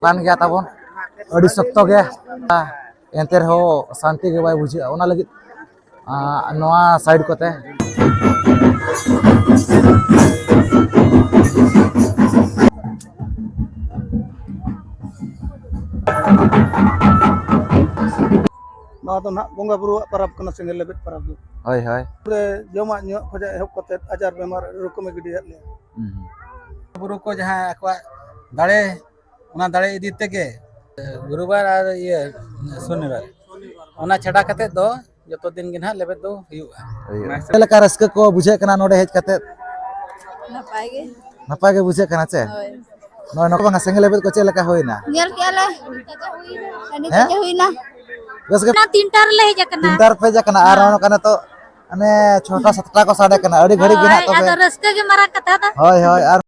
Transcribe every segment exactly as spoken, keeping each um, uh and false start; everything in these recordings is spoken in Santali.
ᱠᱟᱱ ᱜᱮᱭᱟ ᱛᱟᱵᱚᱱ, ᱟᱹᱰᱤ ᱥᱚᱠᱛᱚ ᱜᱮ, ᱮᱱᱛᱮ ᱨᱮᱦᱚᱸ ᱥᱟᱱᱛᱤ ᱜᱮ ᱵᱟᱭ ᱵᱩᱡᱷᱟᱹᱜᱼᱟ᱾ ᱚᱱᱟ ᱞᱟᱹᱜᱤᱫ ᱟᱸ, ᱱᱚᱣᱟ ᱥᱟᱭᱤᱰ ᱠᱚᱛᱮ᱾ ᱱᱚᱣᱟ ᱫᱚ ᱱᱟᱦᱟᱜ ᱵᱚᱸᱜᱟ ᱵᱩᱨᱩᱣᱟᱜ ᱯᱟᱨᱟᱵᱽ ᱠᱟᱱᱟ, ᱥᱮᱸᱜᱮᱞ ᱞᱮᱵᱮᱫ ᱯᱟᱨᱟᱵᱽ ᱫᱚ᱾ ᱦᱳᱭ, ᱦᱳᱭ᱾ ᱯᱩᱨᱟᱹ ᱡᱚᱢᱟᱜ ᱧᱩᱣᱟᱜ ᱠᱷᱚᱱᱟᱜ ᱮᱦᱚᱵ ᱠᱟᱛᱮ ᱟᱡᱟᱨ ᱵᱮᱢᱟᱨ ᱟᱹᱰᱤ ᱨᱚᱠᱚᱢᱮ ᱜᱤᱰᱤᱭᱟᱫ ᱞᱮᱭᱟ᱾ ᱦᱩᱸ᱾ ᱵᱩᱨᱩ ᱠᱚ ᱡᱟᱦᱟᱸ ᱟᱠᱚᱣᱟᱜ ᱫᱟᱲᱮ, ᱚᱱᱟ ᱫᱟᱲᱮ ᱤᱫᱤ ᱛᱮᱜᱮ ᱜᱩᱨᱩᱵᱟᱨ ᱟᱨ ᱤᱭᱟᱹ ᱥᱚᱱᱤᱵᱟᱨ, ᱚᱱᱟ ᱪᱷᱟᱰᱟ ᱠᱟᱛᱮ ᱫᱚ ᱡᱚᱛᱚ ᱫᱤᱱ ᱜᱮ ᱱᱟᱦᱟᱜ ᱞᱮᱵᱮᱫ ᱫᱚ ᱦᱩᱭᱩᱜᱼᱟ᱾ ᱦᱩᱭᱩᱜᱼᱟ᱾ ᱪᱮᱫ ᱞᱮᱠᱟ ᱨᱟᱹᱥᱠᱟᱹ ᱠᱚ ᱵᱩᱡᱷᱟᱹᱜ ᱠᱟᱱᱟ ᱱᱚᱰᱮ ᱦᱮᱡ ᱠᱟᱛᱮ? ᱱᱟᱯᱟᱭ ᱜᱮ᱾ ᱱᱟᱯᱟᱭ ᱜᱮ ᱵᱩᱡᱷᱟᱹᱜ ᱠᱟᱱᱟ ᱪᱮ? ᱦᱳᱭ᱾ ᱱᱚᱜᱼᱚᱭ ᱱᱚᱝᱠᱟ ᱵᱟᱝᱟ, ᱥᱮᱸᱜᱮᱞ ᱞᱮᱵᱮᱫ ᱠᱚ ᱪᱮᱫ ᱞᱮᱠᱟ ᱦᱩᱭᱱᱟ? ᱧᱮᱞ ᱠᱮᱜᱼᱟ ᱞᱮ᱾ ᱟᱹᱰᱤ ᱦᱮᱸ? ᱛᱮᱫ ᱜᱮ ᱦᱩᱭᱱᱟ᱾ ᱵᱮᱥ ᱜᱮ᱾ ᱚᱱᱟ ᱛᱤᱱᱴᱟ ᱨᱮᱞᱮ ᱦᱮᱡ ᱟᱠᱟᱱᱟ᱾ ᱛᱤᱱᱴᱟ ᱨᱮᱯᱮ ᱦᱮᱡ ᱟᱠᱟᱱᱟ ᱟᱨ ᱦᱮᱸ᱾ ᱱᱚᱜᱼᱚ ᱱᱚᱝᱠᱟ ᱱᱤᱛᱚᱜ ᱦᱟᱱᱮ ᱪᱷᱚᱴᱟ ᱥᱟᱛᱴᱟ ᱠᱚ ᱥᱟᱰᱮ ᱠᱟᱱᱟ, ᱟᱹᱰᱤ ᱜᱷᱟᱹᱲᱤᱡ ᱜᱮ ᱦᱳᱭ, ᱱᱟᱦᱟᱜ ᱛᱚᱵᱮ᱾ ᱟᱫᱚ ᱨᱟᱹᱥᱠᱟᱹ ᱜᱮ ᱢᱟᱨᱟᱝ ᱠᱟᱛᱷᱟ ᱫᱚ᱾ ᱦᱳᱭ, ᱦᱳᱭ, ᱟᱨ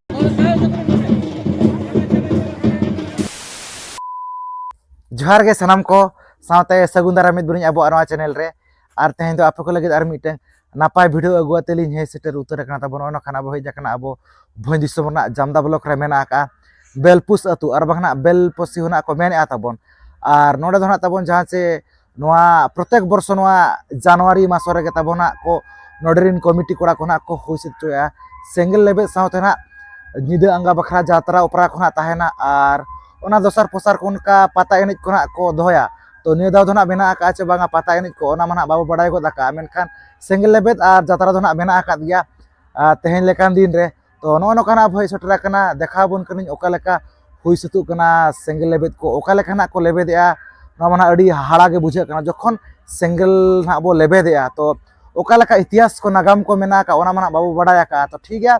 ᱡᱚᱦᱟᱨ ᱜᱮ ᱥᱟᱱᱟᱢ ᱠᱚ, ᱥᱟᱶᱛᱮ ᱥᱟᱹᱜᱩᱱ ᱫᱟᱨᱟᱢ ᱢᱤᱫ ᱵᱩᱱᱤᱧ ᱟᱵᱚᱣᱟᱜ ᱱᱚᱣᱟ ᱪᱮᱱᱮᱞ ᱨᱮ᱾ ᱟᱨ ᱛᱮᱦᱮᱧ ᱫᱚ ᱟᱯᱮ ᱠᱚ ᱞᱟᱹᱜᱤᱫ ᱟᱨ ᱢᱤᱫᱴᱟᱝ ᱱᱟᱯᱟᱭ ᱵᱷᱤᱰᱤᱭᱳ ᱟᱹᱜᱩ ᱟᱛᱮ ᱞᱤᱧ ᱦᱮᱡ ᱥᱮᱴᱮᱨ ᱩᱛᱟᱹᱨ ᱟᱠᱟᱱᱟ ᱛᱟᱵᱚᱱ᱾ ᱱᱚᱜᱼᱚ ᱱᱚᱝᱠᱟᱱ ᱟᱵᱚ ᱦᱮᱡ ᱟᱠᱟᱱᱟ ᱟᱵᱚ ᱵᱷᱚᱸᱡᱽ ᱫᱤᱥᱚᱢ ᱨᱮᱱᱟᱜ ᱡᱟᱢᱫᱟ ᱵᱞᱚᱠ ᱨᱮ ᱢᱮᱱᱟᱜ ᱟᱠᱟᱫᱼᱟ ᱵᱮᱞᱯᱩᱥ ᱟᱹᱛᱩ, ᱟᱨ ᱵᱟᱝ ᱱᱟᱜ ᱵᱮᱞᱯᱚᱥᱤ ᱦᱚᱸ ᱱᱟᱜ ᱠᱚ ᱢᱮᱱᱮᱫᱼᱟ ᱛᱟᱵᱚᱱ᱾ ᱟᱨ ᱱᱚᱰᱮ ᱫᱚ ᱱᱟᱜ ᱛᱟᱵᱚᱱ ᱡᱟᱦᱟᱸ ᱪᱮ ᱱᱚᱣᱟ ᱯᱨᱚᱛᱮᱠ ᱵᱚᱨᱥᱚ ᱱᱚᱣᱟ ᱡᱟᱱᱩᱣᱟᱨᱤ ᱢᱟᱥ ᱨᱮᱜᱮ ᱛᱟᱵᱚᱱ ᱱᱟᱜ ᱠᱚ ᱱᱚᱰᱮ ᱨᱮᱱ ᱠᱚᱢᱤᱴᱤ ᱠᱚᱲᱟ ᱠᱚ ᱱᱟᱜ ᱠᱚ ᱦᱩᱭ ᱥᱟᱹᱛ ᱦᱚᱪᱚᱭᱟ᱾ ᱥᱮᱸᱜᱮᱞ ᱞᱮᱵᱮᱫ ᱥᱟᱶᱛᱮ ᱱᱟᱜ ᱧᱤᱫᱟᱹ ᱟᱸᱜᱟ ᱵᱟᱠᱷᱨᱟ ᱡᱟᱛᱨᱟ ᱚᱯᱮᱨᱟ ᱠᱚ ᱱᱟᱜ ᱛᱟᱦᱮᱱᱟ, ᱟᱨ ᱚᱱᱟ ᱫᱚᱥᱟᱨ ᱯᱚᱥᱟᱨ ᱠᱚ ᱚᱱᱠᱟ ᱯᱟᱛᱟ ᱮᱱᱮᱡ ᱠᱚ ᱱᱟᱜ ᱠᱚ ᱫᱚᱦᱚᱭᱟ᱾ ᱛᱚ ᱱᱤᱭᱟᱹ ᱫᱷᱟᱣ ᱫᱚ ᱱᱟᱜ ᱢᱮᱱᱟᱜ ᱟᱠᱟᱫᱼᱟ ᱪᱮ ᱵᱟᱝᱟ ᱯᱟᱛᱟ ᱮᱱᱮᱡ ᱠᱚ, ᱚᱱᱟ ᱢᱟ ᱱᱟᱜ ᱵᱟᱵᱚ ᱵᱟᱲᱟᱭ ᱜᱚᱫ ᱟᱠᱟᱫᱼᱟ, ᱢᱮᱱᱠᱷᱟᱱ ᱥᱮᱸᱜᱮᱞ ᱞᱮᱵᱮᱫ ᱟᱨ ᱡᱟᱛᱨᱟ ᱫᱚ ᱱᱟᱜ ᱢᱮᱱᱟᱜ ᱟᱠᱟᱫ ᱜᱮᱭᱟ᱾ ᱟᱨ ᱛᱮᱦᱮᱧ ᱞᱮᱠᱟᱱ ᱫᱤᱱ ᱨᱮ ᱛᱚ ᱱᱚᱜᱼᱚ ᱱᱚᱝᱠᱟ ᱱᱟᱜ ᱵᱚ ᱦᱮᱡ ᱥᱮᱴᱮᱨ ᱟᱠᱟᱱᱟ, ᱫᱮᱠᱷᱟᱣ ᱟᱵᱚᱱ ᱠᱟᱹᱱᱟᱹᱧ ᱚᱠᱟ ᱞᱮᱠᱟ ᱦᱩᱭ ᱥᱟᱹᱛᱚᱜ ᱠᱟᱱᱟ ᱥᱮᱸᱜᱮᱞ ᱞᱮᱵᱮᱫ ᱠᱚ, ᱚᱠᱟ ᱞᱮᱠᱟ ᱱᱟᱜ ᱠᱚ ᱞᱮᱵᱮᱫᱮᱜᱼᱟ᱾ ᱱᱚᱣᱟ ᱢᱟ ᱱᱟᱜ ᱟᱹᱰᱤ ᱦᱟᱦᱟᱲᱟ ᱜᱮ ᱵᱩᱡᱷᱟᱹᱜ ᱠᱟᱱᱟ ᱡᱚᱠᱷᱚᱱ ᱥᱮᱸᱜᱮᱞ ᱱᱟᱜ ᱵᱚ ᱞᱮᱵᱮᱫᱮᱜᱼᱟ᱾ ᱛᱚ ᱚᱠᱟ ᱞᱮᱠᱟ ᱤᱛᱤᱦᱟᱥ ᱠᱚ ᱱᱟᱜᱟᱢ ᱠᱚ ᱢᱮᱱᱟᱜ ᱟᱠᱟᱫ, ᱚᱱᱟ ᱢᱟ ᱱᱟᱜ ᱵᱟᱵᱚ ᱵᱟᱲᱟᱭ ᱟᱠᱟᱫᱼᱟ᱾ ᱛᱚ ᱴᱷᱤᱠ ᱜᱮᱭᱟ,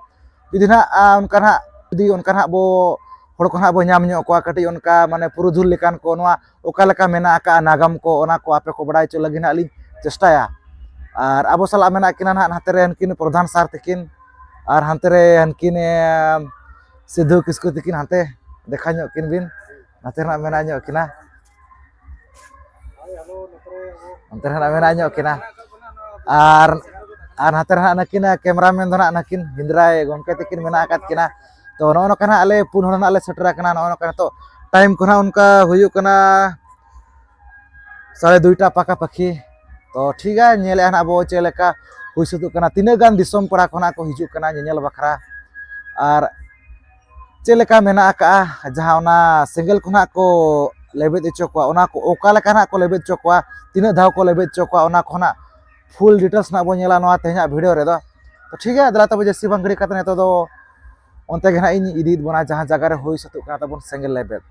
ᱡᱩᱫᱤ ᱱᱟᱜ, ᱟ, ᱚᱱᱠᱟ ᱱᱟᱜ, ᱡᱩᱫᱤ ᱚᱱᱠᱟ ᱱᱟᱜ ᱵᱚ, ᱦᱚᱲ ᱠᱚ ᱱᱟᱜ ᱵᱚ ᱧᱟᱢ ᱧᱚᱜ ᱠᱚᱣᱟ, ᱠᱟᱹᱴᱤᱡ ᱚᱱᱠᱟ ᱢᱟᱱᱮ ᱯᱩᱨᱩᱫᱷᱩᱞ ᱞᱮᱠᱟᱱ ᱠᱚ, ᱱᱚᱣᱟ ᱚᱠᱟ ᱞᱮᱠᱟ ᱢᱮᱱᱟᱜ ᱟᱠᱟᱫᱼᱟ ᱱᱟᱜᱟᱢ ᱠᱚ, ᱚᱱᱟ ᱠᱚ ᱟᱯᱮ ᱠᱚ ᱵᱟᱲᱟᱭ ᱦᱚᱪᱚ ᱞᱟᱹᱜᱤᱫ ᱱᱟᱜ ᱞᱤᱧ ᱪᱮᱥᱴᱟᱭᱟ᱾ ᱟᱨ ᱟᱵᱚ ᱥᱟᱞᱟᱜ ᱢᱮᱱᱟᱜ ᱠᱤᱱᱟ ᱱᱟᱜ ᱱᱟᱛᱮ ᱨᱮ ᱩᱱᱠᱤᱱ ᱯᱨᱚᱫᱷᱟᱱ ᱥᱟᱨ ᱛᱟᱹᱠᱤᱱ, ᱟᱨ ᱦᱟᱱᱛᱮ ᱨᱮ ᱦᱟᱱᱠᱤᱱ, ᱮ, ᱥᱤᱫᱷᱩ ᱠᱤᱥᱠᱩ ᱛᱟᱹᱠᱤᱱ, ᱦᱟᱱᱛᱮ ᱫᱮᱠᱷᱟ ᱧᱚᱜ ᱠᱤᱱ ᱵᱤᱱ, ᱱᱟᱛᱮ ᱨᱮ ᱱᱟᱜ ᱢᱮᱱᱟᱜ ᱧᱚᱜ ᱠᱤᱱᱟ, ᱚᱱᱛᱮ ᱨᱮ ᱱᱟᱜ ᱢᱮᱱᱟᱜ ᱧᱚᱜ ᱠᱤᱱᱟ᱾ ᱟᱨ, ᱟᱨ ᱱᱟᱛᱮ ᱨᱮ ᱱᱟᱜ ᱱᱟᱹᱠᱤᱱ ᱠᱮᱢᱨᱟᱢᱮᱱ ᱫᱚ ᱱᱟᱜ ᱱᱟᱹᱠᱤᱱ ᱦᱤᱸᱫᱽᱨᱟᱭ ᱜᱚᱢᱠᱮ ᱛᱟᱹᱠᱤᱱ ᱢᱮᱱᱟᱜ ᱟᱠᱟᱫ ᱠᱤᱱᱟ᱾ ᱛᱚ ᱱᱚᱜᱼᱚ ᱱᱚᱝᱠᱟ ᱱᱟᱜ ᱟᱞᱮ ᱯᱩᱱ ᱦᱚᱲ ᱱᱟᱜ ᱞᱮ ᱥᱮᱴᱮᱨ ᱟᱠᱟᱱᱟ᱾ ᱱᱚᱜᱼᱚ ᱱᱚᱝᱠᱟ ᱱᱤᱛᱚᱜ ᱴᱟᱭᱤᱢ ᱠᱚ ᱱᱟᱦᱟᱜ ᱚᱱᱠᱟ ᱦᱩᱭᱩᱜ ᱠᱟᱱᱟ ᱥᱟᱲᱮ ᱫᱩᱭᱴᱟ ᱯᱟᱠᱟ ᱯᱟᱠᱤ᱾ ᱛᱚ ᱴᱷᱤᱠ ᱜᱮᱭᱟ, ᱧᱮᱞᱮᱫᱼᱟ ᱱᱟᱦᱟᱜ ᱵᱚ ᱪᱮᱫ ᱞᱮᱠᱟ ᱦᱩᱭ ᱥᱟᱹᱛᱚᱜ ᱠᱟᱱᱟ, ᱛᱤᱱᱟᱹᱜ ᱜᱟᱱ ᱫᱤᱥᱚᱢ ᱯᱟᱲᱟ ᱠᱷᱚᱱᱟᱜ ᱠᱚ ᱦᱤᱡᱩᱜ ᱠᱟᱱᱟ ᱧᱮᱧᱮᱞ ᱵᱟᱠᱷᱨᱟ᱾ ᱟᱨ ᱪᱮᱫ ᱞᱮᱠᱟ ᱢᱮᱱᱟᱜ ᱟᱠᱟᱫᱼᱟ, ᱡᱟᱦᱟᱸ ᱚᱱᱟ ᱥᱮᱸᱜᱮᱞ ᱠᱷᱚᱱᱟᱜ ᱠᱚ ᱞᱮᱵᱮᱫ ᱦᱚᱪᱚ ᱠᱚᱣᱟ, ᱚᱱᱟ ᱠᱚ ᱚᱠᱟ ᱞᱮᱠᱟ ᱱᱟᱦᱟᱜ ᱠᱚ ᱞᱮᱵᱮᱫ ᱦᱚᱪᱚ ᱠᱚᱣᱟ, ᱛᱤᱱᱟᱹᱜ ᱫᱷᱟᱣ ᱠᱚ ᱞᱮᱵᱮᱫ ᱦᱚᱪᱚ ᱠᱚᱣᱟ, ᱚᱱᱟ ᱠᱚ ᱱᱟᱦᱟᱜ ᱯᱷᱩᱞ ᱰᱤᱴᱮᱞᱥ ᱱᱟᱦᱟᱜ ᱵᱚᱱ ᱧᱮᱞᱟ ᱱᱚᱣᱟ ᱛᱮᱦᱮᱧᱟᱜ ᱵᱷᱤᱰᱤᱭᱳ ᱨᱮᱫᱚ᱾ ᱛᱚ ᱴᱷᱤᱠ ᱜᱮᱭᱟ, ᱫᱮᱞᱟ ᱛᱚᱵᱮ ᱡᱟᱹᱥᱛᱤ ᱵᱟᱝ ᱜᱷᱟᱹᱲᱤ ᱠᱟᱛᱮ ᱱᱤᱛᱚᱜ ᱫᱚ ᱚᱱᱛᱮ ᱜᱮ ᱱᱟᱦᱟᱜ ᱤᱧ ᱤᱫᱤᱭᱮᱫ ᱵᱚᱱᱟ, ᱡᱟᱦᱟᱸ ᱡᱟᱭᱜᱟ ᱨᱮ ᱦᱩᱭ ᱥᱟᱹᱛᱚᱜ ᱠᱟᱱᱟ ᱛᱟᱵᱚᱱ ᱥᱮᱸᱜᱮᱞ ᱞᱮᱵᱮᱫ᱾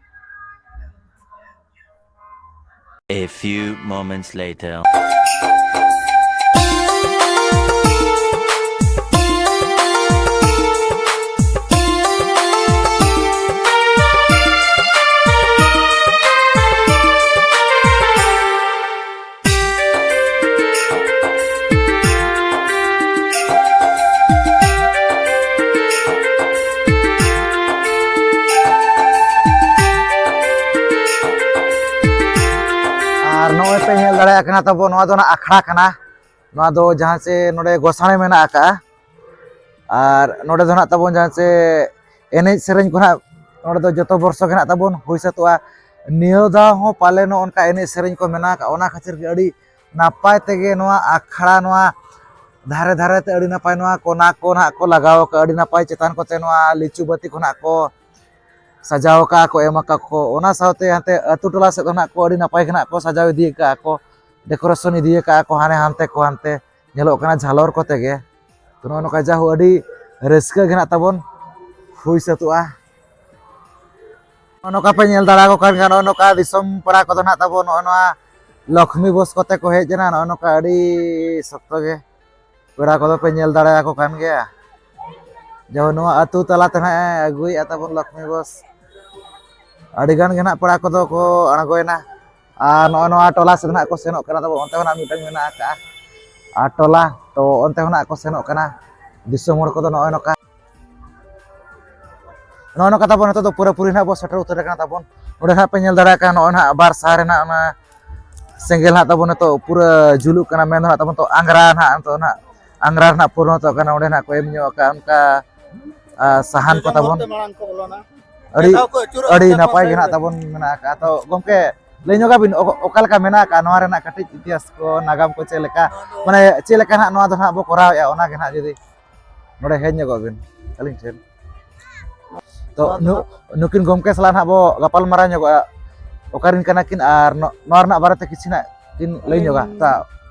A few moments later. ᱟᱨ ᱱᱚᱜᱼᱚᱭ ᱯᱮ ᱧᱮᱞ ᱫᱟᱲᱮᱭᱟᱜ ᱠᱟᱱᱟ ᱛᱟᱵᱚ, ᱱᱚᱣᱟ ᱫᱚ ᱱᱟᱜ ᱟᱠᱷᱲᱟ ᱠᱟᱱᱟ᱾ ᱱᱚᱣᱟ ᱫᱚ ᱡᱟᱦᱟᱸ ᱪᱮ ᱱᱚᱰᱮ ᱜᱚᱥᱟᱬᱮ ᱢᱮᱱᱟᱜ ᱟᱠᱟᱜᱼᱟ᱾ ᱟᱨ ᱱᱚᱰᱮ ᱫᱚ ᱱᱟᱜ ᱛᱟᱵᱚᱱ ᱡᱟᱦᱟᱸ ᱪᱮ ᱮᱱᱮᱡ ᱥᱮᱨᱮᱧ ᱠᱚ ᱱᱟᱜ ᱱᱚᱰᱮ ᱫᱚ ᱡᱚᱛᱚ ᱵᱚᱨᱥᱚ ᱜᱮ ᱱᱟᱜ ᱛᱟᱵᱚᱱ ᱦᱩᱭ ᱥᱟᱹᱛᱚᱜᱼᱟ᱾ ᱱᱤᱭᱟᱹ ᱫᱷᱟᱣ ᱦᱚᱸ ᱯᱟᱞᱮ ᱱᱚᱜᱼᱚ ᱱᱚᱝᱠᱟ ᱮᱱᱮᱡ ᱥᱮᱨᱮᱧ ᱠᱚ ᱢᱮᱱᱟᱜ ᱟᱠᱟᱜᱼᱟ, ᱚᱱᱟ ᱠᱷᱟᱹᱛᱤᱨ ᱜᱮ ᱟᱹᱰᱤ ᱱᱟᱯᱟᱭ ᱛᱮᱜᱮ ᱱᱚᱣᱟ ᱟᱠᱷᱲᱟ, ᱱᱚᱣᱟ ᱫᱷᱟᱨᱮ ᱫᱷᱟᱨᱮ ᱛᱮ ᱟᱹᱰᱤ ᱱᱟᱯᱟᱭ ᱱᱚᱣᱟ ᱠᱚᱱᱟ ᱠᱚ ᱱᱟᱜ ᱠᱚ ᱞᱟᱜᱟᱣ ᱟᱠᱟᱜᱼᱟ, ᱟᱹᱰᱤ ᱱᱟᱯᱟᱭ ᱪᱮᱛᱟᱱ ᱠᱚᱛᱮ ᱱᱚᱣᱟ ᱞᱤᱪᱩ ᱵᱟᱹᱛᱤ ᱠᱚ ᱱᱟᱜ ᱠᱚ ᱥᱟᱡᱟᱣ ᱟᱠᱟᱫᱼᱟ ᱠᱚ, ᱮᱢ ᱟᱠᱟᱫ ᱠᱚ᱾ ᱚᱱᱟ ᱥᱟᱶᱛᱮ ᱦᱟᱱᱛᱮ ᱟᱹᱛᱩ ᱴᱚᱞᱟ ᱥᱮᱫ ᱦᱚᱸ ᱱᱟᱜ ᱠᱚ ᱟᱹᱰᱤ ᱱᱟᱯᱟᱭ ᱜᱮ ᱱᱟᱜ ᱠᱚ ᱥᱟᱡᱟᱣ ᱤᱫᱤ ᱟᱠᱟᱫᱼᱟ ᱠᱚ, ᱰᱮᱠᱳᱨᱮᱥᱚᱱ ᱤᱫᱤ ᱟᱠᱟᱫᱼᱟ ᱠᱚ, ᱦᱟᱱᱮ ᱦᱟᱱᱛᱮ ᱠᱚ ᱦᱟᱱᱛᱮ ᱧᱮᱞᱚᱜ ᱠᱟᱱᱟ ᱡᱷᱟᱞᱚᱨ ᱠᱚᱛᱮ ᱜᱮ᱾ ᱛᱚ ᱱᱚᱜᱼᱚ ᱱᱚᱝᱠᱟ ᱡᱟᱦᱳ ᱟᱹᱰᱤ ᱨᱟᱹᱥᱠᱟᱹ ᱜᱮ ᱱᱟᱜ ᱛᱟᱵᱚᱱ ᱦᱩᱭ ᱥᱟᱹᱛᱚᱜᱼᱟ᱾ ᱱᱚᱜᱼᱚ ᱱᱚᱝᱠᱟ ᱯᱮ ᱧᱮᱞ ᱫᱟᱲᱮ ᱟᱠᱚ ᱠᱟᱱ ᱜᱮᱭᱟ, ᱱᱚᱜᱼᱚ ᱱᱚᱝᱠᱟ ᱫᱤᱥᱚᱢ ᱯᱟᱲᱟ ᱠᱚᱫᱚ ᱱᱟᱜ ᱛᱟᱵᱚᱱ ᱱᱚᱜᱼᱚ ᱱᱚᱣᱟ ᱞᱚᱠᱷᱢᱤ ᱵᱚᱥ ᱠᱚᱛᱮ ᱠᱚ ᱦᱮᱡ ᱮᱱᱟ᱾ ᱱᱚᱜᱼᱚ ᱱᱚᱝᱠᱟ ᱟᱹᱰᱤ ᱥᱚᱠᱛᱚ ᱜᱮ ᱯᱮᱲᱟ ᱠᱚᱫᱚ ᱯᱮ ᱧᱮᱞ ᱫᱟᱲᱮᱭᱟᱠᱚ ᱠᱟᱱ ᱜᱮᱭᱟ᱾ ᱡᱮᱢᱚᱱ ᱱᱚᱣᱟ ᱟᱹᱛᱩ ᱛᱟᱞᱟ ᱛᱮ ᱱᱟᱜ ᱮ ᱟᱹᱜᱩᱭᱮᱫᱼᱟ ᱛᱟᱵᱚᱱ ᱞᱚᱠᱷᱢᱤ ᱵᱚᱥ᱾ ᱟᱹᱰᱤ ᱜᱟᱱ ᱜᱮ ᱱᱟᱜ ᱯᱮᱲᱟ ᱠᱚᱫᱚ ᱠᱚ ᱟᱬᱜᱚᱭᱮᱱᱟ᱾ ᱟᱨ ᱱᱚᱜᱼᱚᱭ ᱱᱚᱣᱟ ᱴᱚᱞᱟ ᱥᱮᱫ ᱱᱟᱜ ᱠᱚ ᱥᱮᱱᱚᱜ ᱠᱟᱱᱟ ᱛᱟᱵᱚᱱ, ᱚᱱᱛᱮ ᱦᱚᱸ ᱱᱟᱜ ᱢᱤᱫᱴᱟᱝ ᱢᱮᱱᱟᱜ ᱟᱠᱟᱫᱼᱟ ᱟᱨ ᱴᱚᱞᱟ, ᱛᱚ ᱚᱱᱛᱮ ᱦᱚᱸ ᱱᱟᱜ ᱠᱚ ᱥᱮᱱᱚᱜ ᱠᱟᱱᱟ ᱫᱤᱥᱚᱢ ᱦᱚᱲ ᱠᱚᱫᱚ ᱱᱚᱜᱼᱚᱭ ᱱᱚᱝᱠᱟ᱾ ᱱᱚᱜᱼᱚ ᱱᱚᱝᱠᱟ ᱛᱟᱵᱚᱱ ᱱᱤᱛᱚᱜ ᱫᱚ ᱯᱩᱨᱟᱹᱯᱩᱨᱤ ᱱᱟᱜ ᱵᱚᱱ ᱥᱮᱴᱮᱨ ᱩᱛᱟᱹᱨ ᱟᱠᱟᱱᱟ ᱛᱟᱵᱚᱱ᱾ ᱱᱚᱸᱰᱮ ᱱᱟᱜ ᱯᱮ ᱧᱮᱞ ᱫᱟᱲᱮᱭᱟᱜ ᱠᱟᱱᱟ, ᱱᱚᱜᱼᱚᱭ ᱱᱟᱜ ᱵᱟᱨ ᱥᱟᱦᱟ ᱨᱮᱱᱟᱜ ᱚᱱᱟ ᱥᱮᱸᱜᱮᱞ ᱱᱟᱜ ᱛᱟᱵᱚᱱ ᱱᱤᱛᱚᱜ ᱯᱩᱨᱟᱹ ᱡᱩᱞᱩᱜ ᱠᱟᱱᱟ, ᱢᱮᱱ ᱫᱚ ᱱᱟᱜ ᱛᱟᱵᱚᱱ ᱛᱚ ᱟᱝᱜᱽᱨᱟ ᱱᱟᱜ ᱱᱤᱛᱚᱜ ᱱᱟᱜ ᱟᱝᱜᱽᱨᱟ ᱨᱮᱱᱟᱜ ᱯᱚᱨᱤᱱᱚᱛᱚᱜ ᱠᱟᱱᱟ᱾ ᱚᱸᱰᱮ ᱱᱟᱜ ᱠᱚ ᱮᱢ ᱧᱚᱜ ᱟᱠᱟᱫ ᱚᱱᱠᱟ, ᱟ, ᱥᱟᱦᱟᱱ ᱠᱚ ᱛᱟᱵᱚᱱ᱾ ᱢᱟᱲᱟᱝ ᱠᱚ ᱵᱚᱞᱚᱱᱟ᱾ ᱟᱹᱰᱤ ᱡᱟᱦᱟᱸ ᱠᱚ ᱟᱹᱪᱩᱨᱚᱜ ᱟᱹᱰᱤ ᱠᱟᱱᱟ ᱠᱚ ᱱᱟᱯᱟᱭ ᱜᱮ ᱥᱟᱭᱤᱰ ᱱᱟᱦᱟᱜ ᱨᱮ᱾ ᱛᱟᱵᱚᱱ ᱢᱮᱱᱟᱜ ᱟᱠᱟᱫ᱾ ᱛᱚ ᱜᱚᱢᱠᱮ, ᱞᱟᱹᱭ ᱧᱚᱜ ᱟᱵᱤᱱ, ᱚᱠ- ᱚᱠᱟ ᱞᱮᱠᱟ ᱢᱮᱱᱟᱜ ᱟᱠᱟᱫ ᱱᱚᱣᱟ ᱨᱮᱱᱟᱜ ᱠᱟᱹᱴᱤᱡ ᱤᱛᱤᱦᱟᱥ ᱠᱚ, ᱱᱟᱜᱟᱢ ᱠᱚ ᱪᱮᱫ ᱞᱮᱠᱟ, ᱢᱟᱱᱮ ᱪᱮᱫ ᱞᱮᱠᱟ ᱱᱟᱦᱟᱜ ᱱᱚᱣᱟ ᱫᱚ ᱱᱟᱦᱟᱜ ᱵᱚ ᱠᱚᱨᱟᱣᱮᱫᱼᱟ, ᱚᱱᱟ ᱜᱮ ᱱᱟᱦᱟᱜ ᱡᱩᱫᱤ ᱱᱚᱰᱮ ᱦᱮᱡ ᱧᱚᱜᱚᱜ ᱵᱤᱱ ᱟᱹᱞᱤᱧ ᱴᱷᱮᱱ᱾ ᱛᱚ ᱱᱚᱣᱟ ᱫᱚ ᱱᱩ- ᱱᱩᱠᱤᱱ ᱜᱚᱢᱠᱮ ᱥᱟᱞᱟᱜ ᱱᱟᱦᱟᱜ ᱵᱚ ᱜᱟᱯᱟᱞ ᱢᱟᱨᱟᱣ ᱧᱚᱜᱚᱜᱼᱟ, ᱚᱠᱟᱨᱮᱱ ᱠᱟᱱᱟ ᱠᱤᱱ ᱟᱨ ᱱᱚ- ᱱᱚᱣᱟ ᱨᱮᱱᱟᱜ ᱵᱟᱨᱮᱛᱮ ᱠᱤᱪᱷᱩ ᱱᱟᱜ ᱠᱤᱱ ᱞᱟᱹᱭ ᱧᱚᱜᱟ᱾ ᱟᱹᱞᱤᱧ ᱛᱟ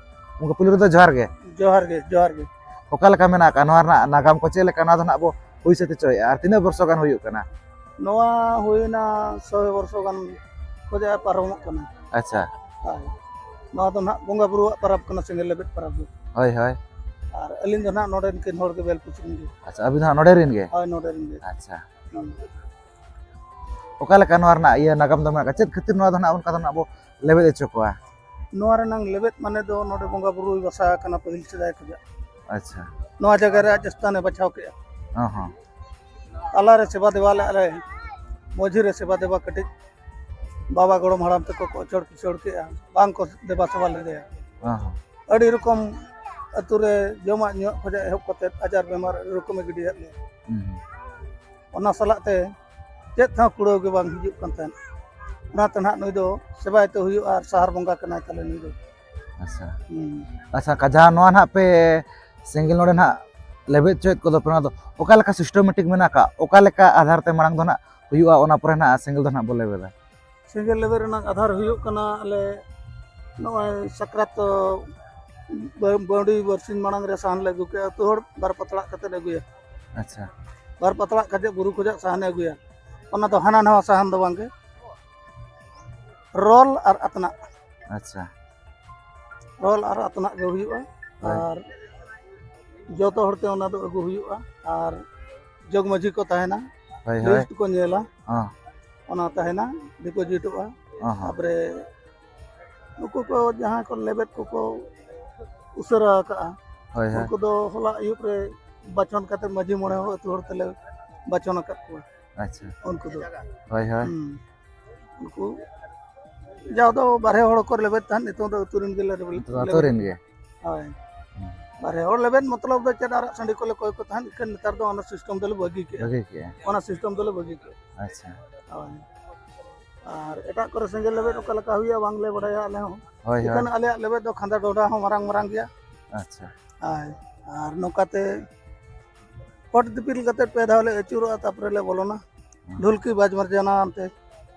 ᱩᱱᱠᱩ ᱯᱩᱭᱞᱩ ᱨᱮᱫᱚ ᱡᱚᱦᱟᱨ ᱜᱮ᱾ ᱡᱚᱦᱟᱨ ᱜᱮ, ᱡᱚᱦᱟᱨ ᱜᱮ᱾ ᱚᱠᱟ ᱞᱮᱠᱟ ᱢᱮᱱᱟᱜ ᱟᱠᱟᱫ ᱱᱚᱣᱟ ᱨᱮᱱᱟᱜ ᱱᱟᱜᱟᱢ ᱠᱚ, ᱪᱮᱫ ᱞᱮᱠᱟ ᱱᱚᱣᱟ ᱫᱚ ᱱᱟᱦᱟᱜ ᱵᱚ ᱦᱩᱭ ᱥᱟᱹᱛ ᱦᱚᱪᱚᱭᱮᱫᱼᱟ ᱟᱨ ᱛᱤᱱᱟᱹᱜ ᱵᱚᱨᱥᱚ ᱜᱟᱱ ᱦᱩᱭᱩᱜ ᱠᱟᱱᱟ? ᱱᱚᱣᱟ ᱦᱩᱭᱱᱟ ᱥᱚᱭ ᱵᱚᱨᱥᱚ ᱜᱟᱱ ᱠᱷᱚᱡᱟᱜ ᱯᱟᱨᱚᱢᱚᱜ ᱠᱟᱱᱟ᱾ ᱟᱪᱪᱷᱟ᱾ ᱦᱳᱭ᱾ ᱱᱚᱣᱟ ᱫᱚ ᱱᱟᱦᱟᱜ ᱵᱚᱸᱜᱟ ᱵᱩᱨᱩᱣᱟᱜ ᱯᱟᱨᱟᱵᱽ ᱠᱟᱱᱟ, ᱥᱮᱸᱜᱮᱞ ᱞᱮᱵᱮᱫ ᱯᱟᱨᱟᱵᱽ ᱫᱚ᱾ ᱦᱳᱭ, ᱦᱳᱭ᱾ ᱟᱨ ᱟᱹᱞᱤᱧ ᱫᱚ ᱱᱟᱦᱟᱜ ᱱᱚᱰᱮ ᱨᱮᱱ ᱠᱤᱱ ᱦᱚᱲ ᱜᱮ, ᱵᱮᱞᱯᱩᱥ ᱨᱮᱱ ᱜᱮ᱾ ᱟᱪᱪᱷᱟ, ᱟᱹᱵᱤᱱ ᱫᱚ ᱱᱟᱦᱟᱜ ᱱᱚᱰᱮ ᱨᱮᱱ ᱜᱮ? ᱦᱳᱭ, ᱱᱚᱰᱮ ᱨᱮᱱ ᱜᱮ᱾ ᱟᱪᱪᱷᱟ᱾ ᱦᱩᱸ᱾ ᱚᱠᱟ ᱞᱮᱠᱟ ᱱᱚᱣᱟ ᱨᱮᱱᱟᱜ ᱤᱭᱟᱹ ᱱᱟᱜᱟᱢ ᱫᱚ ᱢᱮᱱᱟᱜ ᱠᱟᱜᱼᱟ? ᱪᱮᱫ ᱠᱷᱟᱹᱛᱤᱨ ᱱᱚᱣᱟ ᱫᱚ ᱱᱟᱦᱟᱜ ᱚᱱᱠᱟ ᱫᱚ ᱱᱟᱦᱟᱜ ᱵᱚ ᱞᱮᱵᱮᱫ ᱦᱚᱪᱚ ᱠᱚᱣᱟ? ᱱᱚᱣᱟ ᱨᱮᱱᱟᱝ ᱞᱮᱵᱮᱫ ᱢᱟᱱᱮ ᱫᱚ ᱱᱚᱰᱮ ᱵᱚᱸᱜᱟ ᱵᱩᱨᱩᱭ ᱵᱟᱥᱟ ᱟᱠᱟᱱᱟ ᱯᱟᱹᱦᱤᱞ ᱥᱮᱫᱟᱭ ᱠᱷᱚᱱᱟᱜ᱾ ᱟᱪᱪᱷᱟ᱾ ᱱᱚᱣᱟ ᱡᱟᱭᱜᱟ ᱨᱮ ᱟᱡ ᱥᱛᱷᱟᱱᱮ ᱵᱟᱪᱷᱟᱣ ᱠᱮᱜᱼᱟ᱾ ᱦᱚᱸ, ᱦᱚᱸ᱾ ᱛᱟᱞᱟᱨᱮ ᱥᱮᱵᱟ ᱫᱮᱵᱟ ᱞᱮᱫ ᱞᱮ, ᱢᱟᱹᱡᱷᱤ ᱨᱮ ᱥᱮᱵᱟ ᱫᱮᱵᱟ ᱠᱟᱹᱴᱤᱡ ᱵᱟᱵᱟ ᱜᱚᱲᱚᱢ ᱦᱟᱲᱟᱢ ᱛᱟᱠᱚ ᱠᱚ ᱚᱪᱚᱲ ᱯᱤᱪᱚᱲ ᱠᱮᱜᱼᱟ, ᱵᱟᱝ ᱠᱚ ᱫᱮᱵᱟ ᱥᱮᱵᱟ ᱞᱮᱫᱮᱭᱟ᱾ ᱦᱚᱸ, ᱦᱚᱸ᱾ ᱟᱹᱰᱤ ᱨᱚᱠᱚᱢ ᱟᱹᱛᱩ ᱨᱮ ᱡᱚᱢᱟᱜ ᱧᱩᱣᱟᱜ ᱠᱷᱚᱱᱟᱜ ᱮᱦᱚᱵ ᱠᱟᱛᱮᱫ ᱟᱡᱟᱨ ᱵᱮᱢᱟᱨ ᱟᱹᱰᱤ ᱨᱚᱠᱚᱢᱮ ᱜᱤᱰᱤᱭᱟᱫ ᱞᱮᱭᱟ᱾ ᱦᱩᱸ, ᱦᱩᱸ᱾ ᱚᱱᱟ ᱥᱟᱞᱟᱜ ᱛᱮ ᱪᱮᱫ ᱦᱚᱸ ᱠᱩᱲᱟᱹᱣ ᱜᱮ ᱵᱟᱝ ᱦᱤᱡᱩᱜ ᱠᱟᱱ ᱛᱟᱦᱮᱸᱫ᱾ ᱚᱱᱟᱛᱮ ᱱᱟᱦᱟᱜ ᱱᱩᱭ ᱫᱚ ᱥᱮᱵᱟᱭ ᱛᱮ ᱦᱩᱭᱩᱜᱼᱟ ᱟᱨ ᱥᱟᱦᱟᱨ ᱵᱚᱸᱜᱟ ᱠᱟᱱᱟᱭ ᱛᱟᱞᱮ ᱱᱩᱭ ᱫᱚ᱾ ᱟᱪᱪᱷᱟ᱾ ᱦᱩᱸ᱾ ᱟᱪᱪᱷᱟ, ᱠᱟ-, ᱡᱟᱦᱟᱸ ᱱᱚᱣᱟ ᱱᱟᱦᱟᱜ ᱯᱮ ᱥᱮᱸᱜᱮᱞ ᱱᱚᱰᱮ ᱱᱟᱦᱟᱜ ᱞᱮᱵᱮᱫ ᱦᱚᱪᱚᱭᱮᱫ ᱠᱚᱫᱚ ᱯᱮ, ᱚᱱᱟ ᱫᱚ ᱚᱠᱟ ᱞᱮᱠᱟ systematic ᱢᱮᱱᱟᱜ ᱟᱠᱟᱫ? ᱚᱠᱟ ᱞᱮᱠᱟ ᱟᱫᱷᱟᱨ ᱛᱮ ᱢᱟᱲᱟᱝ ᱫᱚ ᱱᱟᱦᱟᱜ ᱦᱩᱭᱩᱜᱼᱟ, ᱚᱱᱟ ᱯᱚᱨᱮ ᱱᱟᱦᱟᱜ ᱥᱮᱸᱜᱮᱞ ᱫᱚ ᱱᱟᱦᱟᱜ ᱵᱚ ᱞᱮᱵᱮᱫᱟ? ᱥᱮᱸᱜᱮᱞ ᱞᱮᱵᱮᱫ ᱨᱮᱱᱟᱜ ᱟᱫᱷᱟᱨ ᱦᱩᱭᱩᱜ ᱠᱟᱱᱟ, ᱟᱞᱮ ᱱᱚᱜᱼᱚᱭ ᱥᱟᱠᱨᱟᱛ ᱵᱟ-, ᱵᱟᱹᱣᱰᱤ ᱵᱟᱨᱥᱤᱧ ᱢᱟᱲᱟᱝ ᱨᱮ ᱥᱟᱦᱟᱱ ᱞᱮ ᱟᱹᱜᱩ ᱠᱮᱜᱼᱟ, ᱟᱹᱛᱩ ᱦᱚᱲ ᱵᱟᱨ ᱯᱟᱛᱲᱟᱜ ᱠᱟᱛᱮ ᱞᱮ ᱟᱹᱜᱩᱭᱟ᱾ ᱟᱪᱪᱷᱟ᱾ ᱵᱟᱨ ᱯᱟᱛᱲᱟᱜ ᱠᱟᱛᱮ ᱵᱩᱨᱩ ᱠᱷᱚᱱᱟᱜ ᱥᱟᱦᱟᱱᱮ ᱟᱹᱜᱩᱭᱟ᱾ ᱚᱱᱟ ᱫᱚ ᱦᱟᱱᱟ ᱱᱟᱣᱟ ᱥᱟᱦᱟᱱ ᱫᱚ ᱵᱟᱝᱜᱮ, ᱨᱚᱞ ᱟᱨ ᱟᱛᱱᱟᱜ᱾ ᱟᱪᱪᱷᱟ᱾ ᱨᱚᱞ ᱟᱨ ᱟᱛᱱᱟᱜ ᱜᱮ ᱦᱩᱭᱩᱜᱼᱟ᱾ ᱦᱳᱭ᱾ ᱟᱨ ᱡᱚᱛᱚ ᱦᱚᱲᱛᱮ ᱚᱱᱟ ᱫᱚ ᱟᱹᱜᱩ ᱦᱩᱭᱩᱜᱼᱟ᱾ ᱟᱨ ᱡᱚᱜᱽ ᱢᱟᱹᱡᱷᱤ ᱠᱚ ᱛᱟᱦᱮᱱᱟ, ᱦᱳᱭ, ᱦᱳᱭ᱾ ᱞᱤᱥᱴ ᱠᱚ ᱧᱮᱞᱟ, ᱦᱚᱸ᱾ ᱚᱱᱟ ᱛᱟᱦᱮᱱᱟ, ᱰᱤᱯᱚᱡᱤᱴᱚᱜᱼᱟ᱾ ᱦᱚᱸ, ᱦᱚᱸ᱾ ᱛᱟᱨᱯᱚᱨᱮ ᱱᱩᱠᱩ ᱠᱚ ᱡᱟᱦᱟᱸᱭ ᱠᱚ ᱞᱮᱵᱮᱫ ᱠᱚᱠᱚ ᱩᱥᱟᱹᱨᱟ ᱟᱠᱟᱜᱼᱟ, ᱦᱳᱭ, ᱦᱳᱭ᱾ ᱩᱱᱠᱩ ᱫᱚ ᱦᱚᱞᱟ ᱟᱹᱭᱩᱵ ᱨᱮ ᱵᱟᱪᱷᱚᱱ ᱠᱟᱛᱮ ᱢᱟᱹᱡᱷᱤ ᱢᱚᱬᱮ ᱦᱚᱲ ᱟᱹᱛᱩ ᱦᱚᱲ ᱛᱮᱞᱮ ᱵᱟᱪᱷᱚᱱ ᱟᱠᱟᱫ ᱠᱚᱣᱟ᱾ ᱟᱪᱪᱷᱟ᱾ ᱩᱱᱠᱩ ᱫᱚ᱾ ᱦᱳᱭ, ᱦᱳᱭ᱾ ᱦᱩᱸ᱾ ᱩᱱᱠᱩ ᱡᱟᱣ ᱫᱚ ᱵᱟᱨᱦᱮ ᱦᱚᱲ ᱠᱚ ᱞᱮᱵᱮᱫ ᱛᱟᱦᱮᱸᱫ, ᱱᱤᱛᱚᱝ ᱫᱚ ᱟᱹᱛᱩ ᱨᱮᱱ ᱜᱮᱞᱮ ᱨᱮᱵᱮᱫ-, ᱱᱤᱛᱚᱜ ᱫᱚ ᱟᱹᱛᱩ ᱞᱮᱵᱮᱫ᱾ ᱨᱮᱱ ᱜᱮ? ᱦᱳᱭ᱾ ᱦᱩᱸ᱾ ᱟᱨ ᱦᱚᱲ ᱞᱮᱵᱮᱫ ᱢᱚᱛᱞᱚᱵ ᱫᱚ ᱪᱮᱫ, ᱟᱨᱟᱜ ᱥᱟᱺᱰᱤ ᱠᱚᱞᱮ ᱠᱚᱭ ᱠᱚ ᱛᱟᱦᱮᱸᱫ, ᱤᱠᱷᱟᱹᱱ ᱱᱮᱛᱟᱨ ᱫᱚ ᱚᱱᱟ system ᱫᱚᱞᱮ ᱵᱟᱹᱜᱤ ᱠᱮᱜᱼᱟ᱾ ᱵᱷᱟᱹᱜᱤ ᱠᱮᱜᱼᱟ᱾ ᱚᱱᱟ system ᱫᱚᱞᱮ ᱵᱟᱹᱜᱤ ᱠᱮᱜᱼᱟ᱾ ᱟᱪᱪᱷᱟ᱾ ᱦᱳᱭ᱾ ᱟᱨ ᱮᱴᱟᱜ ᱠᱚᱨᱮ ᱥᱮᱸᱜᱮᱞ ᱞᱮᱵᱮᱫ ᱚᱠᱟ ᱞᱮᱠᱟ ᱦᱩᱭᱩᱜᱼᱟ ᱵᱟᱝᱞᱮ ᱵᱟᱰᱟᱭᱟ ᱟᱞᱮ ᱦᱚᱸ᱾ ᱦᱳᱭ, ᱦᱳᱭ᱾ ᱤᱠᱷᱟᱹᱱ ᱟᱞᱮᱭᱟᱜ ᱞᱮᱵᱮᱫ ᱫᱚ ᱠᱷᱟᱸᱫᱟ ᱰᱚᱰᱟ ᱦᱚᱸ ᱢᱟᱨᱟᱝ ᱢᱟᱨᱟᱝ ᱜᱮᱭᱟ᱾ ᱟᱪᱪᱷᱟ᱾ ᱦᱳᱭ᱾ ᱟᱨ ᱱᱚᱝᱠᱟᱛᱮ ᱯᱚᱴ ᱫᱤᱯᱤᱞ ᱠᱟᱛᱮ ᱯᱮ ᱫᱷᱟᱣ ᱞᱮ ᱟᱹᱪᱩᱨᱚᱜᱼᱟ, ᱛᱟᱨᱯᱚᱨᱮ ᱞᱮ ᱵᱚᱞᱚᱱᱟ᱾ ᱦᱩᱸ᱾ ᱰᱷᱩᱞᱠᱤ ᱵᱟᱡᱽ ᱢᱟᱨᱡᱟᱱᱟ ᱟᱱᱛᱮ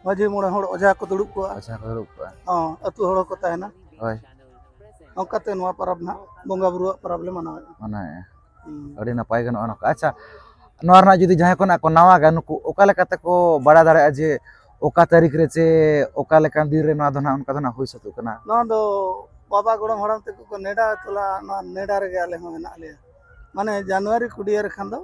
ᱢᱟᱹᱡᱷᱤ ᱢᱚᱬᱮ ᱦᱚᱲ ᱚᱡᱷᱟ ᱠᱚ ᱫᱩᱲᱩᱵ ᱠᱚᱜᱼᱟ᱾ ᱟᱪᱪᱷᱟ, ᱠᱚ ᱫᱩᱲᱩᱵ ᱠᱚᱜᱼᱟ᱾ ᱦᱚᱸ, ᱟᱹᱛᱩ ᱦᱚᱲ ᱦᱚᱸᱠᱚ ᱛᱟᱦᱮᱱᱟ᱾ ᱦᱳᱭ᱾ ᱚᱱᱠᱟᱛᱮ ᱱᱚᱣᱟ ᱯᱚᱨᱚᱵᱽ ᱱᱟᱦᱟᱜ ᱵᱚᱸᱜᱟ ᱵᱩᱨᱩᱣᱟᱜ ᱯᱚᱨᱚᱵᱽ ᱞᱮ ᱢᱟᱱᱟᱣᱮᱫᱼᱟ᱾ ᱢᱟᱱᱟᱣᱮᱫᱼᱟ᱾ ᱦᱩᱸ᱾ ᱟᱹᱰᱤ ᱱᱟᱯᱟᱭ ᱜᱮ ᱱᱚᱜᱼᱚ ᱱᱚᱝᱠᱟ᱾ ᱟᱪᱪᱷᱟ, ᱱᱚᱣᱟ ᱨᱮᱱᱟᱜ ᱡᱩᱫᱤ ᱡᱟᱦᱟᱸᱭ ᱠᱚ ᱱᱟᱜ ᱠᱚ ᱱᱟᱣᱟ ᱜᱮᱭᱟ, ᱱᱩᱠᱩ ᱚᱠᱟ ᱞᱮᱠᱟ ᱛᱮᱠᱚ ᱵᱟᱲᱟᱭ ᱫᱟᱲᱮᱭᱟᱜᱼᱟ ᱡᱮ ᱚᱠᱟ ᱛᱟᱹᱨᱤᱠᱷ ᱨᱮ ᱪᱮ ᱚᱠᱟ ᱞᱮᱠᱟᱱ ᱫᱤᱱ ᱨᱮ ᱱᱚᱣᱟ ᱫᱚ ᱱᱟᱜ ᱚᱱᱠᱟ ᱫᱚ ᱱᱟᱜ ᱦᱩᱭ ᱥᱟᱹᱛᱚᱜ ᱠᱟᱱᱟ? ᱱᱚᱣᱟ ᱫᱚ ᱵᱟᱵᱟ ᱜᱚᱲᱚᱢ ᱦᱟᱲᱟᱢ ᱛᱟᱠᱚ ᱠᱚ ᱱᱮᱰᱟ ᱛᱚᱞᱟ, ᱱᱚᱣᱟ ᱱᱮᱰᱟ ᱨᱮᱜᱮ ᱟᱞᱮ ᱦᱚᱸ ᱢᱮᱱᱟᱜ ᱞᱮᱭᱟ᱾ ᱢᱟᱱᱮ ᱡᱟᱱᱩᱣᱟᱨᱤ ᱠᱩᱲᱤ ᱨᱮ ᱠᱷᱟᱱ ᱫᱚ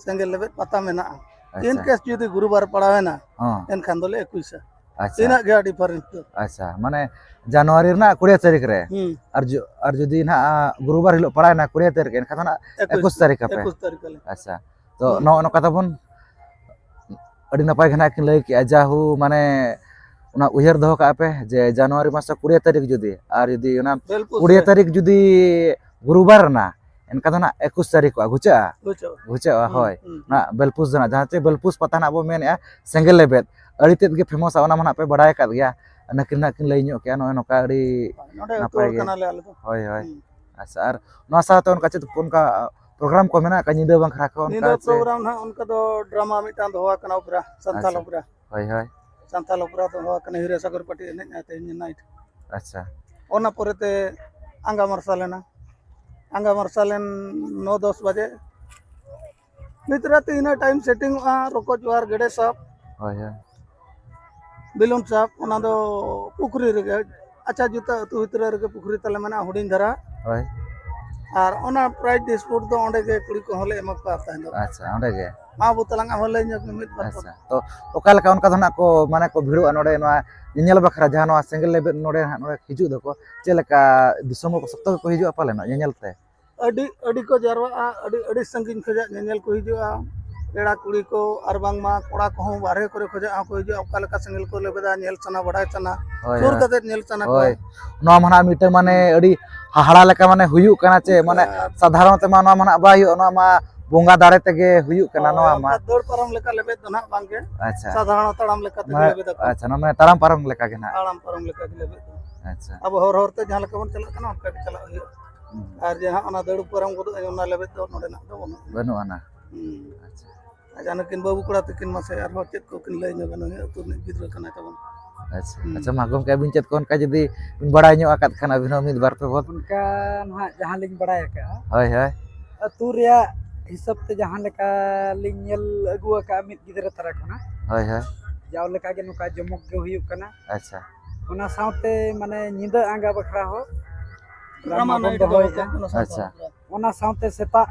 ᱥᱮᱸᱜᱮᱞ ᱞᱮᱵᱮᱫ ᱯᱟᱛᱟ ᱢᱮᱱᱟᱜᱼᱟ᱾ ᱟᱪᱪᱷᱟ᱾ In case ᱡᱩᱫᱤ ᱜᱩᱨᱩᱵᱟᱨ ᱯᱟᱲᱟᱣᱮᱱᱟ, ᱦᱚᱸ᱾ ᱮᱱᱠᱷᱟᱱ ᱫᱚᱞᱮ ᱮᱠᱩᱥᱟ᱾ ᱟᱪᱪᱷᱟ᱾ ᱤᱱᱟᱹᱜ ᱜᱮ ᱰᱤᱯᱷᱟᱨᱮᱱᱥ ᱫᱚ᱾ ᱟᱪᱪᱷᱟ, ᱢᱟᱱᱮ ᱡᱟᱱᱩᱣᱟᱨᱤ ᱨᱮᱱᱟᱜ ᱠᱩᱲᱤ ᱛᱟᱹᱨᱤᱠᱷ ᱨᱮ᱾ ᱦᱩᱸ᱾ ᱟᱨ ᱡᱩ-, ᱟᱨ ᱡᱩᱫᱤ ᱱᱟᱜ ᱜᱩᱨᱩᱵᱟᱨ ᱦᱤᱞᱳᱜ ᱯᱟᱲᱟᱣᱮᱱᱟ ᱠᱩᱲᱤ ᱛᱟᱹᱨᱤᱠᱷ, ᱮᱱᱠᱷᱟᱱ ᱫᱚ ᱱᱟᱜ ᱮᱠᱩᱥ, ᱮᱠᱩᱥ ᱛᱟᱹᱨᱤᱠᱷ ᱟᱯᱮ? ᱮᱠᱩᱥ ᱛᱟᱹᱨᱤᱠᱷ ᱟᱞᱮ᱾ ᱟᱪᱪᱷᱟ, ᱛᱚ ᱦᱩᱸ᱾ ᱱᱚᱜᱼᱚ ᱱᱚᱝᱠᱟ ᱛᱟᱵᱚᱱ ᱟᱹᱰᱤ ᱱᱟᱯᱟᱭ ᱜᱮ ᱱᱟᱜ ᱠᱤᱱ ᱞᱟᱹᱭ ᱠᱮᱜᱼᱟ, ᱡᱟᱦᱳ, ᱢᱟᱱᱮ ᱚᱱᱟ ᱩᱭᱦᱟᱹᱨ ᱫᱚᱦᱚ ᱠᱟᱜᱼᱟ ᱯᱮ ᱡᱮ ᱡᱟᱱᱩᱣᱟᱨᱤ ᱢᱟᱥ ᱠᱩᱲᱤ ᱛᱟᱹᱨᱤᱠᱷ ᱡᱩᱫᱤ, ᱟᱨ ᱡᱩᱫᱤ ᱚᱱᱟ ᱵᱮᱞᱯᱩᱥ ᱠᱩᱲᱤ ᱨᱮ᱾ ᱛᱟᱹᱨᱤᱠᱷ ᱡᱩᱫᱤ ᱜᱩᱨᱩᱵᱟᱨ ᱮᱱᱟ, ᱮᱱᱠᱷᱟᱱ ᱫᱚ ᱱᱟᱜ ᱮᱠᱩᱥ ᱛᱟᱹᱨᱤᱠᱷᱚᱜᱼᱟ, ᱜᱷᱩᱪᱟᱹᱜᱼᱟ? ᱜᱷᱩᱪᱟᱹᱜᱼᱟ᱾ ᱜᱷᱩᱪᱟᱹᱜᱼᱟ, ᱦᱩᱸ, ᱦᱳᱭ᱾ ᱦᱩᱸ᱾ ᱚᱱᱟ ᱵᱮᱞᱯᱩᱥ ᱫᱚ ᱱᱟᱜ, ᱡᱟᱦᱟᱸ ᱪᱮ ᱵᱮᱞᱯᱩᱥ ᱯᱟᱛᱟ ᱱᱟᱜ ᱵᱚ ᱢᱮᱱᱮᱫᱼᱟ, ᱥᱮᱸᱜᱮᱞ ᱞᱮᱵᱮᱫ, ᱟᱹᱰᱤ ᱛᱮᱫ ᱜᱮ ᱯᱷᱮᱢᱚᱥᱟ, ᱚᱱᱟ ᱢᱟ ᱱᱟᱜ ᱯᱮ ᱵᱟᱲᱟᱭ ᱟᱠᱟᱫ ᱜᱮᱭᱟ᱾ ᱱᱟᱹᱠᱤᱱ ᱱᱟᱜ ᱠᱤᱱ ᱞᱟᱹᱭ ᱧᱚᱜ ᱠᱮᱜᱼᱟ, ᱱᱚᱜᱼᱚᱭ ᱱᱚᱝᱠᱟ ᱟᱹᱰᱤ ᱱᱚᱰᱮ ᱟᱹᱛᱩ ᱱᱟᱯᱟᱭ ᱦᱚᱲ ᱜᱮ᱾ ᱠᱟᱱᱟᱞᱮ ᱟᱞᱮ ᱫᱚ᱾ ᱦᱳᱭ, ᱦᱳᱭ᱾ ᱦᱩᱸ᱾ ᱟᱪᱪᱷᱟ, ᱟᱨ ᱱᱚᱣᱟ ᱥᱟᱶᱛᱮ ᱚᱱᱠᱟ ᱪᱮᱫ ᱚᱱᱠᱟ ᱯᱨᱳᱜᱨᱟᱢ ᱠᱚ ᱢᱮᱱᱟᱜ ᱟᱠᱟᱫ ᱧᱤᱫᱟᱹ ᱵᱟᱠᱷᱨᱟ ᱠᱚ ᱚᱱᱠᱟ ᱧᱤᱫᱟᱹ ᱪᱮ? ᱯᱨᱳᱜᱨᱟᱢ ᱱᱟᱦᱟᱜ ᱚᱱᱠᱟ ᱫᱚ ᱰᱨᱟᱢᱟ ᱢᱤᱫᱴᱟᱝ ᱫᱚᱦᱚ ᱟᱠᱟᱱᱟ, ᱚᱯᱮᱨᱟ, ᱥᱟᱱᱛᱟᱞ ᱟᱪᱪᱷᱟ᱾ ᱚᱯᱮᱨᱟ᱾ ᱦᱳᱭ, ᱦᱳᱭ᱾ ᱥᱟᱱᱛᱟᱞ ᱚᱯᱮᱨᱟ ᱫᱚᱦᱚ ᱟᱠᱟᱱᱟ ᱦᱤᱨᱟᱹ ᱥᱟᱜᱚᱨ ᱯᱟᱴᱤ ᱮᱱᱮᱡ ᱟᱭ ᱛᱮᱦᱮᱧ ᱱᱟᱭᱤᱴ᱾ ᱟᱪᱪᱷᱟ᱾ ᱚᱱᱟ ᱯᱚᱨᱮᱛᱮ ᱟᱸᱜᱟ ᱢᱟᱨᱥᱟᱞ ᱮᱱᱟ᱾ ᱟᱸᱜᱟ ᱢᱟᱨᱥᱟᱞ ᱮᱱ ᱱᱚ ᱫᱚᱥ ᱵᱟᱡᱮ᱾ ᱱᱤᱛ ᱨᱟᱛᱮ ᱤᱱᱟᱹ ᱴᱟᱭᱤᱢ ᱥᱮᱴᱤᱝᱚᱜᱼᱟ, ᱨᱚᱠᱚᱡ ᱚᱣᱟᱨ, ᱜᱮᱰᱮ ᱥᱟᱵ᱾ ᱦᱳᱭ, ᱦᱳᱭ᱾ ᱵᱮᱞᱩᱱ ᱥᱟᱵ, ᱚᱱᱟ ᱫᱚ ᱯᱩᱠᱷᱨᱤ ᱨᱮᱜᱮ᱾ ᱟᱪᱪᱷᱟ, ᱡᱩᱛᱟᱹ ᱟᱹᱛᱩ ᱵᱷᱤᱛᱨᱤ ᱨᱮᱜᱮ ᱯᱩᱠᱷᱨᱤ ᱛᱟᱞᱮ ᱢᱮᱱᱟᱜᱼᱟ, ᱦᱩᱰᱤᱧ ᱫᱷᱟᱨᱟ᱾ ᱦᱳᱭ᱾ ᱟᱨ ᱚᱱᱟ prize dispute ᱫᱚ ᱚᱸᱰᱮ ᱜᱮ ᱠᱩᱲᱤ ᱠᱚᱦᱚᱸ ᱞᱮ ᱮᱢᱟ ᱠᱚᱣᱟ ᱛᱟᱦᱮᱸ ᱫᱚ᱾ ᱟᱪᱪᱷᱟ, ᱚᱸᱰᱮ ᱜᱮ᱾ ᱢᱟ ᱵᱟᱹᱵᱩ ᱛᱟᱞᱟᱝ ᱟᱢ ᱦᱚᱸ ᱞᱟᱹᱭ ᱧᱚᱜ ᱢᱮ ᱢᱤᱫ ᱵᱟᱨ ᱟᱪᱪᱷᱟ, ᱠᱟᱛᱷᱟ᱾ ᱛᱚ ᱚᱠᱟ ᱞᱮᱠᱟ ᱚᱱᱠᱟ ᱫᱚ ᱱᱟᱜ ᱠᱚ, ᱢᱟᱱᱮ ᱠᱚ ᱵᱷᱤᱲᱚᱜᱼᱟ ᱱᱚᱰᱮ ᱱᱚᱣᱟ ᱧᱮᱧᱮᱞ ᱵᱟᱠᱷᱨᱟ, ᱡᱟᱦᱟᱸ ᱱᱚᱣᱟ ᱥᱮᱸᱜᱮᱞ ᱞᱮᱵᱮᱫ ᱱᱚᱰᱮ ᱦᱟᱸᱜ ᱱᱚᱰᱮ ᱦᱤᱡᱩᱜ ᱫᱚᱠᱚ, ᱪᱮᱫ ᱞᱮᱠᱟ ᱫᱤᱥᱚᱢ ᱦᱚᱲ ᱠᱚ ᱥᱚᱠᱛᱚ ᱜᱮᱠᱚ ᱦᱤᱡᱩᱜᱼᱟ ᱯᱟᱞᱮᱱ ᱧᱮᱧᱮᱞ ᱛᱮ? ᱟᱹᱰᱤ, ᱟᱹᱰᱤ ᱠᱚ ᱡᱟᱨᱣᱟᱜᱼᱟ, ᱟᱹᱰᱤ, ᱟᱹᱰᱤ ᱥᱟᱺᱜᱤᱧ ᱠᱷᱚᱱᱟᱜ ᱧᱮᱧᱮᱞ ᱠᱚ ᱦᱤᱡᱩᱜᱼᱟ᱾ ᱯᱮᱲᱟ ᱠᱩᱲᱤ ᱠᱚ ᱟᱨ ᱵᱟᱝᱢᱟ ᱠᱚᱲᱟ ᱠᱚᱦᱚᱸ ᱵᱟᱨᱦᱮ ᱠᱚᱨᱮ ᱠᱷᱚᱱᱟᱜ ᱦᱚᱸᱠᱚ ᱦᱤᱡᱩᱜᱼᱟ, ᱚᱠᱟ ᱞᱮᱠᱟ ᱥᱮᱸᱜᱮᱞ ᱠᱚ ᱞᱮᱵᱮᱫᱟ ᱧᱮᱞ ᱥᱟᱱᱟ, ᱵᱟᱲᱟᱭ ᱥᱟᱱᱟ, ᱦᱳᱭ, ᱥᱩᱨ ᱦᱳᱭ᱾ ᱠᱟᱛᱮ ᱧᱮᱞ ᱥᱟᱱᱟ ᱠᱚᱣᱟ᱾ ᱦᱳᱭ, ᱱᱚᱣᱟ ᱢᱟ ᱱᱟᱦᱟᱜ ᱢᱤᱫᱴᱟᱝ ᱢᱟᱱᱮ ᱟᱹᱰᱤ ᱦᱟᱦᱟᱲᱟ ᱞᱮᱠᱟ ᱢᱟᱱᱮ ᱦᱩᱭᱩᱜ ᱠᱟᱱᱟ ᱪᱮ, ᱢᱟᱱᱮ ᱚᱱᱠᱟ ᱥᱟᱫᱷᱟᱨᱚᱱ ᱛᱮᱢᱟ ᱱᱚᱣᱟ ᱢᱟ ᱱᱟᱦᱟᱜ ᱵᱟᱭ ᱦᱩᱭᱩᱜᱼᱟ, ᱱᱚᱣᱟ ᱢᱟ ᱵᱚᱸᱜᱟ ᱫᱟᱲᱮ ᱛᱮᱜᱮ ᱦᱩᱭᱩᱜ ᱠᱟᱱᱟ᱾ ᱦᱳᱭ, ᱱᱚᱣᱟ ᱢᱟ ᱚᱱᱠᱟ ᱫᱟᱹᱲ ᱯᱟᱨᱚᱢ ᱞᱮᱠᱟ ᱞᱮᱵᱮᱫ ᱫᱚ ᱱᱟᱦᱟᱜ ᱵᱟᱝᱜᱮ, ᱟᱪᱪᱷᱟ᱾ ᱥᱟᱫᱷᱟᱨᱚᱱ ᱛᱟᱲᱟᱢ ᱞᱮᱠᱟ ᱛᱮᱜᱮ ᱢᱟᱱᱮ, ᱞᱮᱵᱮᱫ ᱟᱠᱚ᱾ ᱟᱪᱪᱷᱟ, ᱱᱚᱣᱟ ᱢᱟᱱᱮ ᱛᱟᱲᱟᱢ ᱯᱟᱨᱚᱢ ᱞᱮᱠᱟ ᱜᱮ ᱱᱟᱦᱟᱜ᱾ ᱛᱟᱲᱟᱢ ᱯᱟᱨᱚᱢ ᱞᱮᱠᱟ ᱜᱮ ᱞᱮᱵᱮᱫ ᱫᱚ᱾ ᱟᱪᱪᱷᱟ᱾ ᱟᱵᱚ ᱦᱚᱨ ᱦᱚᱨ ᱛᱮ ᱡᱟᱦᱟᱸ ᱞᱮᱠᱟ ᱵᱚᱱ ᱪᱟᱞᱟᱜ ᱠᱟᱱᱟ, ᱚᱱᱠᱟ ᱜᱮ ᱪᱟᱞᱟᱜ ᱦᱩᱭᱩᱜᱼᱟ᱾ ᱦᱩᱸ᱾ ᱟᱨ ᱡᱟᱦᱟᱸ ᱚᱱᱟ ᱫᱟᱹᱲ ᱯᱟᱨᱚᱢ ᱜᱚᱫᱚᱜ, ᱚᱱᱟ ᱞᱮᱵᱮᱫ ᱫᱚ ᱱᱚᱰᱮᱱᱟᱜ ᱫᱚ ᱵᱟᱹᱱᱩᱜᱼᱟ᱾ ᱵᱟᱹᱱᱩᱜ ᱟᱱᱟ᱾ ᱦᱩᱸ᱾ ᱟᱪᱪᱷᱟ᱾ ᱟᱪᱪᱷᱟ, ᱱᱩᱠᱤᱱ ᱵᱟᱹᱵᱩ ᱠᱚᱲᱟ ᱛᱟᱹᱠᱤᱱ ᱢᱟᱥᱮ ᱟᱨᱦᱚᱸ ᱪᱮᱫ ᱠᱚᱠᱤᱱ ᱞᱟᱹᱭ ᱧᱚᱜᱟ, ᱱᱩᱭ ᱟᱹᱛᱩ ᱨᱤᱱᱤᱡ ᱜᱤᱫᱽᱨᱟᱹ ᱠᱟᱱᱟᱭ ᱛᱟᱵᱚᱱ᱾ ᱟᱪᱪᱷᱟ᱾ ᱦᱩᱸ᱾ ᱟᱪᱪᱷᱟ, ᱢᱟ ᱜᱚᱢᱠᱮ, ᱟᱹᱵᱤᱱ ᱪᱮᱫ ᱠᱚ ᱚᱱᱠᱟ ᱡᱩᱫᱤ ᱵᱤᱱ ᱵᱟᱲᱟᱭ ᱧᱚᱜ ᱟᱠᱟᱫ ᱠᱷᱟᱱ, ᱟᱹᱵᱤᱱ ᱦᱚᱸ ᱢᱤᱫ ᱵᱟᱨ ᱯᱮ ᱵᱚᱫ᱾ ᱚᱱᱠᱟ ᱱᱟᱦᱟᱜ ᱡᱟᱦᱟᱸ ᱞᱤᱧ ᱵᱟᱲᱟᱭ ᱟᱠᱟᱫᱼᱟ, ᱦᱳᱭ, ᱦᱳᱭ᱾ ᱟᱹᱛᱩ ᱨᱮᱭᱟᱜ ᱦᱤᱥᱟᱹᱵ ᱛᱮ ᱡᱟᱦᱟᱸ ᱞᱮᱠᱟ ᱞᱤᱧ ᱧᱮᱞ ᱟᱹᱜᱩ ᱟᱠᱟᱫᱼᱟ ᱢᱤᱫ ᱜᱤᱫᱽᱨᱟᱹ ᱛᱟᱨᱟ ᱠᱷᱚᱱᱟᱜ, ᱦᱳᱭ, ᱦᱳᱭ᱾ ᱡᱟᱣ ᱞᱮᱠᱟ ᱜᱮ ᱱᱚᱝᱠᱟ ᱡᱚᱢᱚᱠ ᱜᱮ ᱦᱩᱭᱩᱜ ᱠᱟᱱᱟ᱾ ᱟᱪᱪᱷᱟ᱾ ᱚᱱᱟ ᱥᱟᱶᱛᱮ ᱢᱟᱱᱮ ᱧᱤᱫᱟᱹ ᱟᱸᱜᱟ ᱵᱟᱠᱷᱨᱟ ᱦᱚᱸ ᱰᱨᱟᱢᱟ ᱰᱨᱟᱢᱟ ᱵᱚᱱ night ᱫᱚ ᱫᱚᱦᱚᱭᱮᱫᱼᱟ᱾ ᱦᱩᱭᱩᱜ ᱠᱟᱱᱟ ᱥᱟᱶᱛᱟ ᱟᱪᱪᱷᱟ᱾ ᱨᱮ᱾ ᱚᱱᱟ ᱥᱟᱶᱛᱮ ᱥᱮᱛᱟᱜ,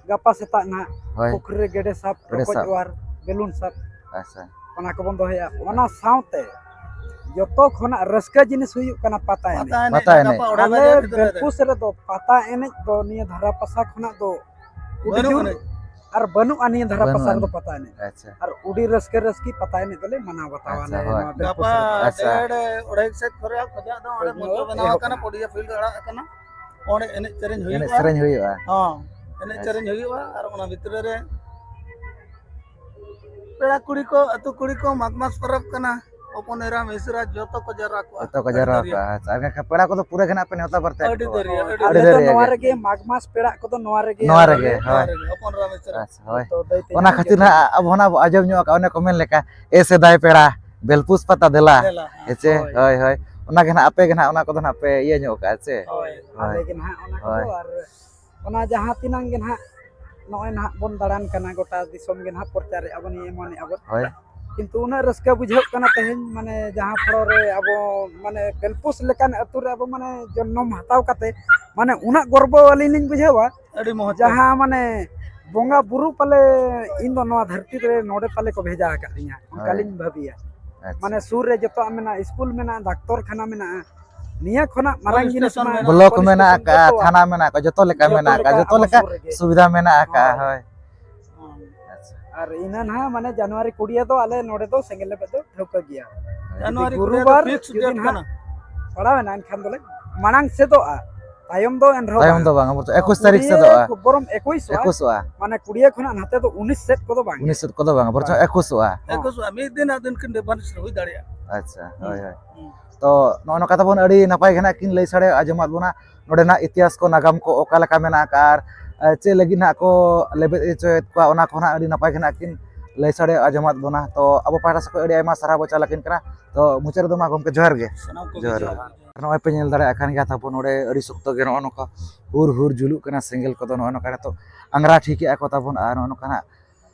ᱜᱟᱯᱟ ᱥᱮᱛᱟᱜ ᱱᱟᱦᱟᱜ ᱦᱳᱭ᱾ ᱯᱩᱠᱷᱨᱤ ᱨᱮ ᱜᱮᱰᱮ ᱥᱟᱵ, ᱜᱮᱰᱮ ᱨᱚᱠᱚᱡ ᱥᱟᱵ᱾ ᱚᱣᱟᱨ, ᱵᱮᱞᱩᱱ ᱥᱟᱵ᱾ ᱟᱪᱪᱷᱟ᱾ ᱚᱱᱟ ᱠᱚᱵᱚᱱ ᱫᱚᱦᱚᱭᱟ᱾ ᱚᱱᱟ ᱥᱟᱶᱛᱮ ᱡᱚᱛᱚ ᱠᱷᱚᱱᱟᱜ ᱨᱟᱹᱥᱠᱟᱹ ᱡᱤᱱᱤᱥ ᱦᱩᱭᱩᱜ ᱠᱟᱱᱟ ᱯᱟᱛᱟ ᱮᱱᱮᱡ᱾ ᱯᱟᱛᱟ ᱮᱱᱮᱡ, ᱯᱟᱛᱟ ᱮᱱᱮᱡ᱾ ᱜᱟᱯᱟ ᱚᱲᱟᱜ ᱟᱞᱮ ᱵᱟᱡᱟᱨ ᱵᱷᱤᱛᱨᱤ ᱨᱮ᱾ ᱵᱮᱞᱯᱩᱥ ᱨᱮᱫᱚ ᱯᱟᱛᱟ ᱮᱱᱮᱡ ᱫᱚ ᱱᱤᱭᱟᱹ ᱫᱷᱟᱨᱟ ᱯᱟᱥᱟ ᱠᱷᱚᱱᱟᱜ ᱫᱚ ᱟᱹᱰᱤ ᱵᱟᱹᱱᱩᱜ ᱡᱳᱨ ᱟᱹᱱᱤᱡ᱾ ᱟᱨ ᱵᱟᱹᱱᱩᱜᱼᱟ ᱱᱤᱭᱟᱹ ᱫᱷᱟᱨᱟ ᱵᱟᱹᱱᱩᱜ ᱯᱟᱥᱟ ᱨᱮᱫᱚ ᱟᱹᱱᱤᱡ᱾ ᱯᱟᱛᱟ ᱮᱱᱮᱡ᱾ ᱟᱪᱪᱷᱟ᱾ ᱟᱨ ᱟᱹᱰᱤ ᱨᱟᱹᱥᱠᱟᱹ ᱨᱟᱹᱥᱠᱤ ᱯᱟᱛᱟ ᱮᱱᱮᱡ ᱫᱚᱞᱮ ᱢᱟᱱᱟᱣ ᱵᱟᱛᱟᱣᱟ ᱟᱪᱪᱷᱟ, ᱟᱞᱮ ᱦᱳᱭ᱾ ᱱᱚᱣᱟ ᱵᱮᱞᱯᱩᱥ ᱜᱟᱯᱟ ᱨᱮᱫᱚ᱾ ᱟᱪᱪᱷᱟ᱾ ᱰᱮᱲ ᱟᱹᱲᱟᱹᱭ ᱥᱮᱫ ᱠᱚᱨᱮ ᱠᱷᱚᱡᱟᱜ ᱫᱚ ᱚᱸᱰᱮ ᱦᱳᱭ, ᱢᱚᱧᱪᱚ ᱵᱮᱱᱟᱣ ᱮᱦᱚᱵ ᱟᱠᱟᱱᱟ, ᱮᱱᱟ᱾ ᱯᱚᱰᱤᱭᱟ field ᱟᱲᱟᱜ ᱟᱠᱟᱱᱟ, ᱚᱸᱰᱮ ᱮᱱᱮᱡ ᱥᱮᱨᱮᱧ ᱮᱱᱮᱡ ᱦᱩᱭᱩᱜᱼᱟ᱾ ᱥᱮᱨᱮᱧ ᱦᱩᱭᱩᱜᱼᱟ᱾ ᱦᱚᱸ, ᱮᱱᱮᱡ ᱟᱪᱪᱷᱟ᱾ ᱥᱮᱨᱮᱧ ᱦᱩᱭᱩᱜᱼᱟ ᱟᱨ ᱚᱱᱟ ᱵᱷᱤᱛᱨᱤ ᱨᱮ ᱯᱮᱲᱟ ᱠᱩᱲᱤ ᱠᱚ, ᱟᱹᱛᱩ ᱠᱩᱲᱤ ᱠᱚ, ᱢᱟᱜᱽ ᱢᱟᱥ ᱯᱚᱨᱚᱵᱽ ᱠᱟᱱᱟ, ᱦᱚᱯᱚᱱ ᱮᱨᱟ, ᱢᱤᱥᱨᱟ ᱡᱚᱛᱚ ᱠᱚ ᱡᱟᱣᱨᱟ ᱠᱚᱜᱼᱟ᱾ ᱡᱚᱛᱚ ᱠᱚ ᱟᱹᱰᱤ ᱡᱟᱣᱨᱟ ᱫᱟᱹᱨᱭᱟᱹ᱾ ᱠᱚᱜᱼᱟ᱾ ᱟᱪᱪᱷᱟ, ᱟᱨ ᱮᱱᱠᱷᱟᱱ ᱯᱮᱲᱟ ᱠᱚᱫᱚ ᱯᱩᱨᱟᱹ ᱜᱮ ᱱᱟᱜ ᱯᱮ ᱱᱮᱣᱛᱟ ᱵᱟᱨᱛᱮ ᱟᱹᱰᱤ ᱠᱚᱣᱟ᱾ ᱫᱟᱹᱨᱭᱟᱹ, ᱟᱹᱰᱤ ᱟᱹᱰᱤ ᱟᱞᱮ ᱫᱚ ᱫᱟᱹᱨᱭᱟᱹ ᱱᱚᱣᱟ ᱜᱮ᱾ ᱨᱮᱜᱮ ᱢᱟᱜᱽ ᱢᱟᱥ ᱯᱮᱲᱟ ᱠᱚᱫᱚ ᱱᱚᱣᱟ ᱨᱮᱜᱮ᱾ ᱱᱚᱣᱟ ᱨᱮᱜᱮ, ᱱᱚᱣᱟ ᱦᱳᱭ᱾ ᱨᱮᱜᱮ, ᱦᱚᱯᱚᱱ ᱮᱨᱟ, ᱢᱤᱥᱨᱟ᱾ ᱟᱪᱪᱷᱟ, ᱦᱳᱭ᱾ ᱡᱚᱛᱚ ᱫᱟᱹᱭ ᱚᱱᱟ ᱛᱮᱧᱟᱝ ᱠᱷᱟᱹᱛᱤᱨ ᱡᱚᱛᱚ᱾ ᱱᱟᱜ ᱟᱵᱚ ᱱᱟᱜ ᱵᱚ ᱟᱸᱡᱚᱢ ᱧᱚᱜ ᱟᱠᱟᱫ, ᱚᱱᱮ ᱠᱚ ᱢᱮᱱ ᱞᱮᱠᱟ, "ᱮ ᱥᱮᱫᱟᱭ ᱯᱮᱲᱟ, ᱵᱮᱞᱯᱩᱥ ᱯᱟᱛᱟ ᱫᱮᱞᱟ", ᱫᱮᱞᱟ, ᱦᱮᱸ ᱪᱮ? ᱦᱳᱭ᱾ ᱦᱳᱭ, ᱦᱳᱭ᱾ ᱚᱱᱟ ᱜᱮ ᱱᱟᱜ ᱟᱯᱮ ᱜᱮ ᱱᱟᱜ ᱚᱱᱟ ᱠᱚᱫᱚ ᱱᱟᱜ ᱯᱮ ᱤᱭᱟᱹ ᱧᱚᱜ ᱠᱟᱜᱼᱟ ᱪᱮ? ᱦᱳᱭ, ᱦᱳᱭ᱾ ᱟᱞᱮ ᱜᱮ ᱱᱟᱦᱟᱜ ᱚᱱᱟ ᱦᱳᱭ᱾ ᱠᱚᱫᱚ, ᱟᱨ ᱚᱱᱟ ᱡᱟᱦᱟᱸ ᱛᱤᱱᱟᱹᱝ ᱜᱮ ᱱᱟᱦᱟᱜ ᱱᱚᱜᱼᱚᱭ ᱱᱟᱦᱟᱜ ᱵᱚᱱ ᱫᱟᱬᱟᱱ ᱠᱟᱱᱟ, ᱜᱚᱴᱟ ᱫᱤᱥᱚᱢ ᱜᱮ ᱱᱟᱦᱟᱜ ᱯᱨᱚᱪᱟᱨᱮᱜᱼᱟ ᱵᱚᱱ, ᱮᱢᱟᱱᱮᱜᱼᱟ ᱵᱚᱱ᱾ ᱦᱳᱭ᱾ ᱠᱤᱱᱛᱩ ᱩᱱᱟᱹᱜ ᱨᱟᱹᱥᱠᱟᱹ ᱵᱩᱡᱷᱟᱹᱜ ᱠᱟᱱᱟ ᱛᱮᱦᱮᱧ, ᱢᱟᱱᱮ ᱡᱟᱦᱟᱸ ᱯᱷᱚᱲᱚ ᱨᱮ ᱟᱵᱚ ᱢᱟᱱᱮ ᱵᱮᱞᱯᱩᱥ ᱞᱮᱠᱟᱱ ᱟᱹᱛᱩ ᱨᱮ ᱟᱵᱚ ᱢᱟᱱᱮ ᱡᱚᱱᱚᱢ ᱦᱟᱛᱟᱣ ᱠᱟᱛᱮ, ᱢᱟᱱᱮ ᱩᱱᱟᱹᱜ ᱜᱚᱨᱵᱚ ᱟᱹᱞᱤᱧ ᱞᱤᱧ ᱵᱩᱡᱷᱟᱹᱣᱟ᱾ ᱟᱹᱰᱤ ᱢᱚᱦᱚᱛ᱾ ᱡᱟᱦᱟᱸ ᱢᱟᱱᱮ ᱵᱚᱸᱜᱟ ᱵᱩᱨᱩ ᱯᱟᱞᱮ ᱤᱧ ᱫᱚ ᱱᱚᱣᱟ ᱫᱷᱟᱹᱨᱛᱤ ᱨᱮ ᱱᱚᱰᱮ ᱯᱟᱞᱮ ᱠᱚ ᱵᱷᱮᱡᱟ ᱟᱠᱟᱫ ᱞᱤᱧᱟ, ᱚᱱᱠᱟ ᱦᱳᱭ᱾ ᱞᱤᱧ ᱵᱷᱟᱹᱵᱤᱭᱟ᱾ ᱟᱪᱪᱷᱟ᱾ ᱢᱟᱱᱮ ᱥᱩᱨ ᱨᱮ ᱡᱚᱛᱚᱣᱟᱜ ᱢᱮᱱᱟᱜᱼᱟ, ᱥᱠᱩᱞ ᱢᱮᱱᱟᱜᱼᱟ, ᱰᱟᱠᱛᱚᱨ ᱠᱷᱟᱱᱟ ᱢᱮᱱᱟᱜᱼᱟ, ᱱᱤᱭᱟᱹ ᱠᱷᱚᱱᱟᱜ ᱢᱟᱨᱟᱝ ᱯᱩᱞᱤᱥ ᱡᱤᱱᱤᱥ ᱥᱴᱮᱥᱚᱱ ᱢᱟ ᱢᱮᱱᱟᱜᱼᱟ᱾ ᱵᱞᱚᱠ ᱯᱩᱞᱤᱥ ᱢᱮᱱᱟᱜ ᱥᱴᱮᱥᱚᱱ ᱟᱠᱟᱫᱼᱟ, ᱡᱚᱛᱚᱣᱟᱜ᱾ ᱛᱷᱟᱱᱟ ᱢᱮᱱᱟᱜ ᱟᱠᱟᱫ, ᱡᱚᱛᱚ ᱡᱚᱛᱚ ᱞᱮᱠᱟ ᱞᱮᱠᱟ ᱟᱵᱚ ᱥᱩᱨ ᱨᱮᱜᱮ᱾ ᱥᱩᱵᱤᱫᱷᱟ ᱢᱮᱱᱟᱜ ᱟᱠᱟᱫᱼᱟ, ᱦᱳᱭ᱾ ᱦᱳᱭ᱾ ᱦᱩᱸ᱾ ᱟᱪᱪᱷᱟ᱾ ᱟᱨ ᱤᱱᱟᱹ ᱱᱟᱦᱟᱜ ᱢᱟᱱᱮ ᱡᱟᱱᱩᱣᱟᱨᱤ ᱠᱩᱲᱤ ᱫᱚ ᱟᱞᱮ ᱱᱚᱰᱮ ᱫᱚ ᱥᱮᱸᱜᱮᱞ ᱞᱮᱵᱮᱫ ᱫᱚ ᱴᱷᱟᱹᱣᱠᱟᱹ ᱜᱮᱭᱟ᱾ ᱡᱟᱱᱩᱣᱟᱨᱤ ᱡᱩᱫᱤ ᱠᱩᱲᱤ ᱫᱚ ᱜᱩᱨᱩᱵᱟᱨ ᱯᱷᱤᱠᱥ ᱡᱩᱫᱤ ᱰᱮᱴ ᱱᱟᱦᱟᱜ ᱠᱟᱱᱟ᱾ ᱯᱟᱲᱟᱣᱮᱱᱟ, ᱮᱱᱠᱷᱟᱱ ᱫᱚᱞᱮ ᱢᱟᱲᱟᱝ ᱥᱮᱫᱚᱜᱼᱟ, ᱛᱟᱭᱚᱢ ᱫᱚ ᱮᱱ ᱨᱮᱦᱚᱸ ᱛᱟᱭᱚᱢ ᱵᱟᱝ᱾ ᱫᱚ ᱵᱟᱝ, ᱵᱚᱨᱪᱚᱝ ᱮᱠᱩᱥ ᱛᱟᱹᱨᱤᱠᱷ ᱠᱩᱲᱤ ᱥᱮᱫᱚᱜᱼᱟ᱾ ᱵᱚᱨᱚᱢ ᱮᱠᱩᱥᱚᱜᱼᱟ᱾ ᱮᱠᱩᱥᱚᱜᱼᱟ᱾ ᱢᱟᱱᱮ ᱠᱩᱲᱤᱭᱟᱹ ᱠᱷᱚᱱᱟᱜ ᱱᱟᱛᱮ ᱫᱚ ᱩᱱᱤᱥ ᱥᱮᱫ ᱠᱚᱫᱚ ᱵᱟᱝ᱾ ᱩᱱᱤᱥ ᱥᱮᱫ ᱠᱚᱫᱚ ᱵᱟᱝ, ᱵᱚᱨᱪᱚᱝ ᱵᱟᱝ᱾ ᱮᱠᱩᱥᱚᱜᱼᱟ᱾ ᱮᱠᱩᱥᱚᱜᱼᱟ, ᱢᱤᱫ ᱫᱤᱱ ᱟᱨ ᱫᱤᱱ ᱠᱤᱱ ᱰᱤᱯᱷᱟᱨᱮᱱᱥ ᱦᱩᱭ ᱫᱟᱲᱮᱭᱟᱜᱼᱟ᱾ ᱟᱪᱪᱷᱟ, ᱦᱳᱭ, ᱦᱳᱭ᱾ ᱦᱩᱸ᱾ ᱛᱚ, ᱱᱚᱜᱼᱚ ᱱᱚᱝᱠᱟ ᱛᱟᱵᱚᱱ ᱟᱹᱰᱤ ᱱᱟᱯᱟᱭ ᱜᱮ ᱱᱟᱜ ᱠᱤᱱ ᱞᱟᱹᱭ ᱥᱟᱰᱮ ᱟᱸᱡᱚᱢᱟᱫ ᱵᱚᱱᱟ᱾ ᱱᱚᱰᱮᱱᱟᱜ ᱤᱛᱤᱦᱟᱥ ᱠᱚ, ᱱᱟᱜᱟᱢ ᱠᱚ ᱚᱠᱟ ᱞᱮᱠᱟ ᱢᱮᱱᱟᱜ ᱟᱠᱟᱫᱼᱟ ᱟᱨ, ᱮ, ᱪᱮᱫ ᱞᱟᱹᱜᱤᱫ ᱱᱟᱜ ᱠᱚ ᱞᱮᱵᱮᱫ ᱦᱚᱪᱚᱭᱮᱫ ᱠᱚᱣᱟ, ᱚᱱᱟ ᱠᱚ ᱱᱟᱜ ᱟᱹᱰᱤ ᱱᱟᱯᱟᱭ ᱜᱮ ᱱᱟᱜ ᱠᱤᱱ ᱞᱟᱹᱭ ᱥᱟᱰᱮ ᱟᱸᱡᱚᱢᱟᱫ ᱵᱚᱱᱟ᱾ ᱛᱚ, ᱟᱵᱚ ᱯᱟᱦᱴᱟ ᱥᱮᱫ ᱠᱷᱚᱱ ᱟᱹᱰᱤ ᱟᱭᱢᱟ ᱥᱟᱨᱦᱟᱣ ᱵᱚ ᱪᱟᱞ ᱟᱹᱠᱤᱱ ᱠᱟᱱᱟ᱾ ᱛᱚ, ᱢᱩᱪᱟᱹᱫ ᱨᱮᱫᱚ ᱢᱟ ᱜᱚᱢᱠᱮ ᱡᱚᱦᱟᱨ ᱜᱮ᱾ ᱥᱟᱱᱟᱢ ᱠᱚᱜᱮ ᱡᱚᱦᱟᱨ ᱜᱮ᱾ ᱡᱚᱦᱟᱨ᱾ ᱟᱨ ᱱᱚᱜᱼᱚᱭ ᱯᱮ ᱧᱮᱞ ᱫᱟᱲᱮᱭᱟᱜ ᱠᱟᱱ ᱜᱮᱭᱟ ᱛᱟᱵᱚᱱ ᱱᱚᱰᱮ ᱟᱹᱰᱤ ᱥᱚᱠᱛᱚ ᱜᱮ ᱱᱚᱜᱼᱚ ᱱᱚᱝᱠᱟ ᱦᱩᱨ ᱦᱩᱨ ᱡᱩᱞᱩᱜ ᱠᱟᱱᱟ ᱥᱮᱸᱜᱮᱞ ᱠᱚᱫᱚ, ᱱᱚᱜᱼᱚ ᱱᱚᱝᱠᱟ ᱱᱤᱛᱚᱜ ᱟᱝᱜᱽᱨᱟ ᱴᱷᱤᱠᱮᱜᱼᱟ ᱠᱚ ᱛᱟᱵᱚᱱ᱾ ᱟᱨ ᱱᱚᱜᱼᱚ ᱱᱚᱝᱠᱟ ᱱᱟᱜ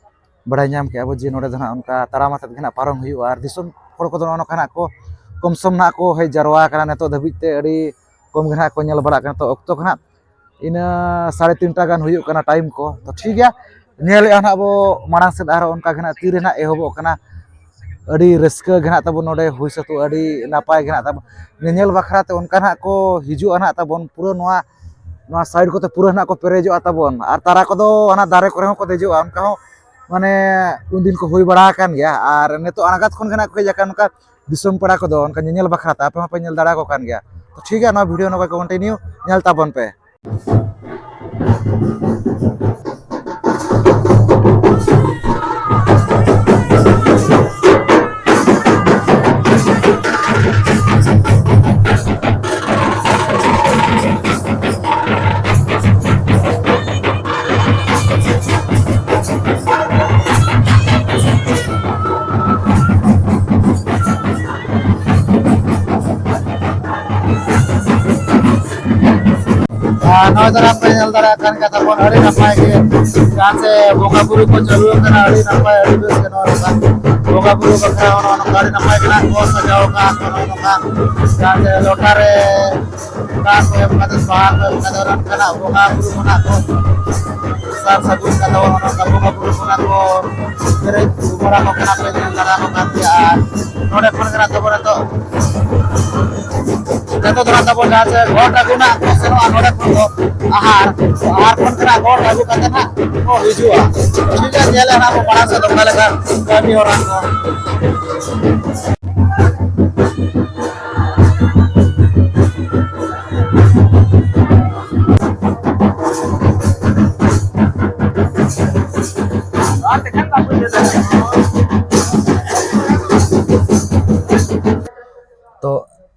ᱵᱟᱲᱟᱭ ᱧᱟᱢ ᱠᱮᱜᱼᱟ ᱵᱚ ᱡᱮ ᱱᱚᱰᱮ ᱫᱚ ᱱᱟᱜ ᱚᱱᱠᱟ ᱛᱟᱲᱟᱢ ᱟᱛᱮᱫ ᱜᱮ ᱱᱟᱜ ᱯᱟᱨᱚᱢ ᱦᱩᱭᱩᱜᱼᱟ᱾ ᱟᱨ ᱫᱤᱥᱚᱢ ᱦᱚᱲ ᱠᱚᱫᱚ ᱱᱚᱜᱼᱚ ᱱᱚᱝᱠᱟ ᱱᱟᱜ ᱠᱚ ᱠᱚᱢ ᱥᱚᱢ ᱱᱟᱜ ᱠᱚ ᱦᱮᱡ ᱡᱟᱨᱣᱟ ᱟᱠᱟᱱᱟ ᱱᱤᱛᱚᱜ ᱫᱷᱟᱹᱵᱤᱡ ᱛᱮ, ᱟᱹᱰᱤ ᱠᱚᱢ ᱜᱮ ᱱᱟᱜ ᱠᱚ ᱧᱮᱞ ᱵᱟᱲᱟᱜ ᱠᱟᱱᱟ᱾ ᱛᱚ, ᱚᱠᱛᱚ ᱠᱚ ᱱᱟᱜ ᱤᱱᱟᱹ ᱥᱟᱲᱮ ᱛᱤᱱᱴᱟ ᱜᱟᱱ ᱦᱩᱭᱩᱜ ᱠᱟᱱᱟ ᱴᱟᱭᱤᱢ ᱠᱚ᱾ ᱛᱚ, ᱴᱷᱤᱠ ᱜᱮᱭᱟ, ᱧᱮᱞᱮᱜᱼᱟ ᱱᱟᱜ ᱵᱚ ᱢᱟᱲᱟᱝ ᱥᱮᱫ ᱟᱨᱦᱚᱸ ᱚᱱᱠᱟ ᱜᱮ ᱱᱟᱜ ᱛᱤᱨᱮ ᱱᱟᱜ ᱮᱦᱚᱵᱚᱜ ᱠᱟᱱᱟ᱾ ᱟᱹᱰᱤ ᱨᱟᱹᱥᱠᱟᱹ ᱜᱮ ᱱᱟᱜ ᱛᱟᱵᱚᱱ ᱱᱚᱰᱮ ᱦᱩᱭ ᱥᱟᱹᱛᱚᱜᱼᱟ, ᱟᱹᱰᱤ ᱱᱟᱯᱟᱭ ᱜᱮ ᱱᱟᱜ ᱛᱟᱵᱚᱱ ᱧᱮᱧᱮᱞ ᱵᱟᱠᱷᱨᱟ ᱛᱮ ᱚᱱᱠᱟ ᱱᱟᱜ ᱠᱚ ᱦᱤᱡᱩᱜᱼᱟ ᱱᱟᱜ ᱛᱟᱵᱚᱱ ᱯᱩᱨᱟᱹ ᱱᱚᱣᱟ, ᱱᱚᱣᱟ ᱥᱟᱭᱤᱰ ᱠᱚᱛᱮ ᱯᱩᱨᱟᱹ ᱱᱟᱜ ᱠᱚ ᱯᱮᱨᱮᱡᱚᱜᱼᱟ ᱛᱟᱵᱚᱱ᱾ ᱟᱨ ᱛᱟᱨᱟ ᱠᱚᱫᱚ ᱚᱱᱟ ᱫᱟᱨᱮ ᱠᱚᱨᱮ ᱦᱚᱸᱠᱚ ᱫᱮᱡᱚᱜᱼᱟ, ᱚᱱᱠᱟ ᱦᱚᱸ ᱢᱟᱱᱮ ᱩᱱᱫᱤᱱ ᱠᱚ ᱦᱩᱭ ᱵᱟᱲᱟ ᱟᱠᱟᱱ ᱜᱮᱭᱟ᱾ ᱟᱨ ᱱᱤᱛᱚᱜ ᱟᱬᱜᱟᱛ ᱠᱷᱚᱱ ᱜᱮ ᱱᱟᱜ ᱠᱚ ᱦᱮᱡ ᱟᱠᱟᱱ ᱚᱱᱠᱟ ᱫᱤᱥᱚᱢ ᱯᱮᱲᱟ ᱠᱚᱫᱚ ᱚᱱᱠᱟ ᱧᱮᱧᱮᱞ ᱵᱟᱠᱷᱨᱟ ᱛᱮ ᱟᱯᱮ ᱦᱚᱸᱯᱮ ᱧᱮᱞ ᱫᱟᱲᱮ ᱟᱠᱚ ᱠᱟᱱ ᱜᱮᱭᱟ᱾ ᱛᱚ, ᱴᱷᱤᱠ ᱜᱮᱭᱟ, ᱱᱚᱣᱟ ᱵᱷᱤᱰᱤᱭᱳ ᱱᱚᱝᱠᱟ ᱠᱚᱱᱴᱤᱱᱤᱭᱩ ᱧᱮᱞ ᱛᱟᱵᱚᱱ ᱯᱮ᱾ ᱟᱨ ᱱᱚᱜᱼᱚᱭ ᱫᱚ ᱱᱟᱜ ᱯᱮ ᱧᱮᱞ ᱫᱟᱲᱮᱭᱟᱜ ᱠᱟᱱ ᱜᱮᱭᱟ ᱛᱟᱵᱚᱱ, ᱟᱹᱰᱤ ᱱᱟᱯᱟᱭ ᱜᱮ ᱡᱟᱦᱟᱸ ᱥᱮ ᱵᱚᱸᱜᱟ ᱵᱩᱨᱩ ᱠᱚ ᱪᱟᱹᱞᱩ ᱟᱠᱟᱱᱟ, ᱟᱹᱰᱤ ᱱᱟᱯᱟᱭ, ᱟᱹᱰᱤ ᱵᱮᱥ ᱜᱮ ᱱᱚᱣᱟ ᱱᱚᱝᱠᱟ ᱵᱚᱸᱜᱟ ᱵᱩᱨᱩ ᱵᱟᱠᱷᱨᱟ ᱦᱚᱸ ᱱᱚᱜᱼᱚ ᱱᱚᱝᱠᱟ ᱟᱹᱰᱤ ᱱᱟᱯᱟᱭ ᱜᱮ ᱱᱟᱜ ᱠᱚ ᱥᱟᱡᱟᱣ ᱟᱠᱟᱫ ᱠᱚ ᱱᱚᱜᱼᱚ ᱱᱚᱝᱠᱟ ᱡᱟᱦᱟᱸ ᱥᱮ ᱞᱚᱴᱟ ᱨᱮ ᱫᱟᱜ ᱠᱚ ᱮᱢ ᱠᱟᱛᱮ, ᱵᱟᱦᱟ ᱠᱚ ᱮᱢ ᱠᱟᱛᱮ, ᱚᱱᱠᱟᱱᱟᱜ ᱵᱚᱸᱜᱟ ᱵᱩᱨᱩ ᱠᱷᱚᱱᱟᱜ ᱠᱚ ᱥᱟᱨ ᱥᱟᱹᱜᱩᱱ ᱠᱟᱛᱮ ᱵᱚᱱ, ᱚᱱᱟ ᱵᱚᱸᱜᱟ ᱵᱩᱨᱩ ᱠᱷᱚᱱᱟᱜ ᱠᱚ ᱯᱮᱨᱮᱡ ᱵᱟᱲᱟ ᱠᱚ ᱠᱟᱱᱟ ᱯᱮ, ᱧᱮᱞ ᱫᱟᱲᱮ ᱠᱚ ᱠᱟᱱ ᱜᱮᱭᱟ᱾ ᱟᱨ ᱱᱚᱰᱮ ᱠᱷᱚᱱ ᱜᱮ ᱱᱟᱜ ᱛᱟᱵᱚᱱ ᱱᱤᱛᱚᱜ, ᱱᱤᱛᱚᱜ ᱫᱚ ᱱᱟᱜ ᱟᱵᱚ ᱡᱟᱦᱟᱸ ᱥᱮ ᱜᱚᱴ ᱟᱹᱜᱩ ᱱᱟᱜ ᱠᱚ ᱥᱮᱱᱚᱜᱼᱟ, ᱱᱚᱰᱮ ᱠᱷᱚᱱ ᱫᱚ ᱟᱦᱟᱨ, ᱟᱦᱟᱨ ᱠᱷᱚᱱ ᱜᱮ ᱱᱟᱜ ᱜᱚᱴ ᱟᱹᱜᱩ ᱠᱟᱛᱮ ᱱᱟᱜ ᱠᱚ ᱦᱤᱡᱩᱜᱼᱟ᱾ ᱴᱷᱤᱠ ᱜᱮᱭᱟ, ᱧᱮᱞ ᱮᱱᱟ ᱵᱚ ᱢᱟᱲᱟᱝ ᱥᱮᱫ ᱚᱠᱟ ᱞᱮᱠᱟ ᱠᱟᱹᱢᱤ ᱦᱚᱨᱟ ᱠᱚ᱾ ᱛᱚ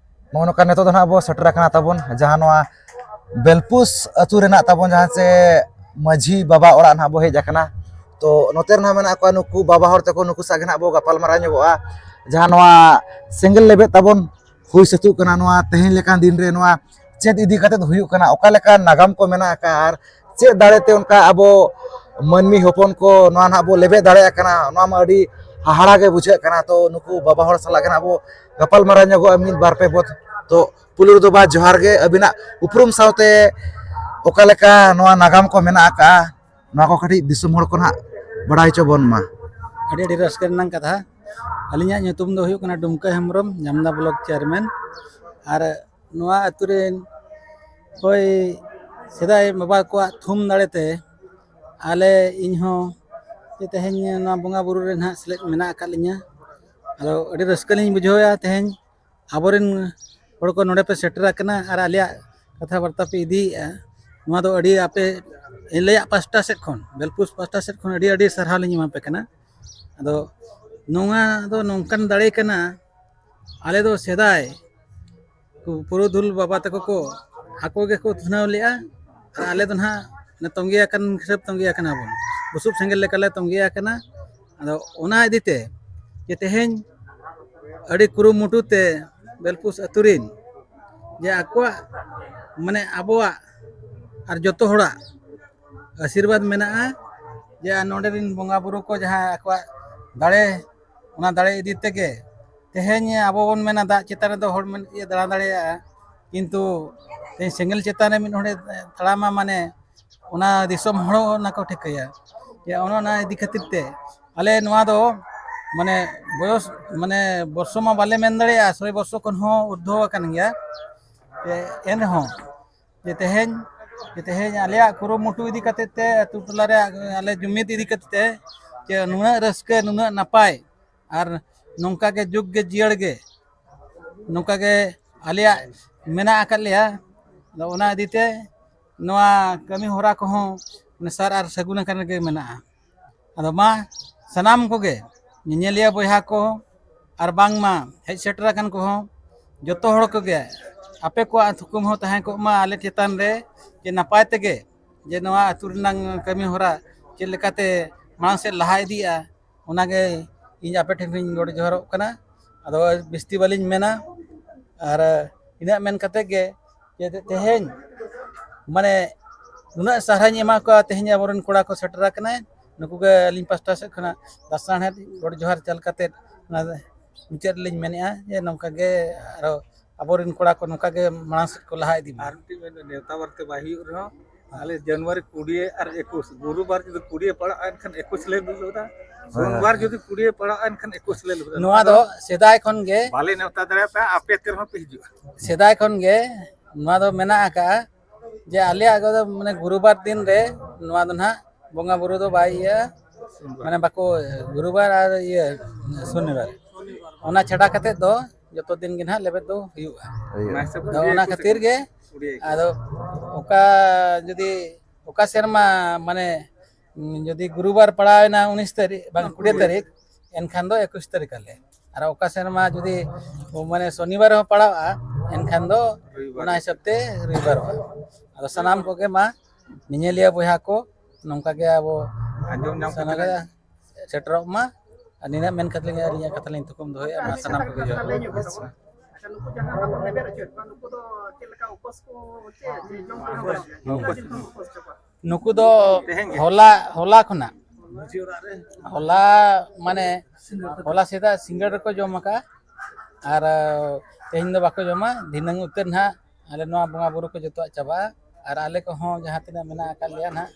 ᱱᱚᱜᱼᱚ ᱱᱚᱝᱠᱟ ᱱᱤᱛᱚᱜ ᱫᱚ ᱱᱟᱦᱟᱜ ᱵᱚ ᱥᱮᱴᱮᱨ ᱟᱠᱟᱱᱟ ᱛᱟᱵᱚᱱ ᱡᱟᱦᱟᱸ ᱱᱚᱣᱟ ᱵᱮᱞᱯᱩᱥ ᱟᱹᱛᱩ ᱨᱮᱱᱟᱜ ᱛᱟᱵᱚᱱ ᱡᱟᱦᱟᱸ ᱪᱮ ᱢᱟᱹᱡᱷᱤ ᱵᱟᱵᱟ ᱚᱲᱟᱜ ᱱᱟᱦᱟᱜ ᱵᱚ ᱦᱮᱡ ᱟᱠᱟᱱᱟ᱾ ᱛᱚ ᱱᱚᱛᱮ ᱨᱮ ᱱᱟᱦᱟᱜ ᱢᱮᱱᱟᱜ ᱠᱚᱣᱟ ᱱᱩᱠᱩ ᱵᱟᱵᱟ ᱦᱚᱲ ᱛᱟᱠᱚ, ᱱᱩᱠᱩ ᱥᱟᱶ ᱜᱮ ᱱᱟᱦᱟᱜ ᱵᱚ ᱜᱟᱯᱟᱞ ᱢᱟᱨᱟᱣ ᱧᱚᱜᱚᱜᱼᱟ᱾ ᱡᱟᱦᱟᱸ ᱱᱚᱣᱟ ᱥᱮᱸᱜᱮᱞ ᱞᱮᱵᱮᱫ ᱛᱟᱵᱚᱱ ᱦᱩᱭ ᱥᱟᱹᱛᱩᱜ ᱠᱟᱱᱟ, ᱱᱚᱣᱟ ᱛᱮᱦᱮᱧ ᱞᱮᱠᱟᱱ ᱫᱤᱱ ᱨᱮ ᱱᱚᱣᱟ ᱪᱮᱫ ᱤᱫᱤ ᱠᱟᱛᱮᱫ ᱦᱩᱭᱩᱜ ᱠᱟᱱᱟ, ᱚᱠᱟ ᱞᱮᱠᱟ ᱱᱟᱜᱟᱢ ᱠᱚ ᱢᱮᱱᱟᱜ ᱟᱠᱟᱫᱼᱟ, ᱟᱨ ᱪᱮᱫ ᱫᱟᱲᱮᱛᱮ ᱚᱱᱠᱟ ᱟᱵᱚ ᱢᱟᱹᱱᱢᱤ ᱦᱚᱯᱚᱱ ᱠᱚ ᱱᱚᱣᱟ ᱱᱟᱦᱟᱜ ᱵᱚ ᱞᱮᱵᱮᱫ ᱫᱟᱲᱮᱭᱟᱜ ᱠᱟᱱᱟ, ᱱᱚᱣᱟ ᱢᱟ ᱟᱹᱰᱤ ᱦᱟᱦᱟᱲᱟ ᱜᱮ ᱵᱩᱡᱷᱟᱹᱜ ᱠᱟᱱᱟ᱾ ᱛᱚ ᱱᱩᱠᱩ ᱵᱟᱵᱟ ᱦᱚᱲ ᱥᱟᱞᱟᱜ ᱜᱮ ᱱᱟᱦᱟᱜ ᱵᱚ ᱜᱟᱯᱟᱞ ᱢᱟᱨᱟᱣ ᱧᱚᱜᱚᱜᱼᱟ ᱢᱤᱫ ᱵᱟᱨ ᱯᱮ ᱵᱚᱛ᱾ ᱛᱚ ᱯᱩᱭᱞᱩ ᱨᱮᱫᱚ ᱵᱟ ᱡᱚᱦᱟᱨ ᱜᱮ, ᱟᱹᱵᱤᱱᱟᱜ ᱩᱯᱨᱩᱢ ᱥᱟᱶᱛᱮ ᱚᱠᱟ ᱞᱮᱠᱟ ᱱᱚᱣᱟ ᱱᱟᱜᱟᱢ ᱠᱚ ᱢᱮᱱᱟᱜ ᱟᱠᱟᱫᱼᱟ, ᱱᱚᱣᱟ ᱠᱚ ᱠᱟᱹᱴᱤᱡ ᱫᱤᱥᱚᱢ ᱦᱚᱲ ᱠᱚ ᱱᱟᱦᱟᱜ ᱵᱟᱲᱟᱭ ᱦᱚᱪᱚ ᱵᱚᱱ ᱢᱟ᱾ ᱟᱹᱰᱤ ᱟᱹᱰᱤ ᱨᱟᱹᱥᱠᱟᱹ ᱨᱮᱱᱟᱜ ᱠᱟᱛᱷᱟ᱾ ᱟᱹᱞᱤᱧᱟᱜ ᱧᱩᱛᱩᱢ ᱫᱚ ᱦᱩᱭᱩᱜ ᱠᱟᱱᱟ ᱰᱩᱢᱠᱟᱹ ᱦᱮᱢᱵᱨᱚᱢ, ᱧᱟᱢᱫᱟ ᱵᱞᱚᱠ ᱪᱮᱭᱟᱨᱢᱮᱱ᱾ ᱟᱨ ᱱᱚᱣᱟ ᱟᱹᱛᱩ ᱨᱮᱱ ᱦᱳᱭ ᱥᱮᱫᱟᱭ ᱵᱟᱵᱟ ᱠᱚᱣᱟᱜ ᱛᱷᱩᱢ ᱫᱟᱲᱮᱛᱮ ᱟᱞᱮ, ᱤᱧ ᱦᱚᱸ ᱡᱮ ᱛᱮᱦᱮᱧ ᱱᱚᱣᱟ ᱵᱚᱸᱜᱟ ᱵᱩᱨᱩ ᱨᱮ ᱱᱟᱦᱟᱜ ᱥᱮᱞᱮᱫ ᱢᱮᱱᱟᱜ ᱟᱠᱟᱫ ᱞᱤᱧᱟᱹ᱾ ᱟᱫᱚ ᱟᱹᱰᱤ ᱨᱟᱹᱥᱠᱟᱹ ᱞᱤᱧ ᱵᱩᱡᱷᱟᱹᱣᱮᱫᱼᱟ ᱛᱮᱦᱮᱧ ᱟᱵᱚᱨᱮᱱ ᱦᱚᱲ ᱠᱚ ᱱᱚᱰᱮ ᱯᱮ ᱥᱮᱴᱮᱨ ᱟᱠᱟᱱᱟ ᱟᱨ ᱟᱞᱮᱭᱟᱜ ᱠᱟᱛᱷᱟ ᱵᱟᱨᱛᱟ ᱯᱮ ᱤᱫᱤᱭᱮᱫᱼᱟ᱾ ᱱᱚᱣᱟ ᱫᱚ ᱟᱹᱰᱤ ᱟᱯᱮ ᱟᱞᱮᱭᱟᱜ ᱯᱟᱥᱴᱟ ᱥᱮᱫ ᱠᱷᱚᱱ, ᱵᱮᱞᱯᱩᱥ ᱯᱟᱥᱴᱟ ᱥᱮᱫ ᱠᱷᱚᱱ ᱟᱹᱰᱤ ᱟᱹᱰᱤ ᱥᱟᱨᱦᱟᱣ ᱞᱤᱧ ᱮᱢᱟ ᱯᱮ ᱠᱟᱱᱟ᱾ ᱟᱫᱚ ᱱᱚᱣᱟ ᱫᱚ ᱱᱚᱝᱠᱟᱱ ᱫᱟᱲᱮ ᱠᱟᱱᱟ, ᱟᱞᱮ ᱫᱚ ᱥᱮᱫᱟᱭ ᱠᱚ ᱯᱩᱨᱩᱫᱷᱩᱞ ᱵᱟᱵᱟ ᱛᱟᱠᱚ ᱠᱚ ᱟᱠᱚ ᱜᱮᱠᱚ ᱩᱛᱱᱟᱹᱣ ᱞᱮᱫᱼᱟ᱾ ᱟᱨ ᱟᱞᱮ ᱫᱚ ᱱᱟᱦᱟᱜ ᱚᱱᱮ ᱛᱚᱸᱜᱮ ᱟᱠᱟᱱ ᱦᱤᱥᱟᱹᱵ ᱛᱚᱸᱜᱮ ᱟᱠᱟᱱᱟ ᱵᱚᱱ, ᱵᱩᱥᱩᱵ ᱥᱮᱸᱜᱮᱞ ᱞᱮᱠᱟᱞᱮ ᱛᱚᱸᱜᱮ ᱟᱠᱟᱱᱟ᱾ ᱟᱫᱚ ᱚᱱᱟ ᱤᱫᱤᱛᱮ ᱡᱮ ᱛᱮᱦᱮᱧ ᱟᱹᱰᱤ ᱠᱩᱨᱩᱢᱩᱴᱩ ᱛᱮ ᱵᱮᱞᱯᱩᱥ ᱟᱹᱛᱩ ᱨᱤᱱ ᱡᱮ ᱟᱠᱚᱣᱟᱜ ᱢᱟᱱᱮ ᱟᱵᱚᱣᱟᱜ ᱟᱨ ᱡᱚᱛᱚ ᱦᱚᱲᱟᱜ ᱟᱥᱤᱨᱵᱟᱫᱽ ᱢᱮᱱᱟᱜᱼᱟ ᱡᱮ ᱱᱚᱰᱮ ᱨᱤᱱ ᱵᱚᱸᱜᱟ ᱵᱩᱨᱩ ᱠᱚ ᱡᱟᱦᱟᱸ ᱟᱠᱚᱣᱟᱜ ᱫᱟᱲᱮ, ᱚᱱᱟ ᱫᱟᱲᱮ ᱤᱫᱤ ᱛᱮᱜᱮ ᱛᱮᱦᱮᱧ ᱟᱵᱚ ᱵᱚᱱ ᱢᱮᱱᱟ ᱫᱟᱜ ᱪᱮᱛᱟᱱ ᱨᱮᱫᱚ ᱦᱚᱲ ᱢᱮᱱ ᱫᱟᱬᱟ ᱫᱟᱲᱮᱭᱟᱜᱼᱟ, ᱠᱤᱱᱛᱩ ᱛᱮᱦᱮᱧ ᱥᱮᱸᱜᱮᱞ ᱪᱮᱛᱟᱱ ᱨᱮ ᱢᱤᱫ ᱦᱚᱲᱮ ᱛᱟᱲᱟᱢᱟ ᱢᱟᱱᱮ ᱚᱱᱟ ᱫᱤᱥᱚᱢ ᱦᱚᱲ ᱚᱱᱟ ᱠᱚ ᱴᱷᱤᱠᱟᱹᱭᱟ᱾ ᱡᱮ ᱚᱱᱟ ᱚᱱᱟ ᱤᱫᱤ ᱠᱷᱟᱹᱛᱤᱨ ᱛᱮ ᱟᱞᱮ ᱱᱚᱣᱟ ᱫᱚ ᱢᱟᱱᱮ ᱵᱚᱭᱚᱥ ᱢᱟᱱᱮ ᱵᱚᱨᱥᱚ ᱢᱟ ᱵᱟᱞᱮ ᱢᱮᱱ ᱫᱟᱲᱮᱭᱟᱜᱼᱟ, ᱥᱚᱭ ᱵᱚᱨᱥᱚ ᱠᱷᱚᱱ ᱦᱚᱸ ᱩᱨᱫᱷᱚ ᱟᱠᱟᱱ ᱜᱮᱭᱟ᱾ ᱮᱱ ᱨᱮᱦᱚᱸ ᱡᱮ ᱛᱮᱦᱮᱧ ᱡᱮ ᱛᱮᱦᱮᱧ ᱟᱞᱮᱭᱟᱜ ᱠᱩᱨᱩᱢᱩᱴᱩ ᱤᱫᱤ ᱠᱟᱛᱮ ᱛᱮ, ᱟᱹᱛᱩ ᱴᱚᱞᱟ ᱨᱮ ᱟᱞᱮ ᱡᱩᱢᱤᱫ ᱤᱫᱤ ᱠᱟᱛᱮ ᱛᱮ, ᱡᱮ ᱱᱩᱱᱟᱹᱜ ᱨᱟᱹᱥᱠᱟᱹ, ᱱᱩᱱᱟᱹᱜ ᱱᱟᱯᱟᱭ ᱟᱨ ᱱᱚᱝᱠᱟ ᱜᱮ ᱡᱩᱜᱽ ᱜᱮ ᱡᱤᱭᱟᱹᱲ ᱜᱮ ᱱᱚᱝᱠᱟ ᱜᱮ ᱟᱞᱮᱭᱟᱜ ᱢᱮᱱᱟᱜ ᱟᱠᱟᱫ ᱞᱮᱭᱟ᱾ ᱟᱫᱚ ᱚᱱᱟ ᱤᱫᱤ ᱛᱮ ᱱᱚᱣᱟ ᱠᱟᱹᱢᱤ ᱦᱚᱨᱟ ᱠᱚᱦᱚᱸ ᱥᱟᱨ ᱟᱨ ᱥᱟᱹᱜᱩᱱ ᱟᱠᱟᱱ ᱜᱮ ᱢᱮᱱᱟᱜᱼᱟ᱾ ᱟᱫᱚ ᱢᱟ ᱥᱟᱱᱟᱢ ᱠᱚᱜᱮ ᱧᱮᱧᱮᱞᱤᱭᱟᱹ ᱵᱚᱭᱦᱟ ᱠᱚ ᱟᱨ ᱵᱟᱝᱢᱟ ᱦᱮᱡ ᱥᱮᱴᱮᱨ ᱟᱠᱟᱱ ᱠᱚᱦᱚᱸ ᱡᱚᱛᱚ ᱦᱚᱲ ᱠᱚᱜᱮ ᱟᱯᱮ ᱠᱚᱣᱟᱜ ᱛᱷᱩᱠᱩᱢ ᱦᱚᱸ ᱛᱟᱦᱮᱸ ᱠᱚᱜ ᱢᱟ ᱟᱞᱮ ᱪᱮᱛᱟᱱ ᱨᱮ ᱡᱮ ᱱᱟᱯᱟᱭ ᱛᱮᱜᱮ ᱡᱮ ᱱᱚᱣᱟ ᱟᱹᱛᱩ ᱨᱮᱱᱟᱜ ᱠᱟᱹᱢᱤ ᱦᱚᱨᱟ ᱪᱮᱫ ᱞᱮᱠᱟᱛᱮ ᱢᱟᱲᱟᱝ ᱥᱮᱫ ᱞᱟᱦᱟ ᱤᱫᱤᱜᱼᱟ, ᱚᱱᱟᱜᱮ ᱤᱧ ᱟᱯᱮ ᱴᱷᱮᱱ ᱤᱧ ᱜᱚᱰ ᱡᱚᱦᱟᱨᱚᱜ ᱠᱟᱱᱟ᱾ ᱟᱫᱚ ᱵᱤᱥᱛᱤ ᱵᱟᱹᱞᱤᱧ ᱢᱮᱱᱟ, ᱟᱨ ᱤᱱᱟᱹᱜ ᱢᱮᱱ ᱠᱟᱛᱮ ᱜᱮ ᱡᱮ ᱛᱮᱦᱮᱧ ᱢᱟᱱᱮ ᱱᱩᱱᱟᱹᱜ ᱥᱟᱨᱦᱟᱣᱤᱧ ᱮᱢᱟ ᱠᱚᱣᱟ ᱛᱮᱦᱮᱧ ᱟᱵᱚᱨᱮᱱ ᱠᱚᱲᱟ ᱠᱚ ᱥᱮᱴᱮᱨ ᱟᱠᱟᱱᱟ᱾ ᱱᱩᱠᱩ ᱜᱮ ᱟᱹᱞᱤᱧ ᱯᱟᱥᱴᱟ ᱥᱮᱫ ᱠᱷᱚᱱᱟᱜ ᱫᱟᱥᱟᱬᱦᱮᱫ ᱜᱚᱰ ᱡᱚᱦᱟᱨ ᱪᱟᱞ ᱠᱟᱛᱮ ᱚᱱᱟ ᱢᱩᱪᱟᱹᱫ ᱨᱮᱞᱤᱧ ᱢᱮᱱᱮᱫᱼᱟ ᱡᱮ ᱱᱚᱝᱠᱟ ᱜᱮ ᱟᱨᱚ ᱟᱵᱚᱨᱮᱱ ᱠᱚᱲᱟ ᱠᱚ ᱱᱚᱝᱠᱟ ᱜᱮ ᱢᱟᱲᱟᱝ ᱥᱮᱫ ᱠᱚ ᱞᱟᱦᱟ ᱤᱫᱤ ᱢᱟ᱾ ᱟᱨ ᱢᱤᱫᱴᱤᱡ ᱢᱮᱱ, ᱱᱮᱣᱛᱟ ᱵᱟᱨᱛᱮ ᱵᱟᱭ ᱦᱩᱭᱩᱜ ᱨᱮᱦᱚᱸ, ᱟᱞᱮ ᱡᱟᱱᱩᱣᱟᱨᱤ ᱠᱩᱲᱤ ᱟᱨ ᱮᱠᱩᱥ, ᱜᱩᱨᱩᱵᱟᱨ ᱡᱩᱫᱤ ᱠᱩᱲᱤ ᱯᱟᱲᱟᱜᱼᱟ ᱮᱱᱠᱷᱟᱱ ᱮᱠᱩᱥ ᱞᱮ ᱞᱩᱫᱟ, ᱦᱳᱭ, ᱥᱳᱢᱵᱟᱨ ᱦᱳᱭ᱾ ᱡᱩᱫᱤ ᱠᱩᱲᱤ ᱯᱟᱲᱟᱜᱼᱟ ᱮᱱᱠᱷᱟᱱ ᱮᱠᱩᱥ ᱞᱮ ᱞᱩᱫᱟ᱾ ᱱᱚᱣᱟ ᱫᱚ ᱥᱮᱫᱟᱭ ᱠᱷᱚᱱ ᱜᱮ ᱵᱟᱞᱮ ᱱᱮᱣᱛᱟ ᱫᱟᱲᱮᱭᱟᱯᱮᱭᱟ, ᱟᱯᱮ ᱛᱮ ᱨᱮᱦᱚᱸ ᱯᱮ ᱦᱤᱡᱩᱜᱼᱟ᱾ ᱥᱮᱫᱟᱭ ᱠᱷᱚᱱ ᱜᱮ ᱱᱚᱣᱟ ᱫᱚ ᱢᱮᱱᱟᱜ ᱟᱠᱟᱜᱼᱟ ᱡᱮ ᱟᱞᱮᱭᱟᱜ ᱫᱚ ᱢᱟᱱᱮ ᱜᱩᱨᱩᱵᱟᱨ ᱫᱤᱱ ᱨᱮ ᱱᱚᱣᱟ ᱫᱚ ᱱᱟᱦᱟᱜ ᱵᱚᱸᱜᱟ ᱵᱩᱨᱩ ᱫᱚ ᱵᱟᱭ ᱤᱭᱟᱹᱜᱼᱟ, ᱢᱟᱱᱮ ᱵᱟᱠᱚ, ᱜᱩᱨᱩᱵᱟᱨ ᱟᱨ ᱤᱭᱟᱹ ᱥᱚᱱᱤᱵᱟᱨ, ᱚᱱᱟ ᱪᱷᱟᱰᱟ ᱠᱟᱛᱮ ᱫᱚ ᱡᱚᱛᱚ ᱫᱤᱱ ᱜᱮ ᱱᱟᱦᱟᱜ ᱞᱮᱵᱮᱫ ᱫᱚ ᱦᱩᱭᱩᱜᱼᱟ᱾ ᱚᱱᱟ ᱦᱤᱥᱟᱹᱵ ᱟᱫᱚ ᱚᱱᱟ ᱠᱷᱟᱹᱛᱤᱨ ᱜᱮ ᱠᱩᱲᱤ ᱟᱫᱚ ᱚᱠᱟ ᱡᱩᱫᱤ ᱚᱠᱟ ᱥᱮᱨᱢᱟ ᱢᱟᱱᱮ ᱡᱩᱫᱤ ᱜᱩᱨᱩᱵᱟᱨ ᱯᱟᱲᱟᱣᱮᱱᱟ ᱩᱱᱤᱥ ᱛᱟᱹᱨᱤᱠᱷ ᱵᱟᱝ ᱠᱩᱲᱤ ᱛᱟᱹᱨᱤᱠᱷ, ᱮᱱᱠᱷᱟᱱ ᱫᱚ ᱮᱠᱩᱥ ᱛᱟᱹᱨᱤᱠᱷ ᱟᱞᱮ᱾ ᱟᱨ ᱚᱠᱟ ᱥᱮᱨᱢᱟ ᱡᱩᱫᱤ ᱢᱟᱱᱮ ᱥᱚᱱᱤᱵᱟᱨ ᱦᱚᱸ ᱯᱟᱲᱟᱣᱼᱟ, ᱮᱱᱠᱷᱟᱱ ᱫᱚ ᱨᱚᱵᱤᱵᱟᱨ᱾ ᱚᱱᱟ ᱦᱤᱥᱟᱹᱵ ᱛᱮ ᱨᱚᱵᱤᱵᱟᱨᱚᱜᱼᱟ᱾ ᱟᱫᱚ ᱥᱟᱱᱟᱢ ᱠᱚᱜᱮ ᱢᱟ ᱧᱮᱧᱮᱞᱤᱭᱟᱹ ᱵᱚᱭᱦᱟ ᱠᱚ ᱱᱚᱝᱠᱟ ᱜᱮ ᱟᱵᱚ ᱟᱸᱡᱚᱢ ᱧᱟᱢ ᱥᱟᱱᱟᱢ ᱠᱟᱛᱮ ᱜᱮ ᱥᱮᱴᱮᱨᱚᱜ ᱢᱟ᱾ ᱟᱨ ᱱᱤᱱᱟᱹᱜ ᱢᱮᱱ ᱠᱟᱛᱮ ᱟᱹᱞᱤᱧᱟᱜ ᱠᱟᱛᱷᱟ ᱞᱤᱧ ᱛᱷᱩᱠᱩᱢ ᱫᱚᱦᱚᱭᱮᱫᱼᱟ᱾ ᱢᱟ ᱥᱟᱱᱟᱢ ᱠᱚᱜᱮ ᱡᱚᱦᱟᱨ᱾ ᱟᱪᱪᱷᱟ, ᱱᱩᱠᱩ ᱡᱟᱦᱟᱸ ᱟᱵᱚ ᱞᱮᱵᱮᱫ ᱦᱚᱪᱚᱭᱮᱫ ᱠᱚᱣᱟ, ᱱᱩᱠᱩ ᱫᱚ ᱪᱮᱫ ᱞᱮᱠᱟ ᱩᱯᱟᱹᱥ ᱠᱚ, ᱪᱮᱫ ᱡᱚᱢ ᱠᱚ ᱮᱢᱟ ᱠᱚᱣᱟ? ᱛᱤᱱᱟᱹᱜ ᱫᱤᱱ ᱠᱷᱚᱱ ᱩᱯᱟᱹᱥ ᱦᱚᱪᱚ ᱠᱚᱣᱟ? ᱱᱩᱠᱩ ᱫᱚ ᱛᱮᱦᱮᱧ ᱜᱮ? ᱦᱚᱞᱟ, ᱦᱚᱞᱟ ᱠᱷᱚᱱᱟᱜ, ᱦᱚᱞᱟ ᱢᱟᱱᱮ ᱦᱚᱞᱟ ᱥᱮᱛᱟᱜ ᱥᱤᱸᱜᱟᱹᱲ ᱨᱮᱠᱚ ᱡᱚᱢ ᱟᱠᱟᱫᱼᱟ᱾ ᱟᱨ ᱛᱮᱦᱮᱧ ᱫᱚ ᱵᱟᱠᱚ ᱡᱚᱢᱟ, ᱫᱷᱤᱱᱟᱹᱝ ᱩᱛᱟᱹᱨ ᱱᱟᱦᱟᱜ ᱟᱞᱮ ᱱᱚᱣᱟ ᱵᱚᱸᱜᱟ ᱵᱩᱨᱩ ᱠᱚ ᱡᱚᱛᱚᱣᱟᱜ ᱪᱟᱵᱟᱜᱼᱟ᱾ ᱟᱨ ᱟᱞᱮ ᱠᱚᱦᱚᱸ ᱡᱟᱦᱟᱸ ᱛᱤᱱᱟᱹᱜ ᱢᱮᱱᱟᱜ ᱟᱠᱟᱫ ᱞᱮᱭᱟ ᱱᱟᱦᱟᱜ,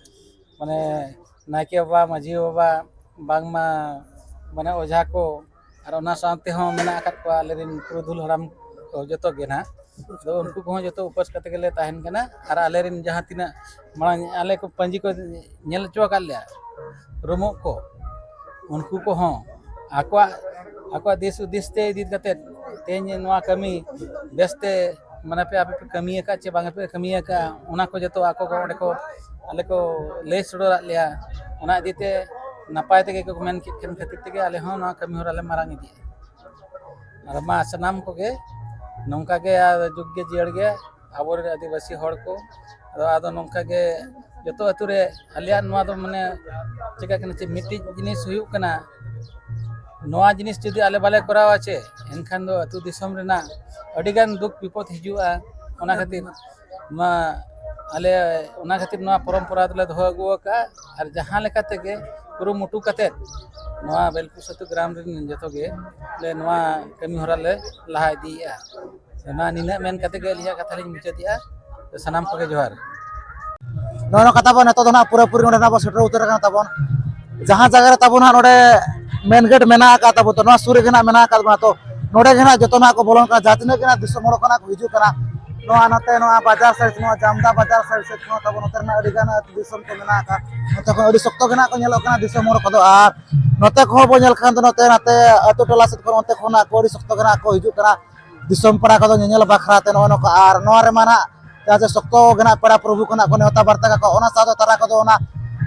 ᱢᱟᱱᱮ ᱱᱟᱭᱠᱮ ᱵᱟᱵᱟ, ᱢᱟᱹᱡᱷᱤ ᱵᱟᱵᱟ, ᱵᱟᱝᱢᱟ ᱢᱟᱱᱮ ᱚᱡᱷᱟ ᱠᱚ, ᱟᱨ ᱚᱱᱟ ᱥᱟᱶ ᱛᱮᱦᱚᱸ ᱢᱮᱱᱟᱜ ᱟᱠᱟᱫ ᱠᱚᱣᱟ ᱟᱞᱮᱨᱮᱱ ᱯᱩᱨᱩᱫᱷᱩᱞ ᱦᱟᱲᱟᱢ ᱠᱚ, ᱡᱚᱛᱚ ᱜᱮ ᱱᱟᱦᱟᱜ᱾ ᱟᱫᱚ ᱩᱱᱠᱩ ᱠᱚᱦᱚᱸ ᱡᱚᱛᱚ ᱩᱯᱟᱹᱥ ᱠᱟᱛᱮ ᱜᱮᱞᱮ ᱛᱟᱦᱮᱱ ᱠᱟᱱᱟ᱾ ᱟᱨ ᱟᱞᱮᱨᱮᱱ ᱡᱟᱦᱟᱸ ᱛᱤᱱᱟᱹᱜ ᱢᱟᱲᱟᱝ ᱟᱞᱮ ᱠᱚ ᱯᱟᱹᱧᱡᱤ ᱠᱚ ᱧᱮᱞ ᱦᱚᱪᱚ ᱟᱠᱟᱫ ᱞᱮᱭᱟ, ᱨᱩᱢᱩᱜ ᱠᱚ, ᱩᱱᱠᱩ ᱠᱚᱦᱚᱸ ᱟᱠᱚᱣᱟᱜ, ᱟᱠᱚᱣᱟᱜ ᱫᱤᱥ ᱦᱩᱫᱤᱥ ᱛᱮ ᱤᱫᱤ ᱠᱟᱛᱮ ᱛᱮᱦᱮᱧ ᱱᱚᱣᱟ ᱠᱟᱹᱢᱤ ᱵᱮᱥᱛᱮ, ᱢᱟᱱᱮ, ᱯᱮ ᱟᱯᱮ ᱯᱮ ᱠᱟᱹᱢᱤ ᱟᱠᱟᱫ ᱪᱮ ᱵᱟᱝ ᱯᱮ ᱠᱟᱹᱢᱤ ᱟᱠᱟᱫᱼᱟ, ᱚᱱᱟ ᱠᱚ ᱡᱚᱛᱚ ᱟᱠᱚ ᱠᱚ ᱚᱸᱰᱮ ᱠᱚ ᱟᱞᱮ ᱠᱚ ᱞᱟᱹᱭ ᱥᱚᱫᱚᱨᱟᱫ ᱞᱮᱭᱟ᱾ ᱚᱱᱟ ᱤᱫᱤ ᱛᱮ ᱱᱟᱯᱟᱭ ᱛᱮᱜᱮ ᱠᱚ ᱢᱮᱱ ᱠᱮᱫ ᱠᱷᱟᱱ ᱠᱷᱟᱹᱛᱤᱨ ᱛᱮᱜᱮ ᱟᱞᱮ ᱦᱚᱸ ᱱᱚᱣᱟ ᱠᱟᱹᱢᱤ ᱦᱚᱨᱟ ᱞᱮ ᱢᱟᱨᱟᱝ ᱤᱫᱤᱭᱟ᱾ ᱟᱨ ᱢᱟ ᱥᱟᱱᱟᱢ ᱠᱚᱜᱮ ᱱᱚᱝᱠᱟ ᱜᱮ ᱟᱨ ᱡᱩᱜᱽ ᱜᱮ ᱡᱤᱭᱟᱹᱲ ᱜᱮ ᱟᱵᱚᱨᱮᱱ ᱟᱹᱫᱤᱵᱟᱹᱥᱤ ᱦᱚᱲ ᱠᱚ᱾ ᱟᱫᱚ, ᱟᱫᱚ ᱱᱚᱝᱠᱟ ᱜᱮ ᱡᱚᱛᱚ ᱟᱹᱛᱩ ᱨᱮ ᱟᱞᱮᱭᱟᱜ ᱱᱚᱣᱟ ᱫᱚ, ᱢᱟᱱᱮ, ᱪᱮᱠᱟ ᱠᱟᱱᱟ ᱪᱮ, ᱢᱤᱫᱴᱤᱡ ᱡᱤᱱᱤᱥ ᱦᱩᱭᱩᱜ ᱠᱟᱱᱟ, ᱱᱚᱣᱟ ᱡᱤᱱᱤᱥ ᱡᱩᱫᱤ ᱟᱞᱮ ᱵᱟᱞᱮ ᱠᱚᱨᱟᱣᱟ ᱪᱮ, ᱮᱱᱠᱷᱟᱱ ᱫᱚ ᱟᱹᱛᱩ ᱫᱤᱥᱚᱢ ᱨᱮᱱᱟᱜ ᱟᱹᱰᱤᱜᱟᱱ ᱫᱩᱠ ᱵᱤᱯᱚᱫ ᱦᱤᱡᱩᱜᱼᱟ᱾ ᱚᱱᱟ ᱠᱷᱟᱹᱛᱤᱨ ᱱᱚᱣᱟ ᱟᱞᱮ, ᱚᱱᱟ ᱠᱷᱟᱹᱛᱤᱨ ᱱᱚᱣᱟ ᱯᱚᱨᱚᱢᱯᱚᱨᱟ ᱫᱚᱞᱮ ᱫᱚᱦᱚ ᱟᱹᱜᱩ ᱟᱠᱟᱫᱼᱟ᱾ ᱟᱨ ᱡᱟᱦᱟᱸ ᱞᱮᱠᱟ ᱛᱮᱜᱮ ᱠᱩᱨᱩᱢᱩᱴᱩ ᱠᱟᱛᱮᱫ ᱱᱚᱣᱟ ᱵᱮᱞᱯᱩᱥ ᱟᱹᱛᱩ ᱜᱨᱟᱢ ᱨᱮᱱ ᱡᱚᱛᱚ ᱜᱮ ᱞᱮ ᱱᱚᱣᱟ ᱠᱟᱹᱢᱤ ᱦᱚᱨᱟ ᱞᱮ ᱞᱟᱦᱟ ᱤᱫᱤᱭᱮᱫᱼᱟ᱾ ᱚᱱᱟ ᱱᱤᱱᱟᱹᱜ ᱢᱮᱱ ᱠᱟᱛᱮ ᱜᱮ ᱟᱹᱞᱤᱧᱟᱜ ᱠᱟᱛᱷᱟ ᱞᱤᱧ ᱢᱩᱪᱟᱹᱫᱮᱜᱼᱟ᱾ ᱥᱟᱱᱟᱢ ᱠᱚᱜᱮ ᱡᱚᱦᱟᱨ᱾ ᱱᱚᱜᱼᱚᱭ ᱱᱚᱝᱠᱟ ᱛᱟᱵᱚᱱ ᱱᱤᱛᱚᱜ ᱫᱚ ᱱᱟᱜ ᱯᱩᱨᱟᱹᱯᱩᱨᱤ ᱱᱚᱰᱮ ᱱᱟᱜ ᱵᱚᱱ ᱥᱮᱴᱮᱨ ᱩᱛᱟᱹᱨ ᱟᱠᱟᱱ ᱛᱟᱵᱚᱱ᱾ ᱡᱟᱦᱟᱸ ᱡᱟᱭᱜᱟ ᱨᱮ ᱛᱟᱵᱚᱱ ᱦᱟᱸᱜ ᱱᱚᱰᱮ ᱢᱮᱱ ᱜᱮᱴ ᱢᱮᱱᱟᱜ ᱟᱠᱟᱫ ᱛᱟᱵᱚᱱ, ᱛᱚ ᱱᱚᱣᱟ ᱥᱩᱨ ᱨᱮᱜᱮ ᱱᱟᱜ ᱢᱮᱱᱟᱜ ᱟᱠᱟᱫ ᱵᱚᱱᱟ᱾ ᱛᱚ ᱱᱚᱰᱮ ᱜᱮ ᱱᱟᱜ ᱡᱚᱛᱚ ᱱᱟᱜ ᱠᱚ ᱵᱚᱞᱚᱱ ᱠᱟᱱᱟ, ᱡᱟᱦᱟᱸ ᱛᱤᱱᱟᱹᱜ ᱜᱮ ᱱᱟᱜ ᱫᱤᱥᱚᱢ ᱦᱚᱲ ᱠᱚ ᱱᱟᱜ ᱠᱚ ᱦᱤᱡᱩᱜ ᱠᱟᱱᱟ, ᱱᱚᱣᱟ ᱱᱚᱛᱮ ᱱᱚᱣᱟ ᱵᱟᱡᱟᱨ ᱥᱟᱭᱤᱰ, ᱱᱚᱣᱟ ᱡᱟᱢᱫᱟ ᱵᱟᱡᱟᱨ ᱥᱟᱭᱤᱰ ᱥᱮᱫ ᱠᱷᱚᱱ ᱛᱟᱵᱚᱱ ᱱᱚᱛᱮ ᱨᱮᱱᱟᱜ ᱟᱹᱰᱤ ᱜᱟᱱ ᱟᱹᱛᱩ ᱫᱤᱥᱚᱢ ᱠᱚ ᱢᱮᱱᱟᱜ ᱟᱠᱟᱫ, ᱱᱚᱛᱮ ᱠᱷᱚᱱ ᱟᱹᱰᱤ ᱥᱚᱠᱛᱚ ᱜᱮ ᱱᱟᱜ ᱠᱚ ᱧᱮᱞᱚᱜ ᱠᱟᱱᱟ ᱫᱤᱥᱚᱢ ᱦᱚᱲ ᱠᱚᱫᱚ᱾ ᱟᱨ ᱱᱚᱛᱮ ᱠᱚᱦᱚᱸ ᱵᱚᱱ ᱧᱮᱞ ᱠᱷᱟᱱ ᱫᱚ ᱱᱚᱛᱮ ᱱᱟᱛᱮ ᱟᱹᱛᱩ ᱴᱚᱞᱟ ᱥᱮᱫ ᱠᱷᱚᱱ ᱚᱱᱛᱮ ᱠᱷᱚᱱᱟᱜ ᱠᱚ ᱟᱹᱰᱤ ᱥᱚᱠᱛᱚ ᱜᱮ ᱱᱟᱜ ᱠᱚ ᱦᱤᱡᱩᱜ ᱠᱟᱱᱟ ᱫᱤᱥᱚᱢ ᱯᱟᱲᱟ ᱠᱚᱫᱚ ᱧᱮᱧᱮᱞ ᱵᱟᱠᱷᱨᱟ ᱛᱮ ᱱᱚᱜᱼᱚ ᱱᱚᱝᱠᱟ᱾ ᱟᱨ ᱱᱚᱣᱟ ᱨᱮᱢᱟ ᱱᱟᱜ ᱡᱟᱦᱟᱸ ᱡᱮ ᱥᱚᱠᱛᱚ ᱜᱮ ᱱᱟᱜ ᱯᱮᱲᱟ ᱯᱨᱚᱵᱷᱩ ᱠᱚ ᱱᱟᱜ ᱠᱚ ᱱᱮᱣᱛᱟ ᱵᱟᱨᱛᱮ ᱠᱟᱠᱚ, ᱚᱱᱟ ᱥᱟᱶᱛᱮ ᱛᱟᱨᱟ ᱠᱚᱫᱚ ᱚᱱᱟ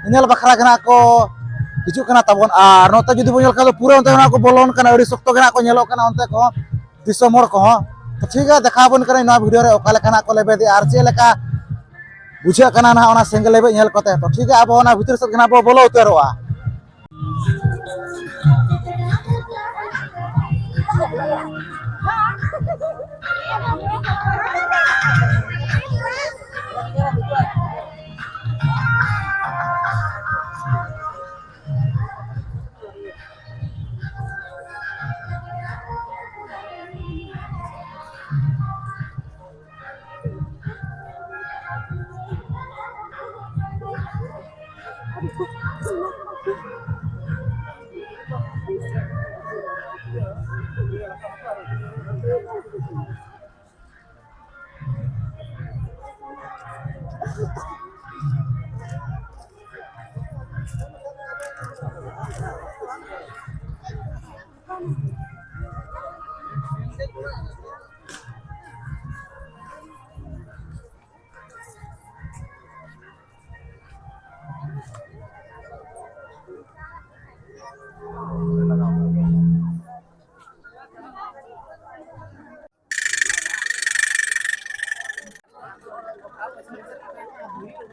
ᱧᱮᱧᱮᱞ ᱵᱟᱠᱷᱨᱟ ᱜᱮ ᱱᱟᱜ ᱠᱚ ᱦᱤᱡᱩᱜ ᱠᱟᱱᱟ ᱛᱟᱵᱚᱱ᱾ ᱟᱨ ᱱᱚᱛᱮ ᱡᱩᱫᱤ ᱵᱚᱱ ᱧᱮᱞ ᱠᱷᱟᱱ ᱫᱚ ᱯᱩᱨᱟᱹ ᱚᱱᱛᱮ ᱠᱷᱚᱱᱟᱜ ᱠᱚ ᱵᱚᱞᱚᱱ ᱠᱟᱱᱟ, ᱟᱹᱰᱤ ᱥᱚᱠᱛᱚ ᱜᱮ ᱱᱟᱜ ᱠᱚ ᱧᱮᱞᱚᱜ ᱠᱟᱱᱟ ᱚᱱᱛᱮ ᱠᱚᱦᱚᱸ ᱫᱤᱥᱚᱢ ᱦᱚᱲ ᱠᱚᱦᱚᱸ᱾ ᱛᱚ ᱴᱷᱤᱠ ᱜᱮᱭᱟ, ᱫᱮᱠᱷᱟᱣ ᱟᱵᱚᱱ ᱠᱟᱱᱟ ᱱᱚᱣᱟ ᱵᱷᱤᱰᱤᱭᱳ ᱨᱮ ᱚᱠᱟ ᱞᱮᱠᱟ ᱱᱟᱜ ᱠᱚ ᱞᱮᱵᱮᱫᱮᱜᱼᱟ ᱟᱨ ᱪᱮᱫ ᱞᱮᱠᱟ ᱵᱩᱡᱷᱟᱹᱜ ᱠᱟᱱᱟ ᱱᱟᱦᱟᱜ ᱚᱱᱟ ᱥᱮᱸᱜᱮᱞ ᱞᱮᱵᱮᱫ ᱧᱮᱞ ᱠᱚᱛᱮ᱾ ᱛᱚ ᱴᱷᱤᱠ ᱜᱮᱭᱟ, ᱟᱵᱚ ᱚᱱᱟ ᱵᱷᱤᱛᱤᱨ ᱥᱮᱫ ᱜᱮ ᱱᱟᱜ ᱵᱚ ᱵᱚᱞᱚ ᱩᱛᱟᱹᱨᱚᱜᱼᱟ᱾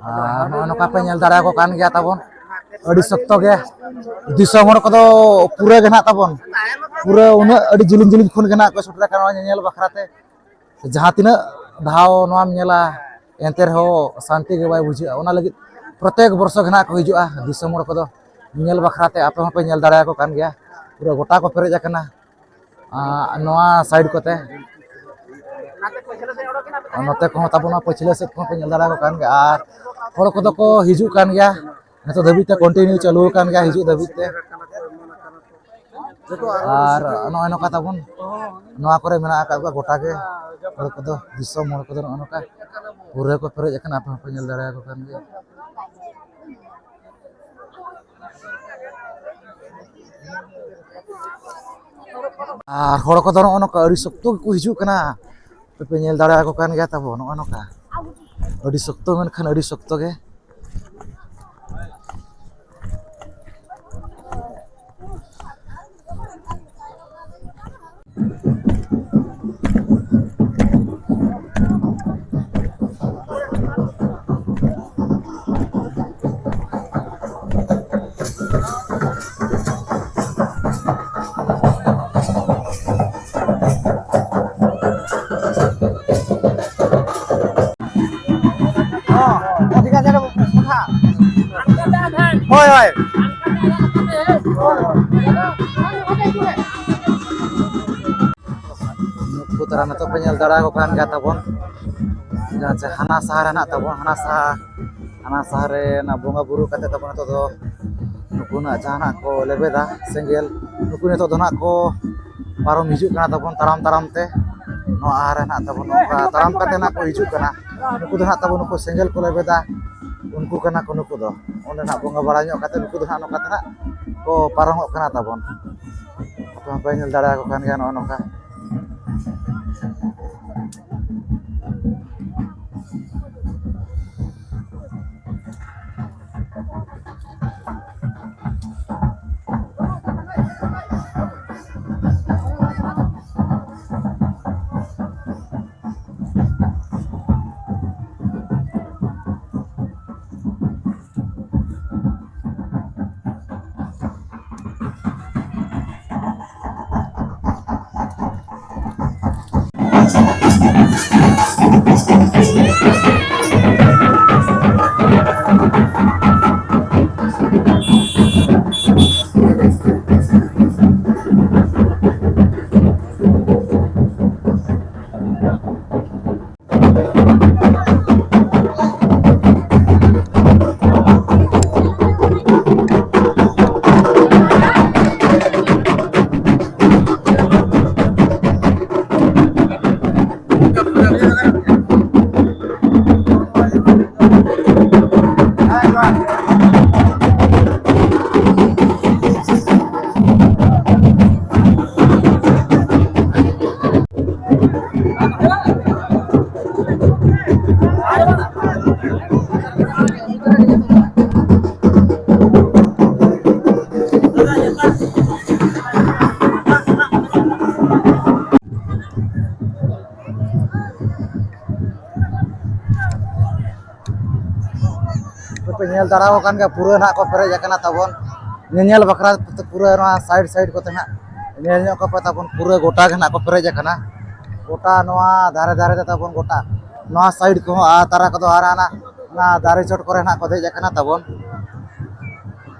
ᱟᱨ ᱱᱚᱜᱼᱚᱭ ᱱᱚᱝᱠᱟ ᱯᱮ ᱧᱮᱞ ᱫᱟᱲᱮᱭᱟᱠᱚ ᱠᱟᱱ ᱜᱮᱭᱟ ᱛᱟᱵᱚᱱ, ᱟᱹᱰᱤ ᱥᱚᱠᱛᱚ ᱜᱮ ᱫᱤᱥᱚᱢ ᱦᱚᱲ ᱠᱚᱫᱚ ᱯᱩᱨᱟᱹ ᱜᱮ ᱱᱟᱦᱟᱜ ᱛᱟᱵᱚᱱ, ᱯᱩᱨᱟᱹ ᱩᱱᱟᱹᱜ ᱟᱹᱰᱤ ᱡᱤᱞᱤᱧ ᱡᱤᱞᱤᱧ ᱠᱷᱚᱱ ᱜᱮ ᱱᱟᱦᱟᱜ ᱠᱚ ᱥᱮᱴᱮᱨ ᱟᱠᱟᱱᱟ ᱱᱚᱣᱟ ᱧᱮᱧᱮᱞ ᱵᱟᱠᱷᱨᱟ ᱛᱮ᱾ ᱡᱟᱦᱟᱸ ᱛᱤᱱᱟᱹᱜ ᱫᱷᱟᱣ ᱱᱚᱣᱟᱢ ᱧᱮᱞᱟ, ᱮᱱᱛᱮ ᱨᱮᱦᱚᱸ ᱥᱟᱱᱛᱤ ᱜᱮ ᱵᱟᱭ ᱵᱩᱡᱷᱟᱹᱜᱼᱟ᱾ ᱚᱱᱟ ᱞᱟᱹᱜᱤᱫ ᱯᱨᱚᱛᱮᱠ ᱵᱚᱨᱥᱚ ᱜᱮ ᱱᱟᱦᱟᱜ ᱠᱚ ᱦᱤᱡᱩᱜᱼᱟ ᱫᱤᱥᱚᱢ ᱦᱚᱲ ᱠᱚᱫᱚ ᱧᱮᱞ ᱵᱟᱠᱷᱨᱟ ᱛᱮ᱾ ᱟᱯᱮ ᱦᱚᱸᱯᱮ ᱧᱮᱞ ᱫᱟᱲᱮᱭᱟᱠᱚ ᱠᱟᱱ ᱜᱮᱭᱟ, ᱯᱩᱨᱟᱹ ᱜᱚᱴᱟ ᱠᱚ ᱯᱮᱨᱮᱡ ᱟᱠᱟᱱᱟ᱾ ᱟᱸ, ᱱᱚᱣᱟ ᱥᱟᱭᱤᱰ ᱠᱚᱛᱮ᱾ ᱟᱨ ᱱᱚᱛᱮ ᱠᱚᱦᱚᱸ ᱛᱟᱵᱚᱱ, ᱱᱚᱣᱟ ᱯᱟᱹᱪᱷᱞᱟᱹ ᱥᱮᱫ ᱠᱚᱦᱚᱸ ᱯᱮ ᱧᱮᱞ ᱫᱟᱲᱮᱭᱟᱠᱚ ᱠᱟᱱ ᱜᱮᱭᱟ᱾ ᱟᱨ ᱦᱚᱲ ᱠᱚᱫᱚ ᱠᱚ ᱦᱤᱡᱩᱜ ᱠᱟᱱ ᱜᱮᱭᱟ, ᱱᱤᱛᱚᱜ ᱫᱷᱟᱹᱵᱤᱡ ᱛᱮ ᱠᱚᱱᱴᱤᱱᱤᱭᱩ ᱪᱟᱹᱞᱩ ᱟᱠᱟᱱ ᱜᱮᱭᱟ ᱦᱤᱡᱩᱜ ᱫᱷᱟᱹᱵᱤᱡ ᱛᱮ᱾ ᱟᱨ ᱱᱚᱜᱼᱚᱭ ᱱᱚᱝᱠᱟ ᱛᱟᱵᱚᱱ, ᱱᱚᱣᱟ ᱠᱚᱨᱮ ᱢᱮᱱᱟᱜ ᱟᱠᱟᱫ ᱠᱚᱣᱟ ᱜᱚᱴᱟ ᱜᱮ ᱦᱚᱲ ᱠᱚᱫᱚ, ᱫᱤᱥᱚᱢ ᱦᱚᱲ ᱠᱚᱫᱚ ᱱᱚᱜᱼᱚ ᱱᱚᱝᱠᱟ ᱯᱩᱨᱟᱹ ᱠᱚ ᱯᱮᱨᱮᱡ ᱟᱠᱟᱱᱟ, ᱟᱯᱮ ᱦᱚᱸᱯᱮ ᱧᱮᱞ ᱫᱟᱲᱮᱭᱟᱠᱚ ᱠᱟᱱ ᱜᱮᱭᱟ᱾ ᱟᱨ ᱦᱚᱲ ᱠᱚᱫᱚ ᱱᱚᱜᱼᱚ ᱱᱚᱝᱠᱟ ᱟᱹᱰᱤ ᱥᱚᱠᱛᱚ ᱜᱮᱠᱚ ᱦᱤᱡᱩᱜ ᱠᱟᱱᱟ᱾ ᱟᱯᱮ ᱯᱮ ᱧᱮᱞ ᱫᱟᱲᱮᱭᱟᱠᱚ ᱠᱟᱱ ᱜᱮᱭᱟ ᱛᱟᱵᱚ, ᱱᱚᱜᱼᱚ ᱱᱚᱝᱠᱟ ᱟᱹᱰᱤ ᱥᱚᱠᱛᱚ, ᱢᱮᱱᱠᱷᱟᱱ ᱟᱹᱰᱤ ᱥᱚᱠᱛᱚ ᱜᱮ᱾ ᱦᱚᱸ, ᱴᱷᱤᱠ ᱟᱪᱷᱮ ᱨᱮ, ᱠᱟᱛᱷᱟ᱾ ᱦᱳᱭ, ᱦᱳᱭ᱾ ᱱᱩᱠᱩ ᱛᱟᱨᱟ ᱱᱤᱛᱚᱜ ᱯᱮ ᱧᱮᱞ ᱫᱟᱲᱮᱭᱟᱠᱚ ᱠᱟᱱ ᱜᱮᱭᱟ ᱛᱟᱵᱚᱱ, ᱡᱟᱦᱟᱸ ᱪᱮ ᱦᱟᱱᱟ ᱥᱟᱦᱟ ᱨᱮ ᱦᱮᱱᱟᱜ ᱛᱟᱵᱚᱱ, ᱦᱟᱱᱟ ᱥᱟᱦᱟ, ᱦᱟᱱᱟ ᱥᱟᱦᱟ ᱨᱮ ᱚᱱᱟ ᱵᱚᱸᱜᱟ ᱵᱩᱨᱩ ᱠᱟᱛᱮ ᱛᱟᱵᱚᱱ ᱱᱤᱛᱚᱜ ᱫᱚ ᱱᱩᱠᱩᱱᱟᱜ ᱡᱟᱦᱟᱱᱟᱜ ᱠᱚ ᱞᱮᱵᱮᱫᱟ ᱥᱮᱸᱜᱮᱞ, ᱱᱩᱠᱩ ᱱᱤᱛᱚᱜ ᱫᱚ ᱱᱟᱜ ᱠᱚ ᱯᱟᱨᱚᱢ ᱦᱤᱡᱩᱜ ᱠᱟᱱᱟ ᱛᱟᱵᱚᱱ ᱛᱟᱲᱟᱢ ᱛᱟᱲᱟᱢ ᱛᱮ᱾ ᱱᱚᱣᱟ ᱟᱦᱟᱨ ᱨᱮ ᱱᱟᱜ ᱛᱟᱵᱚᱱ ᱱᱚᱝᱠᱟ ᱛᱟᱲᱟᱢ ᱠᱟᱛᱮ ᱱᱟᱜ ᱠᱚ ᱦᱤᱡᱩᱜ ᱠᱟᱱᱟ᱾ ᱱᱩᱠᱩ ᱫᱚ ᱱᱟᱜ ᱛᱟᱵᱚᱱ ᱱᱩᱠᱩ ᱥᱮᱸᱜᱮᱞ ᱠᱚ ᱞᱮᱵᱮᱫᱟ, ᱩᱱᱠᱩ ᱠᱟᱱᱟ ᱠᱚ ᱱᱩᱠᱩ ᱫᱚ᱾ ᱚᱸᱰᱮ ᱱᱟᱜ ᱵᱚᱸᱜᱟ ᱵᱟᱲᱟ ᱧᱚᱜ ᱠᱟᱛᱮ ᱱᱩᱠᱩ ᱫᱚ ᱱᱟᱜ ᱱᱚᱝᱠᱟ ᱛᱮ ᱱᱟᱜ ᱠᱚ ᱯᱟᱨᱚᱢᱚᱜ ᱠᱟᱱᱟ ᱛᱟᱵᱚᱱ᱾ ᱟᱯᱮ ᱦᱚᱸᱯᱮ ᱧᱮᱞ ᱫᱟᱲᱮᱭᱟᱠᱚ ᱠᱟᱱ ᱜᱮᱭᱟ ᱱᱚᱜᱼᱚ ᱱᱚᱝᱠᱟ᱾ ᱯᱮ ᱧᱮᱞ ᱫᱟᱲᱮᱭᱟᱜ ᱠᱟᱱ ᱜᱮᱭᱟ, ᱯᱩᱨᱟᱹ ᱱᱟᱦᱟᱜ ᱠᱚ ᱯᱮᱨᱮᱡ ᱟᱠᱟᱱᱟ ᱛᱟᱵᱚᱱ᱾ ᱧᱮᱧᱮᱞ ᱵᱟᱠᱷᱨᱟ ᱯᱩᱨᱟᱹ ᱱᱚᱣᱟ ᱥᱟᱭᱤᱰ ᱥᱟᱭᱤᱰ ᱠᱚᱛᱮ ᱱᱟᱦᱟᱜ ᱧᱮᱞ ᱧᱚᱜ ᱠᱚᱯᱮ ᱛᱟᱵᱚᱱ, ᱯᱩᱨᱟᱹ ᱜᱚᱴᱟ ᱜᱮ ᱱᱟᱦᱟᱜ ᱠᱚ ᱯᱮᱨᱮᱡ ᱟᱠᱟᱱᱟ᱾ ᱜᱚᱴᱟ ᱱᱚᱣᱟ ᱫᱷᱟᱨᱮ ᱫᱷᱟᱨᱮ ᱛᱮ ᱛᱟᱵᱚᱱ, ᱜᱚᱴᱟ ᱱᱚᱣᱟ ᱥᱟᱭᱤᱰ ᱠᱚᱦᱚᱸ ᱟᱨ ᱛᱟᱨᱟ ᱠᱚᱫᱚ ᱟᱨ ᱦᱟᱱᱟ, ᱚᱱᱟ ᱫᱟᱨᱮ ᱪᱚᱴ ᱠᱚᱨᱮ ᱱᱟᱦᱟᱜ ᱠᱚ ᱫᱮᱡ ᱟᱠᱟᱱᱟ ᱛᱟᱵᱚᱱ᱾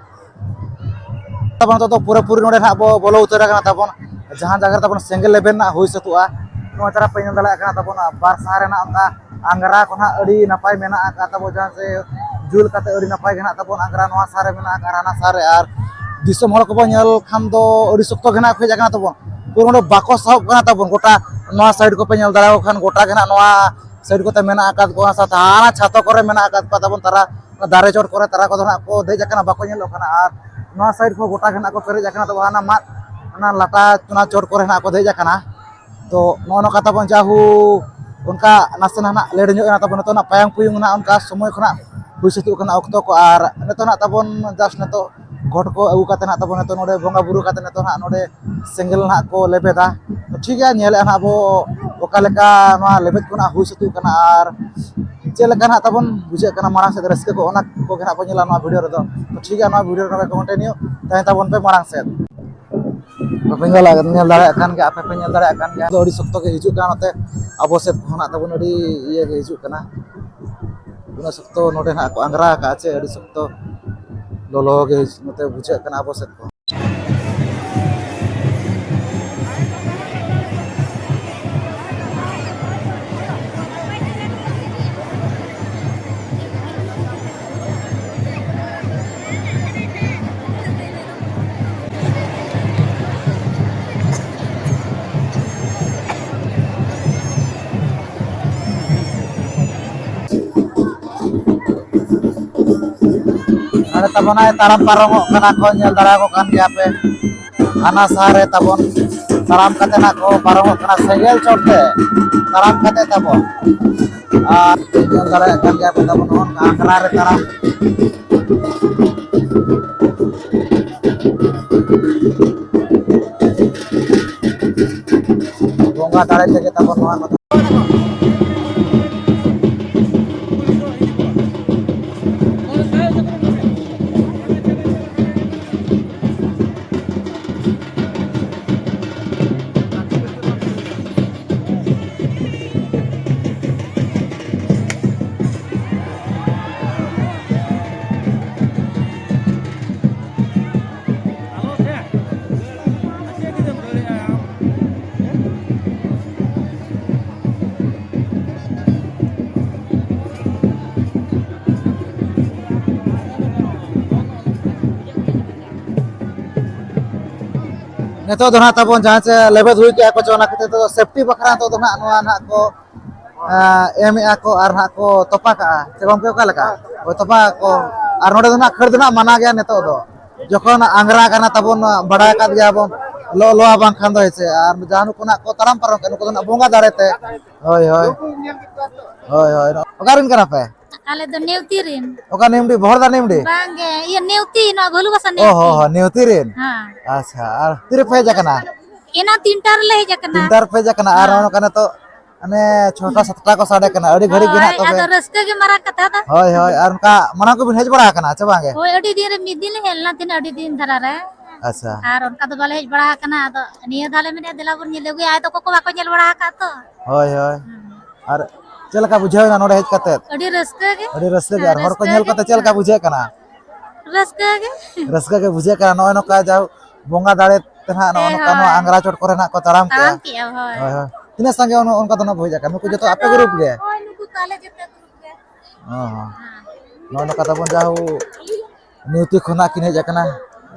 ᱛᱟᱵᱚᱱ ᱱᱤᱛᱚᱜ ᱫᱚ ᱯᱩᱨᱟᱹᱯᱩᱨᱤ ᱱᱚᱰᱮ ᱱᱟᱦᱟᱜ ᱵᱚ ᱵᱚᱞᱚ ᱩᱛᱟᱹᱨ ᱟᱠᱟᱱᱟ ᱛᱟᱵᱚᱱ, ᱡᱟᱦᱟᱸ ᱡᱟᱭᱜᱟ ᱨᱮ ᱛᱟᱵᱚᱱ ᱥᱮᱸᱜᱮᱞ ᱞᱮᱵᱮᱱ ᱱᱟᱦᱟᱜ ᱦᱩᱭ ᱥᱟᱹᱛᱩᱜᱼᱟ᱾ ᱱᱚᱣᱟ ᱪᱟᱨᱟ ᱯᱮ ᱧᱮᱞ ᱫᱟᱲᱮᱭᱟᱜ ᱠᱟᱱᱟ ᱛᱟᱵᱚᱱ, ᱵᱟᱨ ᱥᱟᱦᱟ ᱨᱮᱱᱟᱜ ᱚᱱᱠᱟ ᱟᱝᱜᱽᱨᱟ ᱠᱚ ᱱᱟᱦᱟᱜ ᱟᱹᱰᱤ ᱱᱟᱯᱟᱭ ᱢᱮᱱᱟᱜ ᱟᱠᱟᱫ ᱛᱟᱵᱚᱱ, ᱡᱟᱦᱟᱸ ᱥᱮ ᱡᱩᱞ ᱠᱟᱛᱮ ᱟᱹᱰᱤ ᱱᱟᱯᱟᱭ ᱜᱮ ᱱᱟᱦᱟᱜ ᱛᱟᱵᱚᱱ ᱟᱝᱜᱽᱨᱟ ᱱᱚᱣᱟ ᱥᱟᱦᱟ ᱨᱮ ᱢᱮᱱᱟᱜ ᱟᱠᱟᱫ, ᱦᱟᱱᱟ ᱥᱟᱦᱟ ᱨᱮ᱾ ᱟᱨ ᱫᱤᱥᱚᱢ ᱦᱚᱲ ᱠᱚᱵᱚᱱ ᱧᱮᱞ ᱠᱷᱟᱱ ᱫᱚ ᱟᱹᱰᱤ ᱥᱚᱠᱛᱚ ᱜᱮ ᱱᱟᱦᱟᱜ ᱠᱚ ᱦᱮᱡ ᱟᱠᱟᱱᱟ ᱛᱟᱵᱚᱱ, ᱯᱩᱨᱟᱹ ᱱᱚᱰᱮ ᱵᱟᱠᱚ ᱥᱟᱦᱚᱵ ᱠᱟᱱᱟ ᱛᱟᱵᱚᱱ᱾ ᱜᱚᱴᱟ ᱱᱚᱣᱟ ᱥᱟᱭᱤᱰ ᱠᱚᱯᱮ ᱧᱮᱞ ᱫᱟᱲᱮᱭᱟᱠᱚ ᱠᱷᱟᱱ ᱜᱚᱴᱟ ᱜᱮ ᱱᱟᱦᱟᱜ ᱱᱚᱣᱟ ᱥᱟᱭᱤᱰ ᱠᱚᱛᱮ ᱢᱮᱱᱟᱜ ᱟᱠᱟᱫ ᱠᱚᱣᱟ, ᱥᱟᱶᱛᱮ ᱦᱟᱱᱟ ᱪᱷᱟᱛᱚ ᱠᱚᱨᱮ ᱢᱮᱱᱟᱜ ᱟᱠᱟᱫ ᱠᱚᱣᱟ ᱛᱟᱵᱚᱱ ᱛᱟᱨᱟ, ᱚᱱᱟ ᱫᱟᱨᱮ ᱪᱚᱴ ᱠᱚᱨᱮ ᱛᱟᱨᱟ ᱠᱚᱫᱚ ᱱᱟᱦᱟᱜ ᱠᱚ ᱫᱮᱡ ᱟᱠᱟᱱᱟ, ᱵᱟᱠᱚ ᱧᱮᱞᱚᱜ ᱠᱟᱱᱟ᱾ ᱟᱨ ᱱᱚᱣᱟ ᱥᱟᱭᱤᱰ ᱠᱚ ᱜᱚᱴᱟ ᱜᱮ ᱱᱟᱦᱟᱜ ᱠᱚ ᱯᱮᱨᱮᱡ ᱟᱠᱟᱱᱟ, ᱛᱚᱵᱮ ᱦᱟᱱᱟ ᱢᱟᱫ, ᱚᱱᱟ ᱞᱟᱴᱟ, ᱚᱱᱟ ᱪᱚᱴ ᱠᱚᱨᱮ ᱱᱟᱦᱟᱜ ᱠᱚ ᱫᱮᱡ ᱟᱠᱟᱱᱟ᱾ ᱛᱚ ᱱᱚᱜᱼᱚ ᱱᱚᱝᱠᱟ ᱛᱟᱵᱚᱱ ᱡᱟᱦᱩ ᱚᱱᱠᱟ ᱱᱟᱥᱮ ᱱᱟᱦᱟᱜ ᱞᱮᱴ ᱧᱚᱜ ᱮᱱᱟ ᱛᱟᱵᱚᱱ, ᱱᱤᱛᱚᱜ ᱱᱟᱜ ᱯᱟᱭᱟᱝ ᱯᱩᱭᱩᱝ ᱱᱟᱜ ᱚᱱᱠᱟ ᱥᱚᱢᱚᱭ ᱠᱷᱚᱱᱟᱜ ᱦᱩᱭ ᱥᱟᱹᱛᱩᱜ ᱠᱟᱱᱟ ᱚᱠᱛᱚ ᱠᱚ᱾ ᱟᱨ ᱱᱤᱛᱚᱜ ᱱᱟᱜ ᱛᱟᱵᱚᱱ ᱡᱟᱥᱴ ᱱᱤᱛᱚᱜ ᱜᱷᱚᱴ ᱠᱚ ᱟᱹᱜᱩ ᱠᱟᱛᱮ ᱱᱟᱜ ᱛᱟᱵᱚᱱ ᱱᱤᱛᱚᱜ ᱱᱚᱰᱮ ᱵᱚᱸᱜᱟ ᱵᱩᱨᱩ ᱠᱟᱛᱮ ᱱᱤᱛᱚᱜ ᱱᱟᱜ ᱱᱚᱰᱮ ᱥᱮᱸᱜᱮᱞ ᱱᱟᱜ ᱠᱚ ᱞᱮᱵᱮᱫᱟ᱾ ᱛᱚ ᱴᱷᱤᱠ ᱜᱮᱭᱟ, ᱧᱮᱞᱮᱫᱼᱟ ᱱᱟᱜ ᱵᱚ ᱚᱠᱟ ᱞᱮᱠᱟ ᱱᱚᱣᱟ ᱞᱮᱵᱮᱫ ᱠᱷᱚᱱᱟᱜ ᱦᱩᱭ ᱥᱟᱹᱛᱩᱜ ᱠᱟᱱᱟ ᱟᱨ ᱪᱮᱫ ᱞᱮᱠᱟ ᱱᱟᱜ ᱛᱟᱵᱚᱱ ᱵᱩᱡᱷᱟᱹᱜ ᱠᱟᱱᱟ ᱢᱟᱲᱟᱝ ᱥᱮᱫ ᱨᱟᱹᱥᱠᱟᱹ ᱠᱚ, ᱚᱱᱟ ᱠᱚᱜᱮ ᱱᱟᱜ ᱵᱚᱱ ᱧᱮᱞᱟ ᱱᱚᱣᱟ ᱵᱷᱤᱰᱤᱭᱳ ᱨᱮᱫᱚ᱾ ᱛᱚ ᱴᱷᱤᱠ ᱜᱮᱭᱟ, ᱱᱚᱣᱟ ᱵᱷᱤᱰᱤᱭᱳ ᱨᱮ ᱠᱚᱱᱴᱤᱱᱤᱭᱩ ᱛᱟᱦᱮᱸ ᱛᱟᱵᱚᱱ ᱯᱮ ᱢᱟᱲᱟᱝ ᱥᱮᱫ᱾ ᱵᱟᱯᱮ ᱧᱮᱞ, ᱧᱮᱞ ᱫᱟᱲᱮᱭᱟᱜ ᱠᱟᱱ ᱜᱮᱭᱟ, ᱟᱯᱮ ᱯᱮ ᱧᱮᱞ ᱫᱟᱲᱮᱭᱟᱜ ᱠᱟᱱ ᱜᱮᱭᱟ, ᱟᱹᱰᱤ ᱥᱚᱠᱛᱚ ᱜᱮ ᱦᱤᱡᱩᱜ ᱠᱟᱱᱟ ᱱᱚᱛᱮ ᱟᱵᱚ ᱥᱮᱫ ᱠᱷᱚᱱᱟᱜ ᱛᱟᱵᱚᱱ ᱟᱹᱰᱤ ᱤᱭᱟᱹ ᱜᱮ ᱦᱤᱡᱩᱜ ᱠᱟᱱᱟ᱾ ᱩᱱᱟᱹᱜ ᱥᱚᱠᱛᱚ ᱱᱚᱰᱮ ᱱᱟᱜ ᱠᱚ ᱟᱝᱜᱽᱨᱟ ᱟᱠᱟᱫᱼᱟ ᱪᱮ, ᱟᱹᱰᱤ ᱥᱚᱠᱛᱚ ᱞᱚᱞᱚ ᱜᱮ ᱱᱚᱛᱮ ᱵᱩᱡᱷᱟᱹᱜ ᱠᱟᱱᱟ ᱟᱵᱚ ᱥᱮᱫ ᱠᱷᱚᱱ᱾ ᱱᱚᱰᱮ ᱛᱟᱵᱚᱱᱟᱭ ᱛᱟᱲᱟᱢ ᱯᱟᱨᱚᱢᱚᱜ ᱠᱟᱱᱟ ᱠᱚ, ᱧᱮᱞ ᱫᱟᱲᱮᱭᱟᱠᱚ ᱠᱟᱱ ᱜᱮᱭᱟ ᱯᱮ᱾ ᱦᱟᱱᱟ ᱥᱟᱦᱟ ᱨᱮ ᱛᱟᱵᱚᱱ ᱛᱟᱲᱟᱢ ᱠᱟᱛᱮ ᱱᱟᱜ ᱠᱚ ᱯᱟᱨᱚᱢᱚᱜ ᱠᱟᱱᱟ ᱥᱮᱸᱜᱮᱞ ᱪᱚᱴ ᱛᱮ ᱛᱟᱲᱟᱢ ᱠᱟᱛᱮ ᱛᱟᱵᱚᱱ᱾ ᱟᱨ ᱧᱮᱞ ᱫᱟᱲᱮᱭᱟᱜ ᱠᱟᱱ ᱜᱮᱭᱟ ᱯᱮ ᱛᱟᱵᱚᱱ ᱱᱚᱜᱼᱚ ᱱᱚᱝᱠᱟ ᱟᱝᱜᱽᱨᱟ ᱨᱮ ᱛᱟᱲᱟᱢ᱾ ᱵᱚᱸᱜᱟ ᱫᱟᱲᱮ ᱛᱮᱜᱮ ᱛᱟᱵᱚᱱ ᱱᱚᱣᱟ ᱠᱚᱫᱚ᱾ ᱱᱤᱛᱚᱜ ᱫᱚ ᱱᱟᱦᱟᱜ ᱛᱟᱵᱚᱱ ᱡᱟᱦᱟᱸ ᱪᱮ ᱞᱮᱵᱮᱫ ᱦᱩᱭ ᱠᱮᱜᱼᱟ ᱠᱚ ᱪᱮ, ᱚᱱᱟ ᱠᱷᱟᱹᱛᱤᱨ ᱛᱮ ᱥᱮᱯᱴᱤ ᱵᱟᱠᱷᱨᱟ ᱱᱤᱛᱚᱜ ᱫᱚ ᱱᱟᱦᱟᱜ ᱱᱚᱣᱟ ᱱᱟᱦᱟᱜ ᱠᱚ, ᱮᱸ, ᱮᱢᱮᱜᱼᱟ ᱠᱚ ᱟᱨ ᱱᱟᱦᱟᱜ ᱠᱚ ᱛᱚᱯᱟ ᱠᱟᱜᱼᱟ᱾ ᱪᱮ ᱜᱚᱢᱠᱮ, ᱚᱠᱟ ᱞᱮᱠᱟ? ᱦᱳᱭ, ᱛᱚᱯᱟ ᱠᱚ᱾ ᱟᱨ ᱱᱚᱰᱮ ᱫᱚ ᱱᱟᱦᱟᱜ ᱠᱷᱟᱹᱲ ᱫᱚ ᱱᱟᱦᱟᱜ ᱢᱟᱱᱟ ᱜᱮᱭᱟ ᱱᱤᱛᱚᱜ ᱫᱚ᱾ ᱡᱚᱠᱷᱚᱱ ᱟᱝᱜᱽᱨᱟ ᱠᱟᱱᱟ ᱛᱟᱵᱚᱱ, ᱵᱟᱲᱟᱭ ᱟᱠᱟᱫ ᱜᱮᱭᱟ ᱵᱚᱱ, ᱞᱚ ᱞᱚᱣᱟ ᱵᱟᱝᱠᱷᱟᱱ ᱫᱚ ᱦᱮᱸᱥᱮ, ᱟᱨ ᱡᱟᱦᱟᱸ ᱱᱩᱠᱩ ᱱᱟᱜ ᱠᱚ ᱛᱟᱲᱟᱢ ᱯᱟᱨᱚᱢ ᱠᱟᱱᱟ, ᱱᱩᱠᱩ ᱫᱚ ᱱᱟᱜ ᱵᱚᱸᱜᱟ ᱫᱟᱲᱮ ᱛᱮ᱾ ᱦᱳᱭ, ᱦᱳᱭ᱾ ᱦᱳᱭ, ᱦᱳᱭ᱾ ᱚᱠᱟ ᱨᱮᱱ ᱠᱟᱱᱟ ᱯᱮ? ᱟᱞᱮ ᱫᱚ ᱱᱮᱣᱛᱤ ᱨᱮᱱ᱾ ᱚᱠᱟ ᱱᱤᱢᱰᱤ, ᱵᱚᱦᱚᱲᱫᱟ ᱱᱤᱢᱰᱤ? ᱵᱟᱝᱜᱮ, ᱤᱭᱟᱹ ᱱᱮᱣᱛᱤ, ᱱᱚᱣᱟ ᱵᱷᱟᱞᱩᱠᱟᱥᱟ ᱚ ᱱᱮᱣᱛᱤ᱾ ᱦᱚᱸ, ᱦᱚᱸ, ᱱᱮᱣᱛᱤ ᱨᱮᱱ᱾ ᱦᱮᱸ᱾ ᱟᱪᱪᱷᱟ, ᱟᱨ ᱛᱤᱨᱮᱯᱮ ᱦᱮᱡ ᱟᱠᱟᱱᱟ? ᱮᱱᱟ ᱛᱤᱱᱴᱟ ᱨᱮᱞᱮ ᱦᱮᱡ ᱟᱠᱟᱱᱟ᱾ ᱛᱤᱱᱴᱟ ᱨᱮᱯᱮ ᱦᱮᱡ ᱟᱠᱟᱱᱟ, ᱟᱨ ᱦᱮᱸ᱾ ᱱᱚᱜᱼᱚ ᱱᱚᱝᱠᱟ ᱱᱤᱛᱚᱜ ᱢᱟᱱᱮ ᱪᱷᱚᱴᱟ ᱥᱟᱛᱴᱟ ᱠᱚ ᱥᱟᱰᱮ ᱠᱟᱱᱟ, ᱟᱹᱰᱤ ᱜᱷᱟᱹᱲᱤᱡ ᱜᱮ ᱦᱳᱭ, ᱱᱟᱜ ᱛᱚᱵᱮ᱾ ᱟᱫᱚ ᱨᱟᱹᱥᱠᱟᱹ ᱜᱮ ᱢᱟᱨᱟᱝ ᱠᱟᱛᱷᱟ ᱫᱚ᱾ ᱦᱳᱭ, ᱦᱳᱭ, ᱟᱨ ᱚᱱᱠᱟ ᱢᱟᱲᱟᱝ ᱠᱚᱵᱤᱱ ᱦᱮᱡ ᱵᱟᱲᱟ ᱟᱠᱟᱱᱟ ᱪᱮ ᱵᱟᱝ ᱜᱮ? ᱦᱳᱭ, ᱟᱹᱰᱤ ᱫᱤᱱ ᱨᱮ ᱢᱤᱫ ᱫᱤᱱ ᱞᱮ ᱦᱮᱡ ᱞᱮᱱᱟ, ᱛᱤᱱᱟᱹᱜ ᱟᱹᱰᱤ ᱫᱤᱱ ᱫᱷᱟᱨᱟ ᱨᱮ᱾ ᱟᱪᱪᱷᱟ᱾ ᱟᱨ ᱚᱱᱠᱟ ᱫᱚ ᱵᱟᱞᱮ ᱦᱮᱡ ᱵᱟᱲᱟ ᱟᱠᱟᱱᱟ, ᱟᱫᱚ ᱱᱤᱭᱟᱹ ᱫᱷᱟᱣ ᱞᱮ ᱢᱮᱱᱮᱫᱼᱟ, ᱫᱮᱞᱟ ᱵᱚᱱ ᱧᱮᱞ ᱟᱹᱜᱩᱭᱟ, ᱟᱭᱳ ᱛᱟᱠᱚ ᱠᱚ ᱵᱟᱠᱚ ᱧᱮᱞ ᱵᱟᱲᱟ ᱟᱠᱟᱫ ᱛᱚ᱾ ᱦᱳᱭ, ᱦᱳᱭ᱾ ᱦᱩᱸ᱾ ᱟᱨ ᱪᱮᱫ ᱞᱮᱠᱟ ᱵᱩᱡᱷᱟᱹᱣ ᱮᱱᱟ ᱱᱚᱰᱮ ᱦᱮᱡ ᱠᱟᱛᱮ? ᱟᱹᱰᱤ ᱨᱟᱹᱥᱠᱟᱹ ᱜᱮ᱾ ᱟᱹᱰᱤ ᱨᱟᱹᱥᱠᱟᱹ ᱜᱮ᱾ ᱦᱮᱸ, ᱟᱨ ᱦᱚᱲ ᱠᱚ ᱨᱟᱹᱥᱠᱟᱹ ᱧᱮᱞ ᱜᱮ ᱠᱟᱛᱮ ᱪᱮᱫ ᱞᱮᱠᱟ ᱵᱩᱡᱷᱟᱹᱜ ᱠᱟᱱᱟ? ᱨᱟᱹᱥᱠᱟᱹ ᱜᱮ᱾ ᱨᱟᱹᱥᱠᱟᱹ ᱜᱮ ᱵᱩᱡᱷᱟᱹᱜ ᱠᱟᱱᱟ, ᱱᱚᱜᱼᱚᱭ ᱱᱚᱝᱠᱟ ᱡᱟᱦᱳᱠ ᱵᱚᱸᱜᱟ ᱫᱟᱲᱮ ᱛᱮ ᱱᱟᱦᱟᱜ ᱱᱚᱜᱼᱚ ᱦᱮᱸ, ᱱᱚᱝᱠᱟ ᱱᱚᱣᱟ ᱦᱳᱭ᱾ ᱟᱝᱜᱽᱨᱟ ᱪᱚᱴ ᱠᱚᱨᱮ ᱱᱟᱦᱟᱜ ᱠᱚ ᱛᱟᱲᱟᱢ ᱠᱮᱜᱼᱟ᱾ ᱛᱟᱲᱟᱢ ᱠᱮᱜᱼᱟ, ᱦᱳᱭ᱾ ᱦᱳᱭ, ᱦᱳᱭ᱾ ᱛᱤᱱᱟᱹᱜ ᱥᱟᱸᱜᱮ ᱚᱱ-, ᱚᱱᱠᱟ ᱫᱚ ᱱᱟᱦᱟᱜ ᱵᱚ ᱦᱮᱡ ᱟᱠᱟᱱᱟ? ᱱᱩᱠᱩ ᱡᱚᱛᱚ ᱟᱯᱮ ᱜᱨᱩᱯ ᱜᱮ? ᱦᱳᱭ, ᱱᱩᱠᱩ ᱛᱚ ᱟᱞᱮ ᱡᱚᱛᱚ ᱜᱨᱩᱯ ᱜᱮ᱾ ᱦᱚᱸ, ᱦᱚᱸ᱾ ᱦᱮᱸ᱾ ᱱᱚᱜᱼᱚ ᱱᱚᱝᱠᱟ ᱛᱟᱵᱚᱱ ᱡᱟᱦᱳᱠ ᱱᱤᱣᱛᱤ ᱠᱷᱚᱱᱟᱜ ᱠᱤᱱ ᱦᱮᱡ ᱟᱠᱟᱱᱟ᱾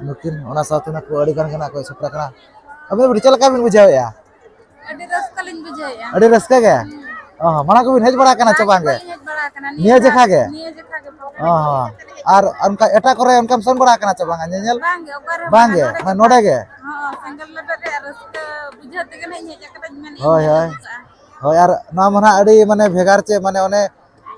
ᱱᱩᱠᱤᱱ ᱚᱱᱟ ᱥᱟᱶᱛᱮ ᱱᱩᱠᱩ ᱟᱹᱰᱤ ᱜᱟᱱ ᱜᱮ ᱱᱟᱦᱟᱜ ᱠᱚ ᱥᱮᱴᱮᱨ ᱟᱠᱟᱱᱟ᱾ ᱟᱹᱵᱤᱱ ᱪᱮᱫ ᱞᱮᱠᱟ ᱵᱤᱱ ᱵᱩᱡᱷᱟᱹᱣᱮᱫᱼᱟ? ᱟᱹᱰᱤ ᱨᱟᱹᱥᱠᱟᱹ ᱞᱤᱧ ᱵᱩᱡᱷᱟᱹᱣᱮᱫᱼᱟ᱾ ᱟᱹᱰᱤ ᱨᱟᱹᱥᱠᱟᱹ ᱜᱮ? ᱦᱩᱸ᱾ ᱚ, ᱢᱟᱲᱟᱝ ᱠᱚᱵᱤᱱ ᱦᱮᱡ ᱵᱟᱲᱟ ᱟᱠᱟᱱᱟ ᱪᱮ ᱵᱟᱝ ᱜᱮ? ᱵᱟᱹᱞᱤᱧ ᱦᱮᱡ ᱵᱟᱲᱟ ᱟᱠᱟᱱᱟ᱾ ᱱᱤᱭᱟᱹ ᱱᱤᱭᱟᱹ ᱡᱮᱠᱷᱟ ᱫᱷᱟᱣ, ᱜᱮ? ᱱᱤᱭᱟᱹ ᱡᱮᱠᱷᱟ ᱜᱮ ᱯᱨᱚᱛᱷᱚᱢ ᱚ, ᱦᱮᱡ ᱦᱚᱸ᱾ ᱠᱟᱛᱮ ᱞᱤᱧ ᱦᱮᱡ ᱟᱨ, ᱟᱠᱟᱱᱟ᱾ ᱟᱨ ᱚᱱᱠᱟ ᱮᱴᱟᱜ ᱠᱚᱨᱮ ᱚᱱᱠᱟᱢ ᱥᱮᱱ ᱵᱟᱲᱟ ᱟᱠᱟᱱᱟ ᱪᱮ ᱵᱟᱝᱟ ᱧᱮᱧᱮᱞ? ᱵᱟᱝ ᱜᱮ, ᱚᱠᱟ ᱨᱮᱦᱚᱸ ᱵᱟᱝ ᱵᱟᱝᱟ, ᱜᱮ? ᱱᱚᱰᱮ ᱢᱟᱱᱮ ᱜᱮ ᱱᱚᱰᱮ ᱯᱷᱟᱥᱴ᱾ ᱜᱮ? ᱦᱚᱸ, ᱥᱮᱸᱜᱮᱞ ᱞᱮᱵᱮᱫ ᱨᱮᱭᱟᱜ ᱨᱟᱹᱥᱠᱟᱹ ᱵᱩᱡᱷᱟᱹᱣ ᱛᱮᱜᱮ ᱞᱤᱧ ᱦᱮᱡ ᱟᱠᱟᱱᱟ, ᱢᱮᱱ ᱦᱳᱭ, ᱦᱳᱭ᱾ ᱟᱹᱜᱩ ᱠᱟᱜᱼᱟ᱾ ᱦᱳᱭ, ᱟᱨ ᱱᱚᱣᱟ ᱢᱟ ᱱᱟᱦᱟᱜ ᱟᱹᱰᱤ ᱢᱟᱱᱮ ᱵᱷᱮᱜᱟᱨ ᱪᱮ ᱢᱟᱱᱮ ᱚᱱᱮ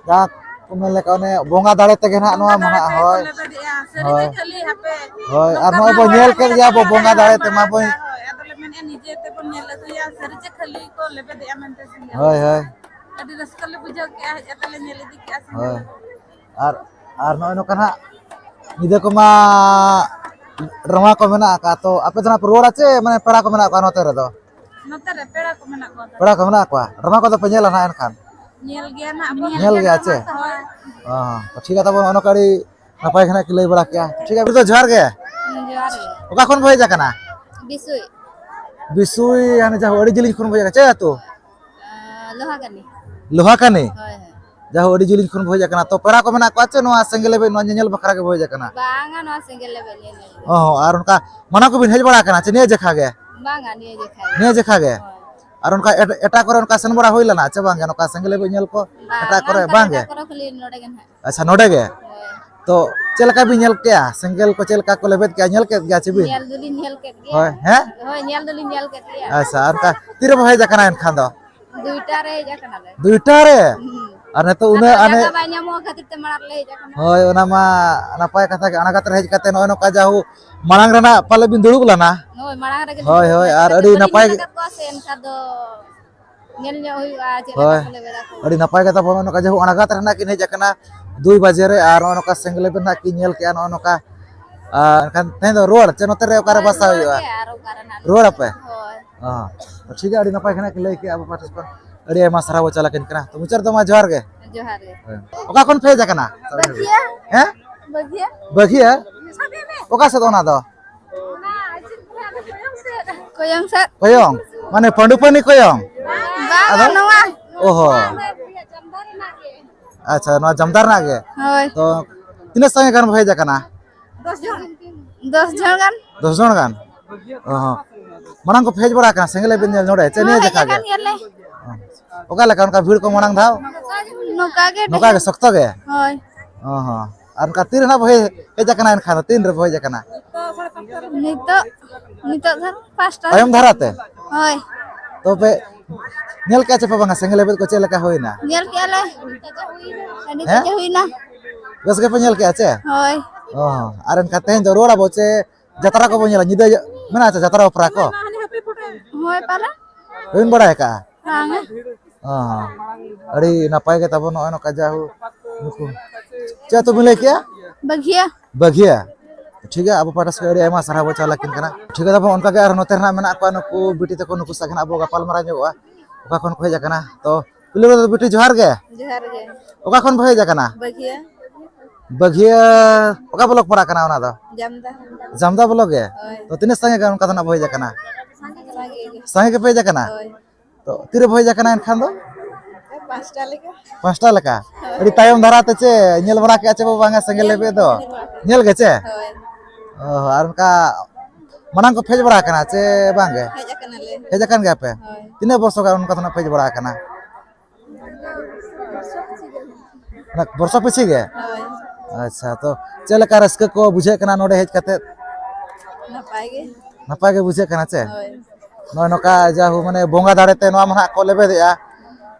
ᱡᱟᱦᱟᱸ ᱠᱚ ᱢᱮᱱ ᱞᱮᱠᱟ ᱚᱱᱮ ᱵᱚᱸᱜᱟ ᱫᱟᱲᱮ ᱛᱮᱜᱮ ᱱᱟᱦᱟᱜ ᱱᱚᱣᱟ ᱵᱚᱸᱜᱟ ᱢᱟ ᱫᱟᱲᱮ ᱱᱟᱦᱟᱜ, ᱛᱮᱜᱮ ᱠᱚ ᱦᱳᱭ᱾ ᱞᱮᱵᱮᱫᱮᱜᱼᱟ᱾ ᱥᱟᱹᱨᱤ ᱦᱳᱭ᱾ ᱜᱮ ᱠᱷᱟᱹᱞᱤ ᱦᱟᱯᱮ ᱦᱳᱭ, ᱟᱨ ᱱᱚᱝᱠᱟ ᱱᱚᱜᱼᱚᱭ ᱢᱟ ᱵᱚ ᱵᱟᱝ ᱧᱮᱞ ᱦᱩᱭ ᱠᱮᱫ ᱜᱮᱭᱟ ᱵᱚ ᱟᱠᱟᱱᱟ, ᱵᱚᱸᱜᱟ ᱫᱟᱲᱮ ᱛᱮ ᱦᱩᱭ ᱢᱟ ᱵᱚᱱ ᱟᱠᱟᱱᱟ, ᱦᱳᱭ᱾ ᱟᱫᱚ ᱞᱮ ᱢᱮᱱᱮᱫᱼᱟ ᱱᱤᱡᱮ ᱛᱮᱵᱚᱱ ᱧᱮᱞ ᱟᱹᱜᱩᱭᱟ, ᱥᱟᱹᱨᱤ ᱪᱮ ᱠᱷᱟᱹᱞᱤ ᱠᱚ ᱞᱮᱵᱮᱫᱮᱜᱼᱟ ᱢᱮᱱᱛᱮ ᱥᱮᱸᱜᱮᱞ᱾ ᱦᱳᱭ, ᱦᱳᱭ᱾ ᱟᱹᱰᱤ ᱨᱟᱹᱥᱠᱟᱹ ᱞᱮ ᱵᱩᱡᱷᱟᱹᱣ ᱠᱮᱜᱼᱟ, ᱦᱮᱡ ᱠᱟᱛᱮ ᱞᱮ ᱧᱮᱞ ᱤᱫᱤ ᱠᱮᱜᱼᱟ ᱥᱮᱸᱜᱮᱞ᱾ ᱦᱳᱭ᱾ ᱟᱨ, ᱟᱨ ᱱᱚᱜᱼᱚᱭ ᱱᱚᱝᱠᱟ ᱱᱟᱦᱟᱜ ᱧᱤᱫᱟᱹ ᱠᱚᱢᱟ ᱰᱨᱟᱢᱟ ᱠᱚ ᱢᱮᱱᱟᱜ ᱟᱠᱟᱫ, ᱛᱚ ᱟᱯᱮ ᱫᱚ ᱱᱟᱦᱟᱜ ᱯᱮ ᱨᱩᱣᱟᱹᱲᱟ ᱪᱮ ᱢᱟᱱᱮ ᱯᱮᱲᱟ ᱠᱚ ᱢᱮᱱᱟᱜ ᱠᱚᱣᱟ ᱱᱚᱛᱮ ᱨᱮᱫᱚ? ᱱᱚᱛᱮ ᱨᱮ ᱯᱮᱲᱟ ᱠᱚ ᱢᱮᱱᱟᱜ ᱠᱚᱣᱟ ᱛᱚ᱾ ᱯᱮᱲᱟ ᱠᱚ ᱢᱮᱱᱟᱜ ᱠᱚᱣᱟ? ᱰᱨᱟᱢᱟ ᱠᱚᱫᱚ ᱯᱮ ᱧᱮᱞᱟ ᱱᱟᱦᱟᱜ ᱮᱱᱠᱷᱟᱱ? ᱧᱮᱞ ᱜᱮᱭᱟ ᱱᱟᱦᱟᱜ ᱵᱚᱱ᱾ ᱧᱮᱞ ᱜᱮᱭᱟ ᱪᱮ? ᱦᱳᱭ᱾ ᱚ, ᱛᱚ ᱴᱷᱤᱠ ᱜᱮᱭᱟ, ᱛᱟᱵᱚᱱ ᱚᱱᱟ ᱠᱚ ᱟᱹᱰᱤ ᱱᱟᱯᱟᱭ ᱜᱮ ᱱᱟᱦᱟᱜ ᱠᱤᱱ ᱞᱟᱹᱭ ᱵᱟᱲᱟ ᱠᱮᱜᱼᱟ᱾ ᱴᱷᱤᱠ ᱜᱮᱭᱟ, ᱡᱚᱦᱟᱨ ᱜᱮ᱾ ᱦᱩᱸ, ᱡᱚᱦᱟᱨ ᱜᱮ᱾ ᱚᱠᱟ ᱠᱷᱚᱱ ᱯᱮ ᱦᱮᱡ ᱟᱠᱟᱱᱟ? ᱵᱤᱥᱩᱭ᱾ ᱵᱤᱥᱩᱭ, ᱦᱟᱱᱮ ᱡᱟᱦᱟᱸ ᱟᱹᱰᱤ ᱡᱤᱞᱤᱧ ᱠᱷᱚᱱ ᱯᱮ ᱦᱮᱡ ᱟᱠᱟᱱᱟ, ᱪᱮᱫ ᱟᱹᱛᱩ? ᱟᱸ, ᱞᱳᱦᱟᱠᱟᱱᱤ᱾ ᱞᱳᱦᱟᱠᱟᱱᱤ? ᱦᱳᱭ, ᱦᱳᱭ᱾ ᱡᱟᱦᱳ, ᱟᱹᱰᱤ ᱡᱤᱞᱤᱧ ᱠᱷᱚᱱ ᱵᱚ ᱦᱮᱡ ᱟᱠᱟᱱᱟ᱾ ᱛᱚ, ᱯᱮᱲᱟ ᱠᱚ ᱢᱮᱱᱟᱜ ᱠᱚᱣᱟ ᱪᱮ ᱱᱚᱣᱟ ᱥᱮᱸᱜᱮᱞ ᱞᱮᱵᱮᱫ ᱱᱚᱣᱟ ᱧᱮᱧᱮᱞ ᱵᱟᱠᱷᱨᱟ ᱜᱮᱵᱚ ᱦᱮᱡ ᱟᱠᱟᱱᱟ? ᱵᱟᱝᱟ, ᱱᱚᱣᱟ ᱥᱮᱸᱜᱮᱞ ᱞᱮᱵᱮᱫ ᱧᱮᱧᱮᱞ ᱜᱮ᱾ ᱚ, ᱟᱨ ᱚᱱᱠᱟ ᱢᱟᱲᱟᱝ ᱠᱚᱵᱤᱱ ᱦᱮᱡ ᱵᱟᱲᱟ ᱟᱠᱟᱱᱟ ᱪᱮ ᱱᱤᱭᱟᱹ ᱡᱮᱠᱷᱟ ᱜᱮ? ᱵᱟᱝᱟ, ᱱᱤᱭᱟᱹ ᱡᱮᱠᱷᱟ ᱜᱮ᱾ ᱱᱤᱭᱟᱹ ᱡᱮᱠᱷᱟ ᱜᱮ? ᱦᱳᱭ᱾ ᱟᱨ ᱚᱱᱠᱟ ᱮᱴ-, ᱮᱴᱟᱜ ᱠᱚᱨᱮ ᱚᱱᱠᱟ ᱥᱮᱱ ᱵᱟᱲᱟ ᱦᱩᱭ ᱞᱮᱱᱟ ᱪᱮ ᱵᱟᱝ ᱜᱮ ᱱᱚᱝᱠᱟ ᱥᱮᱸᱜᱮᱞ ᱞᱮᱵᱮᱫ ᱧᱮᱞ ᱠᱚ? ᱵᱟᱝᱟ, ᱮᱴᱟᱜ ᱠᱚᱨᱮ ᱚᱱᱠᱟ ᱵᱟᱝ ᱜᱮ? ᱮᱴᱟᱜ ᱠᱚᱨᱮ ᱠᱷᱟᱹᱞᱤ ᱱᱚᱰᱮ ᱜᱮ ᱱᱟᱦᱟᱜ᱾ ᱟᱪᱪᱷᱟ, ᱱᱚᱰᱮ ᱜᱮ? ᱦᱳᱭ᱾ ᱛᱚ ᱪᱮᱫ ᱞᱮᱠᱟ ᱵᱤᱱ ᱧᱮᱞ ᱠᱮᱜᱼᱟ? ᱥᱮᱸᱜᱮᱞ ᱠᱚ ᱪᱮᱫ ᱞᱮᱠᱟ ᱠᱚ ᱞᱮᱵᱮᱫ ᱠᱮᱜᱼᱟ? ᱧᱮᱞ ᱠᱮᱫ ᱜᱮᱭᱟ ᱪᱮ ᱵᱤᱱ? ᱧᱮᱞ ᱫᱚᱞᱤᱧ ᱧᱮᱞ ᱠᱮᱫ ᱜᱮᱭᱟ᱾ ᱦᱳᱭ, ᱦᱮᱸ? ᱦᱳᱭ, ᱧᱮᱞ ᱫᱚᱞᱤᱧ ᱧᱮᱞ ᱠᱮᱫ ᱜᱮᱭᱟ᱾ ᱟᱪᱪᱷᱟ, ᱟᱨ ᱚᱱᱠᱟ ᱛᱤᱨᱮᱵᱚ ᱦᱮᱡ ᱟᱠᱟᱱᱟ ᱮᱱᱠᱷᱟᱱ ᱫᱚ? ᱫᱩᱭᱴᱟ ᱨᱮ ᱦᱮᱡ ᱟᱠᱟᱱᱟᱞᱮ᱾ ᱫᱩᱭᱴᱟ ᱨᱨᱮ? ᱦᱩᱸ᱾ ᱟᱨ ᱱᱤᱛᱚᱜ ᱩᱱᱟᱹᱜ ᱟᱫᱚ ᱟᱱᱮ ᱡᱟᱭᱜᱟ ᱵᱟᱭ ᱧᱟᱢᱚᱜᱼᱟ ᱠᱷᱟᱹᱛᱤᱨ ᱛᱮ ᱢᱟᱲᱟᱝ ᱨᱮᱞᱮ ᱦᱮᱡ ᱟᱠᱟᱱᱟ᱾ ᱦᱳᱭ, ᱚᱱᱟ ᱢᱟ ᱱᱟᱯᱟᱭ ᱠᱟᱛᱷᱟ ᱜᱮ᱾ ᱟᱬᱜᱟᱛ ᱨᱮ ᱦᱮᱡ ᱠᱟᱛᱮ ᱱᱚᱜᱼᱚᱭ ᱱᱚᱝᱠᱟ ᱡᱟ ᱦᱳ ᱢᱟᱲᱟᱝ ᱨᱮᱱᱟᱜ ᱯᱟᱞᱮ ᱵᱤᱱ ᱫᱩᱲᱩᱵ ᱞᱮᱱᱟ? ᱦᱳᱭ, ᱢᱟᱲᱟᱝ ᱨᱮᱜᱮ ᱦᱳᱭ, ᱫᱩᱲᱩᱵ ᱦᱳᱭ, ᱞᱮᱱᱟ᱾ ᱟᱨ ᱟᱹᱰᱤ ᱪᱤᱠᱟᱹᱛᱮ ᱱᱟᱯᱟᱭ ᱵᱟᱹᱞᱤᱧ ᱧᱮᱞ ᱟᱠᱟᱫ ᱠᱚᱣᱟ ᱥᱮ, ᱮᱱᱠᱷᱟᱱ ᱫᱚ ᱧᱮᱞ ᱧᱚᱜ ᱦᱩᱭᱩᱜᱼᱟ ᱪᱮᱫ ᱞᱮᱠᱟ ᱦᱳᱭ᱾ ᱠᱚ ᱞᱮᱵᱮᱫᱟ ᱠᱚ᱾ ᱟᱹᱰᱤ ᱱᱟᱯᱟᱭ ᱠᱟᱛᱷᱟ ᱵᱚᱱ ᱱᱚᱝᱠᱟ ᱡᱮ ᱦᱳ ᱟᱬᱜᱟᱛ ᱨᱮ ᱱᱟᱜ ᱠᱤᱱ ᱦᱮᱡ ᱟᱠᱟᱱᱟ ᱫᱩᱭ ᱵᱟᱡᱮ ᱨᱮ, ᱟᱨ ᱱᱚᱜᱼᱚ ᱱᱚᱝᱠᱟ ᱥᱮᱸᱜᱮᱞ ᱞᱮᱵᱮᱫ ᱱᱟᱜ ᱠᱤᱱ ᱧᱮᱞ ᱠᱮᱜᱼᱟ ᱱᱚᱜᱼᱚ ᱱᱚᱝᱠᱟ᱾ ᱟᱨ ᱮᱱᱠᱷᱟᱱ ᱛᱮᱦᱮᱧ ᱫᱚ ᱨᱩᱣᱟᱹᱲ ᱪᱮ ᱱᱚᱛᱮ ᱨᱮ ᱚᱠᱟᱨᱮ ᱦᱳᱭ, ᱵᱟᱥᱟ ᱨᱩᱣᱟᱹᱲ ᱦᱩᱭᱩᱜᱼᱟ? ᱜᱮ ᱟᱨ ᱚᱠᱟᱨᱮ ᱱᱟᱜ ᱨᱩᱣᱟᱹᱲ ᱟᱯᱮ? ᱦᱳᱭ᱾ ᱚ, ᱴᱷᱤᱠ ᱜᱮᱭᱟ, ᱟᱹᱰᱤ ᱱᱟᱯᱟᱭ ᱜᱮ ᱱᱟᱜ ᱠᱤᱱ ᱞᱟᱹᱭ ᱠᱮᱜᱼᱟ ᱟᱵᱚ ᱯᱟᱦᱴᱟ ᱥᱮᱫ ᱠᱷᱚᱱ᱾ ᱟᱹᱰᱤ ᱟᱭᱢᱟ ᱥᱟᱨᱦᱟᱣ ᱵᱚ ᱪᱟᱞ ᱟᱹᱠᱤᱱ ᱠᱟᱱᱟ᱾ ᱛᱚ ᱢᱩᱪᱟᱹᱫ ᱨᱮᱫᱚ ᱢᱟ ᱡᱚᱦᱟᱨ ᱜᱮ᱾ ᱡᱚᱦᱟᱨ ᱜᱮ᱾ ᱦᱮᱸ᱾ ᱚᱠᱟ ᱠᱷᱚᱱ ᱯᱮ ᱦᱮᱡ ᱟᱠᱟᱱᱟ? ᱵᱟᱹᱜᱷᱤᱭᱟ᱾ ᱦᱮᱸ? ᱵᱟᱹᱜᱷᱤᱭᱟ᱾ ᱵᱟᱹᱜᱷᱤᱭᱟ? ᱚᱠᱟ ᱥᱮᱫ ᱚᱱᱟ ᱫᱚ? ᱚᱱᱟ ᱪᱮᱫ ᱠᱚ ᱞᱟᱹᱭᱟ, ᱠᱚᱭᱚᱝ ᱥᱮᱫ᱾ ᱠᱚᱭᱚᱝ ᱥᱮᱫ᱾ ᱠᱚᱭᱚᱝ? ᱢᱟᱱᱮ ᱯᱟᱺᱰᱩᱯᱟᱹᱱᱤ ᱠᱚᱭᱚᱝ? ᱵᱟᱝ, ᱟᱫᱚ? ᱱᱚᱣᱟ᱾ ᱚ ᱦᱚᱸ᱾ ᱟᱪᱪᱷᱟ, ᱱᱚᱣᱟ ᱡᱟᱢᱛᱟᱲᱟ ᱨᱮᱱᱟᱜ ᱜᱮ? ᱦᱳᱭ᱾ ᱛᱚ, ᱛᱤᱱᱟᱹᱜ ᱥᱟᱸᱜᱮ ᱜᱟᱱ ᱵᱚ ᱦᱮᱡ ᱟᱠᱟᱱᱟ? ᱫᱚᱥ ᱡᱚᱱ᱾ ᱫᱚᱥ ᱡᱚᱱ ᱜᱟᱱ᱾ ᱫᱚᱥ ᱡᱚᱱ ᱜᱟᱱ? ᱚ ᱦᱚᱸ᱾ ᱢᱟᱲᱟᱝ ᱠᱚ ᱦᱮᱡ ᱵᱟᱲᱟ ᱟᱠᱟᱱᱟ ᱥᱮᱸᱜᱮᱞ ᱞᱮᱵᱮᱫ ᱧᱮᱞ ᱱᱚᱰᱮ? ᱪᱮ ᱦᱳᱭ, ᱱᱤᱭᱟᱹ ᱦᱮᱡ ᱡᱟᱠᱷᱟ ᱜᱮ? ᱟᱠᱟᱱ ᱜᱮᱭᱟᱞᱮ᱾ ᱚ᱾ ᱚᱠᱟ ᱞᱮᱠᱟ ᱚᱱᱠᱟ ᱵᱷᱤᱲ ᱠᱚ ᱢᱟᱲᱟᱝ ᱫᱷᱟᱣ? ᱱᱚᱝᱠᱟ ᱜᱮ ᱱᱚᱝᱠᱟ ᱜᱮ ᱰᱷᱮᱨ᱾ ᱥᱚᱠᱛᱚ ᱜᱮ? ᱦᱳᱭ᱾ ᱚ ᱦᱚᱸ᱾ ᱟᱨ ᱚᱱᱠᱟ ᱛᱤ ᱨᱮ ᱱᱟᱜ ᱵᱚ ᱦᱮᱡ, ᱦᱮᱡ ᱟᱠᱟᱱᱟ ᱮᱱᱠᱷᱟᱱ ᱫᱚ? ᱛᱤᱱ ᱨᱮ ᱵᱚ ᱦᱮᱡ ᱟᱠᱟᱱᱟ? ᱱᱤᱛᱚᱜ, ᱱᱤᱛᱚᱜ ᱫᱷᱟᱨᱟ ᱯᱟᱸᱪᱴᱟ᱾ ᱛᱟᱭᱚᱢ ᱫᱷᱟᱨᱟ ᱛᱮ? ᱦᱳᱭ᱾ ᱛᱚᱵᱮ ᱧᱮᱞ ᱠᱮᱜᱼᱟ ᱪᱮ ᱯᱮ ᱵᱟᱝᱟ ᱥᱮᱸᱜᱮᱞ ᱞᱮᱵᱮᱫ ᱠᱚ ᱪᱮᱫ ᱞᱮᱠᱟ ᱦᱩᱭᱱᱟ? ᱧᱮᱞ ᱠᱮᱜᱼᱟ ᱞᱮ᱾ ᱟᱹᱰᱤ ᱦᱮᱸ? ᱠᱟᱡᱟᱠ ᱦᱩᱭᱱᱟ᱾ ᱵᱮᱥ ᱜᱮᱯᱮ ᱧᱮᱞ ᱠᱮᱜᱼᱟ ᱪᱮ? ᱦᱳᱭ᱾ ᱚ ᱦᱚᱸ᱾ ᱟᱨ ᱮᱱᱠᱷᱟᱱ ᱛᱮᱦᱮᱧ ᱫᱚ ᱨᱩᱣᱟᱹᱲ ᱟᱵᱚ ᱪᱮ ᱡᱟᱛᱨᱟ ᱠᱚᱵᱚ ᱧᱮᱞᱟ? ᱧᱤᱫᱟᱹ ᱢᱮᱱᱟᱜᱼᱟ ᱪᱮ ᱡᱟᱛᱨᱟ ᱚᱯᱮᱨᱟ ᱠᱚ? ᱦᱳᱭ ᱯᱟᱞᱮ᱾ ᱵᱟᱹᱵᱤᱱ ᱵᱟᱲᱟᱭ ᱟᱠᱟᱜᱼᱟ? ᱵᱟᱝᱟ᱾ ᱚ ᱦᱚᱸ᱾ ᱟᱹᱰᱤ ᱱᱟᱯᱟᱭ ᱜᱮ ᱛᱟᱵᱚᱱ ᱱᱚᱜᱼᱚᱭ ᱱᱚᱝᱠᱟ ᱡᱟ ᱦᱳ ᱱᱩᱠᱩ᱾ ᱪᱮᱫ ᱟᱹᱛᱩ ᱵᱤᱱ ᱞᱟᱹᱭ ᱠᱮᱜᱼᱟ? ᱵᱟᱹᱜᱷᱤᱭᱟ᱾ ᱵᱟᱹᱜᱷᱤᱭᱟ᱾ ᱴᱷᱤᱠ ᱜᱮᱭᱟ, ᱟᱵᱚ ᱯᱟᱦᱴᱟ ᱥᱮᱫ ᱟᱹᱰᱤ ᱟᱭᱢᱟ ᱥᱟᱨᱦᱟᱣ ᱵᱚ ᱪᱟᱞ ᱟᱹᱠᱤᱱ ᱠᱟᱱᱟ᱾ ᱴᱷᱤᱠ ᱜᱮᱭᱟ, ᱛᱟᱵᱚ ᱚᱱᱠᱟ ᱜᱮ ᱟᱨ ᱱᱚᱛᱮ ᱨᱮ ᱱᱟᱜ ᱢᱮᱱᱟᱜ ᱠᱚᱣᱟ ᱱᱩᱠᱩ ᱵᱤᱴᱤ ᱛᱟᱠᱚ, ᱱᱩᱠᱩ ᱥᱟᱶ ᱜᱮ ᱱᱟᱜ ᱵᱚ ᱜᱟᱯᱟᱞ ᱢᱟᱨᱟᱣ ᱧᱚᱜᱚᱜᱼᱟ᱾ ᱚᱠᱟ ᱠᱷᱚᱱ ᱠᱚ ᱦᱮᱡ ᱟᱠᱟᱱᱟ? ᱛᱚ, ᱯᱳᱭᱞᱳ ᱨᱮᱫᱚ ᱵᱤᱴᱤ ᱡᱚᱦᱟᱨ ᱜᱮ᱾ ᱡᱚᱦᱟᱨ ᱜᱮ᱾ ᱚᱠᱟ ᱠᱷᱚᱱ ᱯᱮ ᱦᱮᱡ ᱟᱠᱟᱱᱟ? ᱵᱟᱹᱜᱷᱤᱭᱟ᱾ ᱵᱟᱹᱜᱷᱤᱭᱟ, ᱚᱠᱟ ᱵᱞᱚᱠ ᱯᱟᱲᱟᱜ ᱠᱟᱱᱟ ᱚᱱᱟ ᱫᱚ? ᱡᱟᱢᱫᱟ᱾ ᱡᱟᱢᱫᱟ ᱵᱞᱚᱠ ᱜᱮ? ᱦᱳᱭ᱾ ᱛᱚ, ᱛᱤᱱᱟᱹᱜ ᱥᱟᱸᱜᱮ ᱜᱟᱱ ᱚᱱᱠᱟ ᱫᱚ ᱱᱟᱜ ᱵᱚ ᱦᱮᱡ ᱟᱠᱟᱱᱟ? ᱥᱟᱸᱜᱮ ᱜᱮ᱾ ᱥᱟᱸᱜᱮ ᱜᱮᱯᱮ ᱦᱮᱡ ᱟᱠᱟᱱᱟ? ᱦᱳᱭ᱾ ᱛᱚ, ᱛᱤᱨᱮ ᱵᱚ ᱦᱮᱡ ᱟᱠᱟᱱᱟ ᱮᱱᱠᱷᱟᱱ ᱫᱚ? ᱯᱟᱸᱪᱴᱟ ᱞᱮᱠᱟ᱾ ᱯᱟᱸᱪᱴᱟ ᱞᱮᱠᱟ? ᱦᱳᱭ᱾ ᱟᱹᱰᱤ ᱛᱟᱭᱚᱢ ᱫᱷᱟᱨᱟ ᱛᱮ ᱪᱮ ᱧᱮᱞ ᱵᱟᱲᱟ ᱠᱮᱜᱼᱟ ᱪᱮ ᱵᱟᱵᱟ ᱵᱟᱝᱟ ᱥᱮᱸᱜᱮᱞ ᱧᱮᱞ ᱞᱮᱵᱮᱫ ᱫᱚ? ᱧᱮᱞ ᱵᱟᱲᱟ ᱠᱮᱜᱼᱟ᱾ ᱧᱮᱞ ᱜᱮ ᱪᱮ? ᱦᱳᱭ᱾ ᱚ, ᱟᱨ ᱚᱱᱠᱟ ᱢᱟᱲᱟᱝ ᱠᱚ ᱯᱮ ᱦᱮᱡ ᱵᱟᱲᱟ ᱟᱠᱟᱱᱟ ᱪᱮ ᱵᱟᱝ ᱜᱮ? ᱦᱮᱡ ᱟᱠᱟᱱᱟᱞᱮ᱾ ᱦᱮᱡ ᱟᱠᱟᱱ ᱜᱮᱭᱟ ᱯᱮ? ᱦᱳᱭ᱾ ᱛᱤᱱᱟᱹᱜ ᱵᱚᱨᱥᱚ ᱜᱟᱱ ᱚᱱᱠᱟ ᱫᱚ ᱱᱟᱜ ᱯᱮ ᱦᱮᱡ ᱵᱟᱲᱟ ᱟᱠᱟᱱᱟ? ᱵᱚᱨᱥᱚ ᱯᱤᱪᱷᱤ ᱜᱮ? ᱦᱳᱭ᱾ ᱟᱪᱪᱷᱟ, ᱛᱚ ᱪᱮᱫ ᱞᱮᱠᱟ ᱨᱟᱹᱥᱠᱟᱹ ᱠᱚ ᱵᱩᱡᱷᱟᱹᱜ ᱠᱟᱱᱟ ᱱᱚᱰᱮ ᱦᱮᱡ ᱠᱟᱛᱮ? ᱱᱟᱯᱟᱭ ᱜᱮ᱾ ᱱᱟᱯᱟᱭ ᱜᱮ ᱵᱩᱡᱷᱟᱹᱜ ᱠᱟᱱᱟ ᱪᱮ? ᱦᱳᱭ᱾ ᱱᱚᱜᱼᱚᱭ ᱱᱚᱝᱠᱟ ᱡᱟᱦᱳ ᱢᱟᱱᱮ ᱵᱚᱸᱜᱟ ᱫᱟᱲᱮ ᱛᱮ ᱱᱚᱣᱟ ᱢᱟ ᱱᱟᱦᱟᱜ ᱠᱚ ᱞᱮᱵᱮᱫᱮᱜᱼᱟ,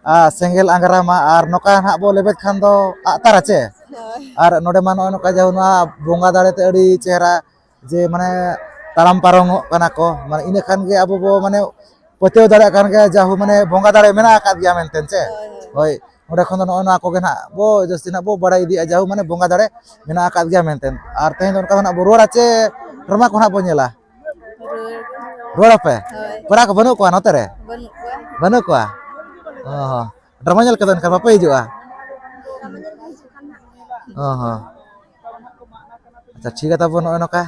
ᱟᱨ ᱥᱮᱸᱜᱮᱞ ᱟᱝᱜᱽᱨᱟ ᱢᱟ, ᱟᱨ ᱱᱚᱝᱠᱟ ᱱᱟᱦᱟᱜ ᱵᱚ ᱞᱮᱵᱮᱫ ᱠᱷᱟᱱ ᱫᱚ ᱟᱜ ᱛᱟᱨᱟ ᱪᱮ? ᱦᱳᱭ᱾ ᱟᱨ ᱱᱚᱰᱮ ᱢᱟ ᱱᱚᱜᱼᱚᱭ ᱱᱚᱝᱠᱟ ᱡᱟᱦᱳ ᱱᱚᱣᱟ ᱵᱚᱸᱜᱟ ᱫᱟᱲᱮ ᱛᱮ ᱟᱹᱰᱤ ᱪᱮᱦᱨᱟ ᱡᱮ ᱢᱟᱱᱮ ᱛᱟᱲᱟᱢ ᱯᱟᱨᱚᱢᱚᱜ ᱠᱟᱱᱟ ᱠᱚ, ᱢᱟᱱᱮ ᱤᱱᱟᱹ ᱠᱷᱟᱱ ᱜᱮ ᱟᱵᱚ ᱵᱚ ᱢᱟᱱᱮ ᱯᱟᱹᱛᱭᱟᱹᱣ ᱫᱟᱲᱮᱭᱟᱜ ᱠᱟᱱ ᱜᱮᱭᱟ ᱡᱟᱦᱳ ᱢᱟᱱᱮ ᱵᱚᱸᱜᱟ ᱫᱟᱲᱮ ᱢᱮᱱᱟᱜ ᱟᱠᱟᱫ ᱜᱮᱭᱟ ᱢᱮᱱᱛᱮ ᱪᱮ? ᱦᱳᱭ, ᱦᱳᱭ᱾ ᱦᱳᱭ, ᱚᱸᱰᱮ ᱠᱷᱚᱱ ᱫᱚ ᱱᱚᱜᱼᱚᱭ ᱱᱚᱣᱟ ᱠᱚᱜᱮ ᱱᱟᱦᱟᱜ ᱵᱚ ᱡᱟᱹᱥᱛᱤ ᱱᱟᱦᱟᱜ ᱵᱚ ᱵᱟᱲᱟᱭ ᱤᱫᱤᱜᱼᱟ ᱡᱟᱦᱳ ᱢᱟᱱᱮ ᱵᱚᱸᱜᱟ ᱫᱟᱲᱮ ᱢᱮᱱᱟᱜ ᱟᱠᱟᱫ ᱜᱮᱭᱟ ᱢᱮᱱᱛᱮ᱾ ᱟᱨ ᱛᱮᱦᱮᱧ ᱫᱚ ᱚᱱᱠᱟ ᱫᱚ ᱱᱟᱦᱟᱜ ᱵᱚ ᱨᱩᱣᱟᱹᱲᱟ ᱪᱮ ᱰᱨᱟᱢᱟ ᱠᱚ ᱱᱟᱦᱟᱜ ᱵᱚ ᱧᱮᱞᱟ? ᱨᱩᱣᱟᱹᱲ᱾ ᱨᱩᱣᱟᱹᱲ ᱟᱯᱮ? ᱦᱳᱭ᱾ ᱯᱮᱲᱟ ᱠᱚ ᱵᱟᱹᱱᱩᱜ ᱠᱚᱣᱟ ᱱᱚᱛᱮ ᱨᱮ? ᱵᱟᱹᱱᱩᱜ ᱠᱚᱣᱟ᱾ ᱵᱟᱹᱱᱩᱜ ᱠᱚᱣᱟ? ᱚ ᱦᱚᱸ᱾ ᱰᱨᱟᱢᱟ ᱧᱮᱞ ᱠᱟᱛᱮ ᱮᱱᱠᱷᱟᱱ ᱵᱟᱯᱮ ᱦᱤᱡᱩᱜᱼᱟ? ᱚ ᱦᱚᱸ᱾ ᱟᱪᱪᱷᱟ, ᱴᱷᱤᱠ ᱜᱮᱭᱟ ᱛᱟᱵᱚ, ᱱᱚᱜᱼᱚᱭ ᱱᱚᱝᱠᱟ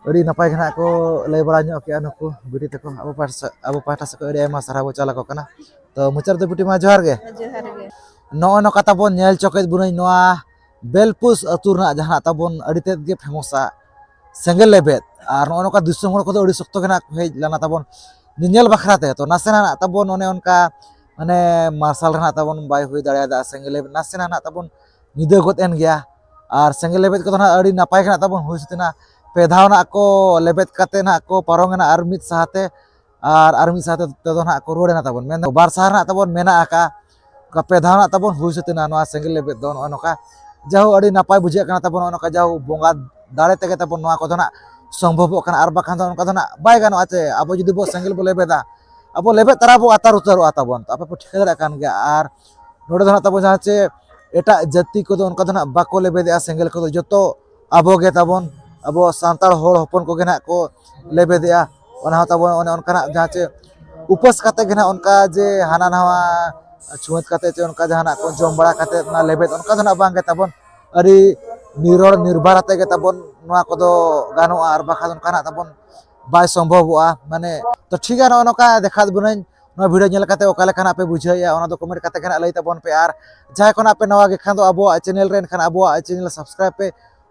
ᱦᱳᱭ᱾ ᱟᱹᱰᱤ ᱱᱟᱯᱟᱭ ᱜᱮ ᱱᱟᱦᱟᱜ ᱠᱚ ᱞᱟᱹᱭ ᱵᱟᱲᱟ ᱧᱚᱜ ᱠᱮᱜᱼᱟ ᱱᱩᱠᱩ ᱵᱤᱴᱤ ᱛᱟᱠᱚ᱾ ᱟᱵᱚ ᱯᱟᱦᱴᱟ ᱥᱮᱫ, ᱟᱵᱚ ᱯᱟᱦᱴᱟ ᱥᱮᱫ ᱠᱷᱚᱱ ᱟᱹᱰᱤ ᱟᱭᱢᱟ ᱥᱟᱨᱦᱟᱣ ᱵᱚ ᱪᱟᱞ ᱟᱠᱚ ᱠᱟᱱᱟ᱾ ᱛᱚ ᱢᱩᱪᱟᱹᱫ ᱨᱮᱫᱚ ᱵᱤᱴᱤ ᱢᱟ ᱡᱚᱦᱟᱨ ᱜᱮ᱾ ᱡᱚᱦᱟᱨ ᱜᱮ᱾ ᱱᱚᱜᱼᱚᱭ ᱱᱚᱝᱠᱟ ᱛᱟᱵᱚᱱ ᱧᱮᱞ ᱪᱚ ᱠᱮᱫ ᱵᱚᱱᱟᱹᱧ ᱱᱚᱣᱟ ᱵᱮᱞᱯᱩᱥ ᱟᱹᱛᱩ ᱨᱮᱱᱟᱜ ᱡᱟᱦᱟᱸ ᱛᱟᱵᱚᱱ ᱟᱹᱰᱤ ᱛᱮᱫ ᱜᱮ ᱯᱷᱮᱢᱚᱥᱟ ᱥᱮᱸᱜᱮᱞ ᱞᱮᱵᱮᱫ, ᱟᱨ ᱱᱚᱜᱼᱚ ᱱᱚᱝᱠᱟ ᱫᱤᱥᱚᱢ ᱦᱚᱲ ᱠᱚᱫᱚ ᱟᱹᱰᱤ ᱥᱚᱠᱛᱚ ᱜᱮ ᱱᱟᱦᱟᱜ ᱠᱚ ᱦᱮᱡ ᱞᱮᱱᱟ ᱛᱟᱵᱚᱱ ᱧᱮᱧᱮᱞ ᱵᱟᱠᱷᱨᱟ ᱛᱮ᱾ ᱛᱚ ᱱᱟᱥᱮᱱᱟᱜ ᱛᱟᱵᱚᱱ ᱚᱱᱮ ᱚᱱᱠᱟ ᱢᱟᱱᱮ ᱢᱟᱨᱥᱟᱞ ᱨᱮᱱᱟᱜ ᱛᱟᱵᱚᱱ ᱵᱟᱭ ᱦᱩᱭ ᱫᱟᱲᱮᱭᱟᱫᱟ, ᱥᱮᱸᱜᱮᱞ ᱞᱮᱵᱮᱫ ᱱᱟᱥᱮᱱᱟᱜ ᱱᱟᱦᱟᱜ ᱛᱟᱵᱚᱱ ᱧᱤᱫᱟᱹ ᱜᱚᱫ ᱮᱱ ᱜᱮᱭᱟ᱾ ᱟᱨ ᱥᱮᱸᱜᱮᱞ ᱞᱮᱵᱮᱫ ᱠᱚᱫᱚ ᱱᱟᱦᱟᱜ ᱟᱹᱰᱤ ᱱᱟᱯᱟᱭ ᱜᱮ ᱱᱟᱦᱟᱜ ᱛᱟᱵᱚᱱ ᱦᱩᱭ ᱥᱟᱹᱛ ᱮᱱᱟ᱾ ᱯᱮ ᱫᱷᱟᱣ ᱱᱟᱦᱟᱜ ᱠᱚ ᱞᱮᱵᱮᱫ ᱠᱟᱛᱮ ᱱᱟᱦᱟᱜ ᱠᱚ ᱯᱟᱨᱚᱢ ᱮᱱᱟ ᱟᱨ ᱢᱤᱫ ᱥᱟᱶᱛᱮ, ᱟᱨ ᱟᱨ ᱢᱤᱫ ᱥᱟᱶᱛᱮ ᱛᱮᱫᱚ ᱱᱟᱦᱟᱜ ᱠᱚ ᱨᱩᱣᱟᱹᱲ ᱮᱱᱟ ᱛᱟᱵᱚᱱ᱾ ᱢᱮᱱᱫᱚ ᱵᱟᱨ ᱥᱟᱦᱟ ᱱᱟᱦᱟᱜ ᱛᱟᱵᱚᱱ ᱢᱮᱱᱟᱜ ᱟᱠᱟᱫ, ᱚᱱᱠᱟ ᱯᱮ ᱫᱷᱟᱣ ᱱᱟᱦᱟᱜ ᱛᱟᱵᱚᱱ ᱦᱩᱭ ᱥᱟᱹᱛ ᱮᱱᱟ ᱱᱚᱣᱟ ᱥᱮᱸᱜᱮᱞ ᱞᱮᱵᱮᱫ ᱫᱚ᱾ ᱱᱚᱜᱼᱚ ᱱᱚᱝᱠᱟ ᱡᱟᱦᱳ ᱟᱹᱰᱤ ᱱᱟᱯᱟᱭ ᱵᱩᱡᱷᱟᱹᱜ ᱠᱟᱱᱟ ᱛᱟᱵᱚᱱ, ᱱᱚᱜᱼᱚ ᱱᱚᱝᱠᱟ ᱡᱟᱦᱳ ᱵᱚᱸᱜᱟ ᱫᱟᱲᱮ ᱛᱮᱜᱮ ᱛᱟᱵᱚᱱ ᱱᱚᱣᱟ ᱠᱚᱫᱚ ᱱᱟᱦᱟᱜ ᱥᱚᱢᱵᱷᱚᱵᱚᱜ ᱠᱟᱱᱟ, ᱟᱨ ᱵᱟᱠᱷᱟᱱ ᱫᱚ ᱚᱱᱠᱟ ᱫᱚ ᱱᱟᱦᱟᱜ ᱵᱟᱭ ᱜᱟᱱᱚᱜᱼᱟ ᱪᱮ᱾ ᱟᱵᱚ ᱡᱩᱫᱤ ᱵᱚ ᱥᱮᱸᱜᱮᱞ ᱵᱚ ᱞᱮᱵᱮᱫᱟ, ᱟᱵᱚ ᱞᱮᱵᱮᱫ ᱛᱚᱨᱟ ᱵᱚ ᱟᱛᱟᱨ ᱩᱛᱟᱹᱨᱚᱜᱼᱟ ᱛᱟᱵᱚᱱ᱾ ᱛᱚ ᱟᱯᱮ ᱯᱮ ᱴᱷᱤᱠᱟᱹ ᱫᱟᱲᱮᱭᱟᱜ ᱠᱟᱱ ᱜᱮᱭᱟ᱾ ᱟᱨ ᱱᱚᱰᱮ ᱫᱚ ᱱᱟᱦᱟᱜ ᱛᱟᱵᱚᱱ ᱡᱟᱦᱟᱸ ᱪᱮ ᱮᱴᱟᱜ ᱡᱟᱹᱛᱤ ᱠᱚᱫᱚ ᱚᱱᱠᱟ ᱫᱚ ᱱᱟᱦᱟᱜ ᱵᱟᱠᱚ ᱞᱮᱵᱮᱫᱮᱜᱼᱟ ᱥᱮᱸᱜᱮᱞ ᱠᱚᱫᱚ, ᱡᱚᱛᱚ ᱟᱵᱚ ᱜᱮ ᱛᱟᱵᱚᱱ, ᱟᱵᱚ ᱥᱟᱱᱛᱟᱲ ᱦᱚᱲ ᱦᱚᱯᱚᱱ ᱠᱚᱜᱮ ᱱᱟᱦᱟᱜ ᱠᱚ ᱞᱮᱵᱮᱫᱮᱜᱼᱟ᱾ ᱚᱱᱟ ᱦᱚᱸ ᱛᱟᱵᱚᱱ ᱚᱱᱮ ᱚᱱᱠᱟᱱᱟᱜ ᱡᱟᱦᱟᱸ ᱪᱮ ᱩᱯᱟᱹᱥ ᱠᱟᱛᱮ ᱜᱮ ᱱᱟᱦᱟᱜ ᱚᱱᱠᱟ ᱡᱮ ᱦᱟᱱᱟ ᱱᱟᱣᱟ ᱪᱷᱩᱸᱛ ᱠᱟᱛᱮ ᱪᱮ ᱚᱱᱠᱟ ᱡᱟᱦᱟᱱᱟᱜ ᱠᱚ ᱡᱚᱢ ᱵᱟᱲᱟ ᱠᱟᱛᱮ ᱚᱱᱟ ᱞᱮᱵᱮᱫ ᱚᱱᱠᱟ ᱫᱚ ᱱᱟᱦᱟᱜ ᱵᱟᱝ ᱜᱮ ᱛᱟᱵᱚᱱ, ᱟᱹᱰᱤ ᱱᱤᱨᱚᱲ ᱱᱤᱨᱵᱟᱨ ᱟᱛᱮ ᱜᱮ ᱛᱟᱵᱚᱱ ᱱᱚᱣᱟ ᱠᱚᱫᱚ ᱜᱟᱱᱚᱜᱼᱟ, ᱟᱨ ᱵᱟᱠᱷᱟᱱ ᱚᱱᱠᱟᱱᱟᱜ ᱛᱟᱵᱚᱱ ᱵᱟᱭ ᱥᱚᱢᱵᱷᱚᱵᱚᱜᱼᱟ᱾ ᱢᱟᱱᱮ ᱛᱚ ᱴᱷᱤᱠ ᱜᱮᱭᱟ, ᱱᱚᱜᱼᱚ ᱱᱚᱝᱠᱟ ᱫᱮᱠᱷᱟᱣᱟᱫ ᱵᱚᱱᱟᱹᱧ᱾ ᱱᱚᱣᱟ ᱵᱷᱤᱰᱤᱭᱳ ᱧᱮᱞ ᱠᱟᱛᱮ ᱚᱠᱟ ᱞᱮᱠᱟᱱᱟᱜ ᱯᱮ ᱵᱩᱡᱷᱟᱹᱣᱮᱫᱼᱟ, ᱚᱱᱟ ᱫᱚ ᱠᱚᱢᱮᱱᱴ ᱠᱟᱛᱮ ᱜᱮ ᱱᱟᱦᱟᱜ ᱞᱟᱹᱭ ᱛᱟᱵᱚᱱ ᱯᱮ᱾ ᱟᱨ ᱡᱟᱦᱟᱸᱭ ᱠᱷᱚᱱᱟᱜ ᱯᱮ ᱱᱟᱣᱟ ᱜᱮ ᱠᱷᱟᱱ ᱫᱚ ᱟᱵᱚᱣᱟᱜ ᱪᱮᱱᱮᱞ ᱨᱮ, ᱮᱱᱠᱷᱟᱱ ᱟᱵᱚᱣᱟᱜ ᱪᱮᱱᱮᱞ ᱥᱟᱵᱥᱠᱨᱟᱭᱤᱵᱽ ᱯᱮ᱾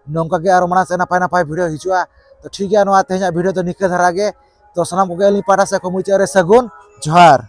ᱱᱚᱝᱠᱟ ᱜᱮ ᱟᱨᱚ ᱢᱟᱲᱟᱝ ᱥᱮᱫ ᱱᱟᱯᱟᱭ ᱱᱟᱯᱟᱭ ᱵᱷᱤᱰᱤᱭᱳ ᱦᱤᱡᱩᱜᱼᱟ᱾ ᱛᱚ ᱴᱷᱤᱠ ᱜᱮᱭᱟ, ᱱᱚᱣᱟ ᱛᱮᱦᱮᱧᱟᱜ ᱵᱷᱤᱰᱤᱭᱳ ᱫᱚ ᱱᱤᱝᱠᱟᱹ ᱫᱷᱟᱨᱟ ᱜᱮ᱾ ᱛᱚ ᱥᱟᱱᱟᱢ ᱠᱚᱜᱮ ᱟᱹᱞᱤᱧ ᱯᱟᱦᱴᱟ ᱥᱮᱫ ᱠᱷᱚᱱ ᱢᱩᱪᱟᱹᱫ ᱨᱮ ᱥᱟᱹᱜᱩᱱ ᱡᱚᱦᱟᱨ᱾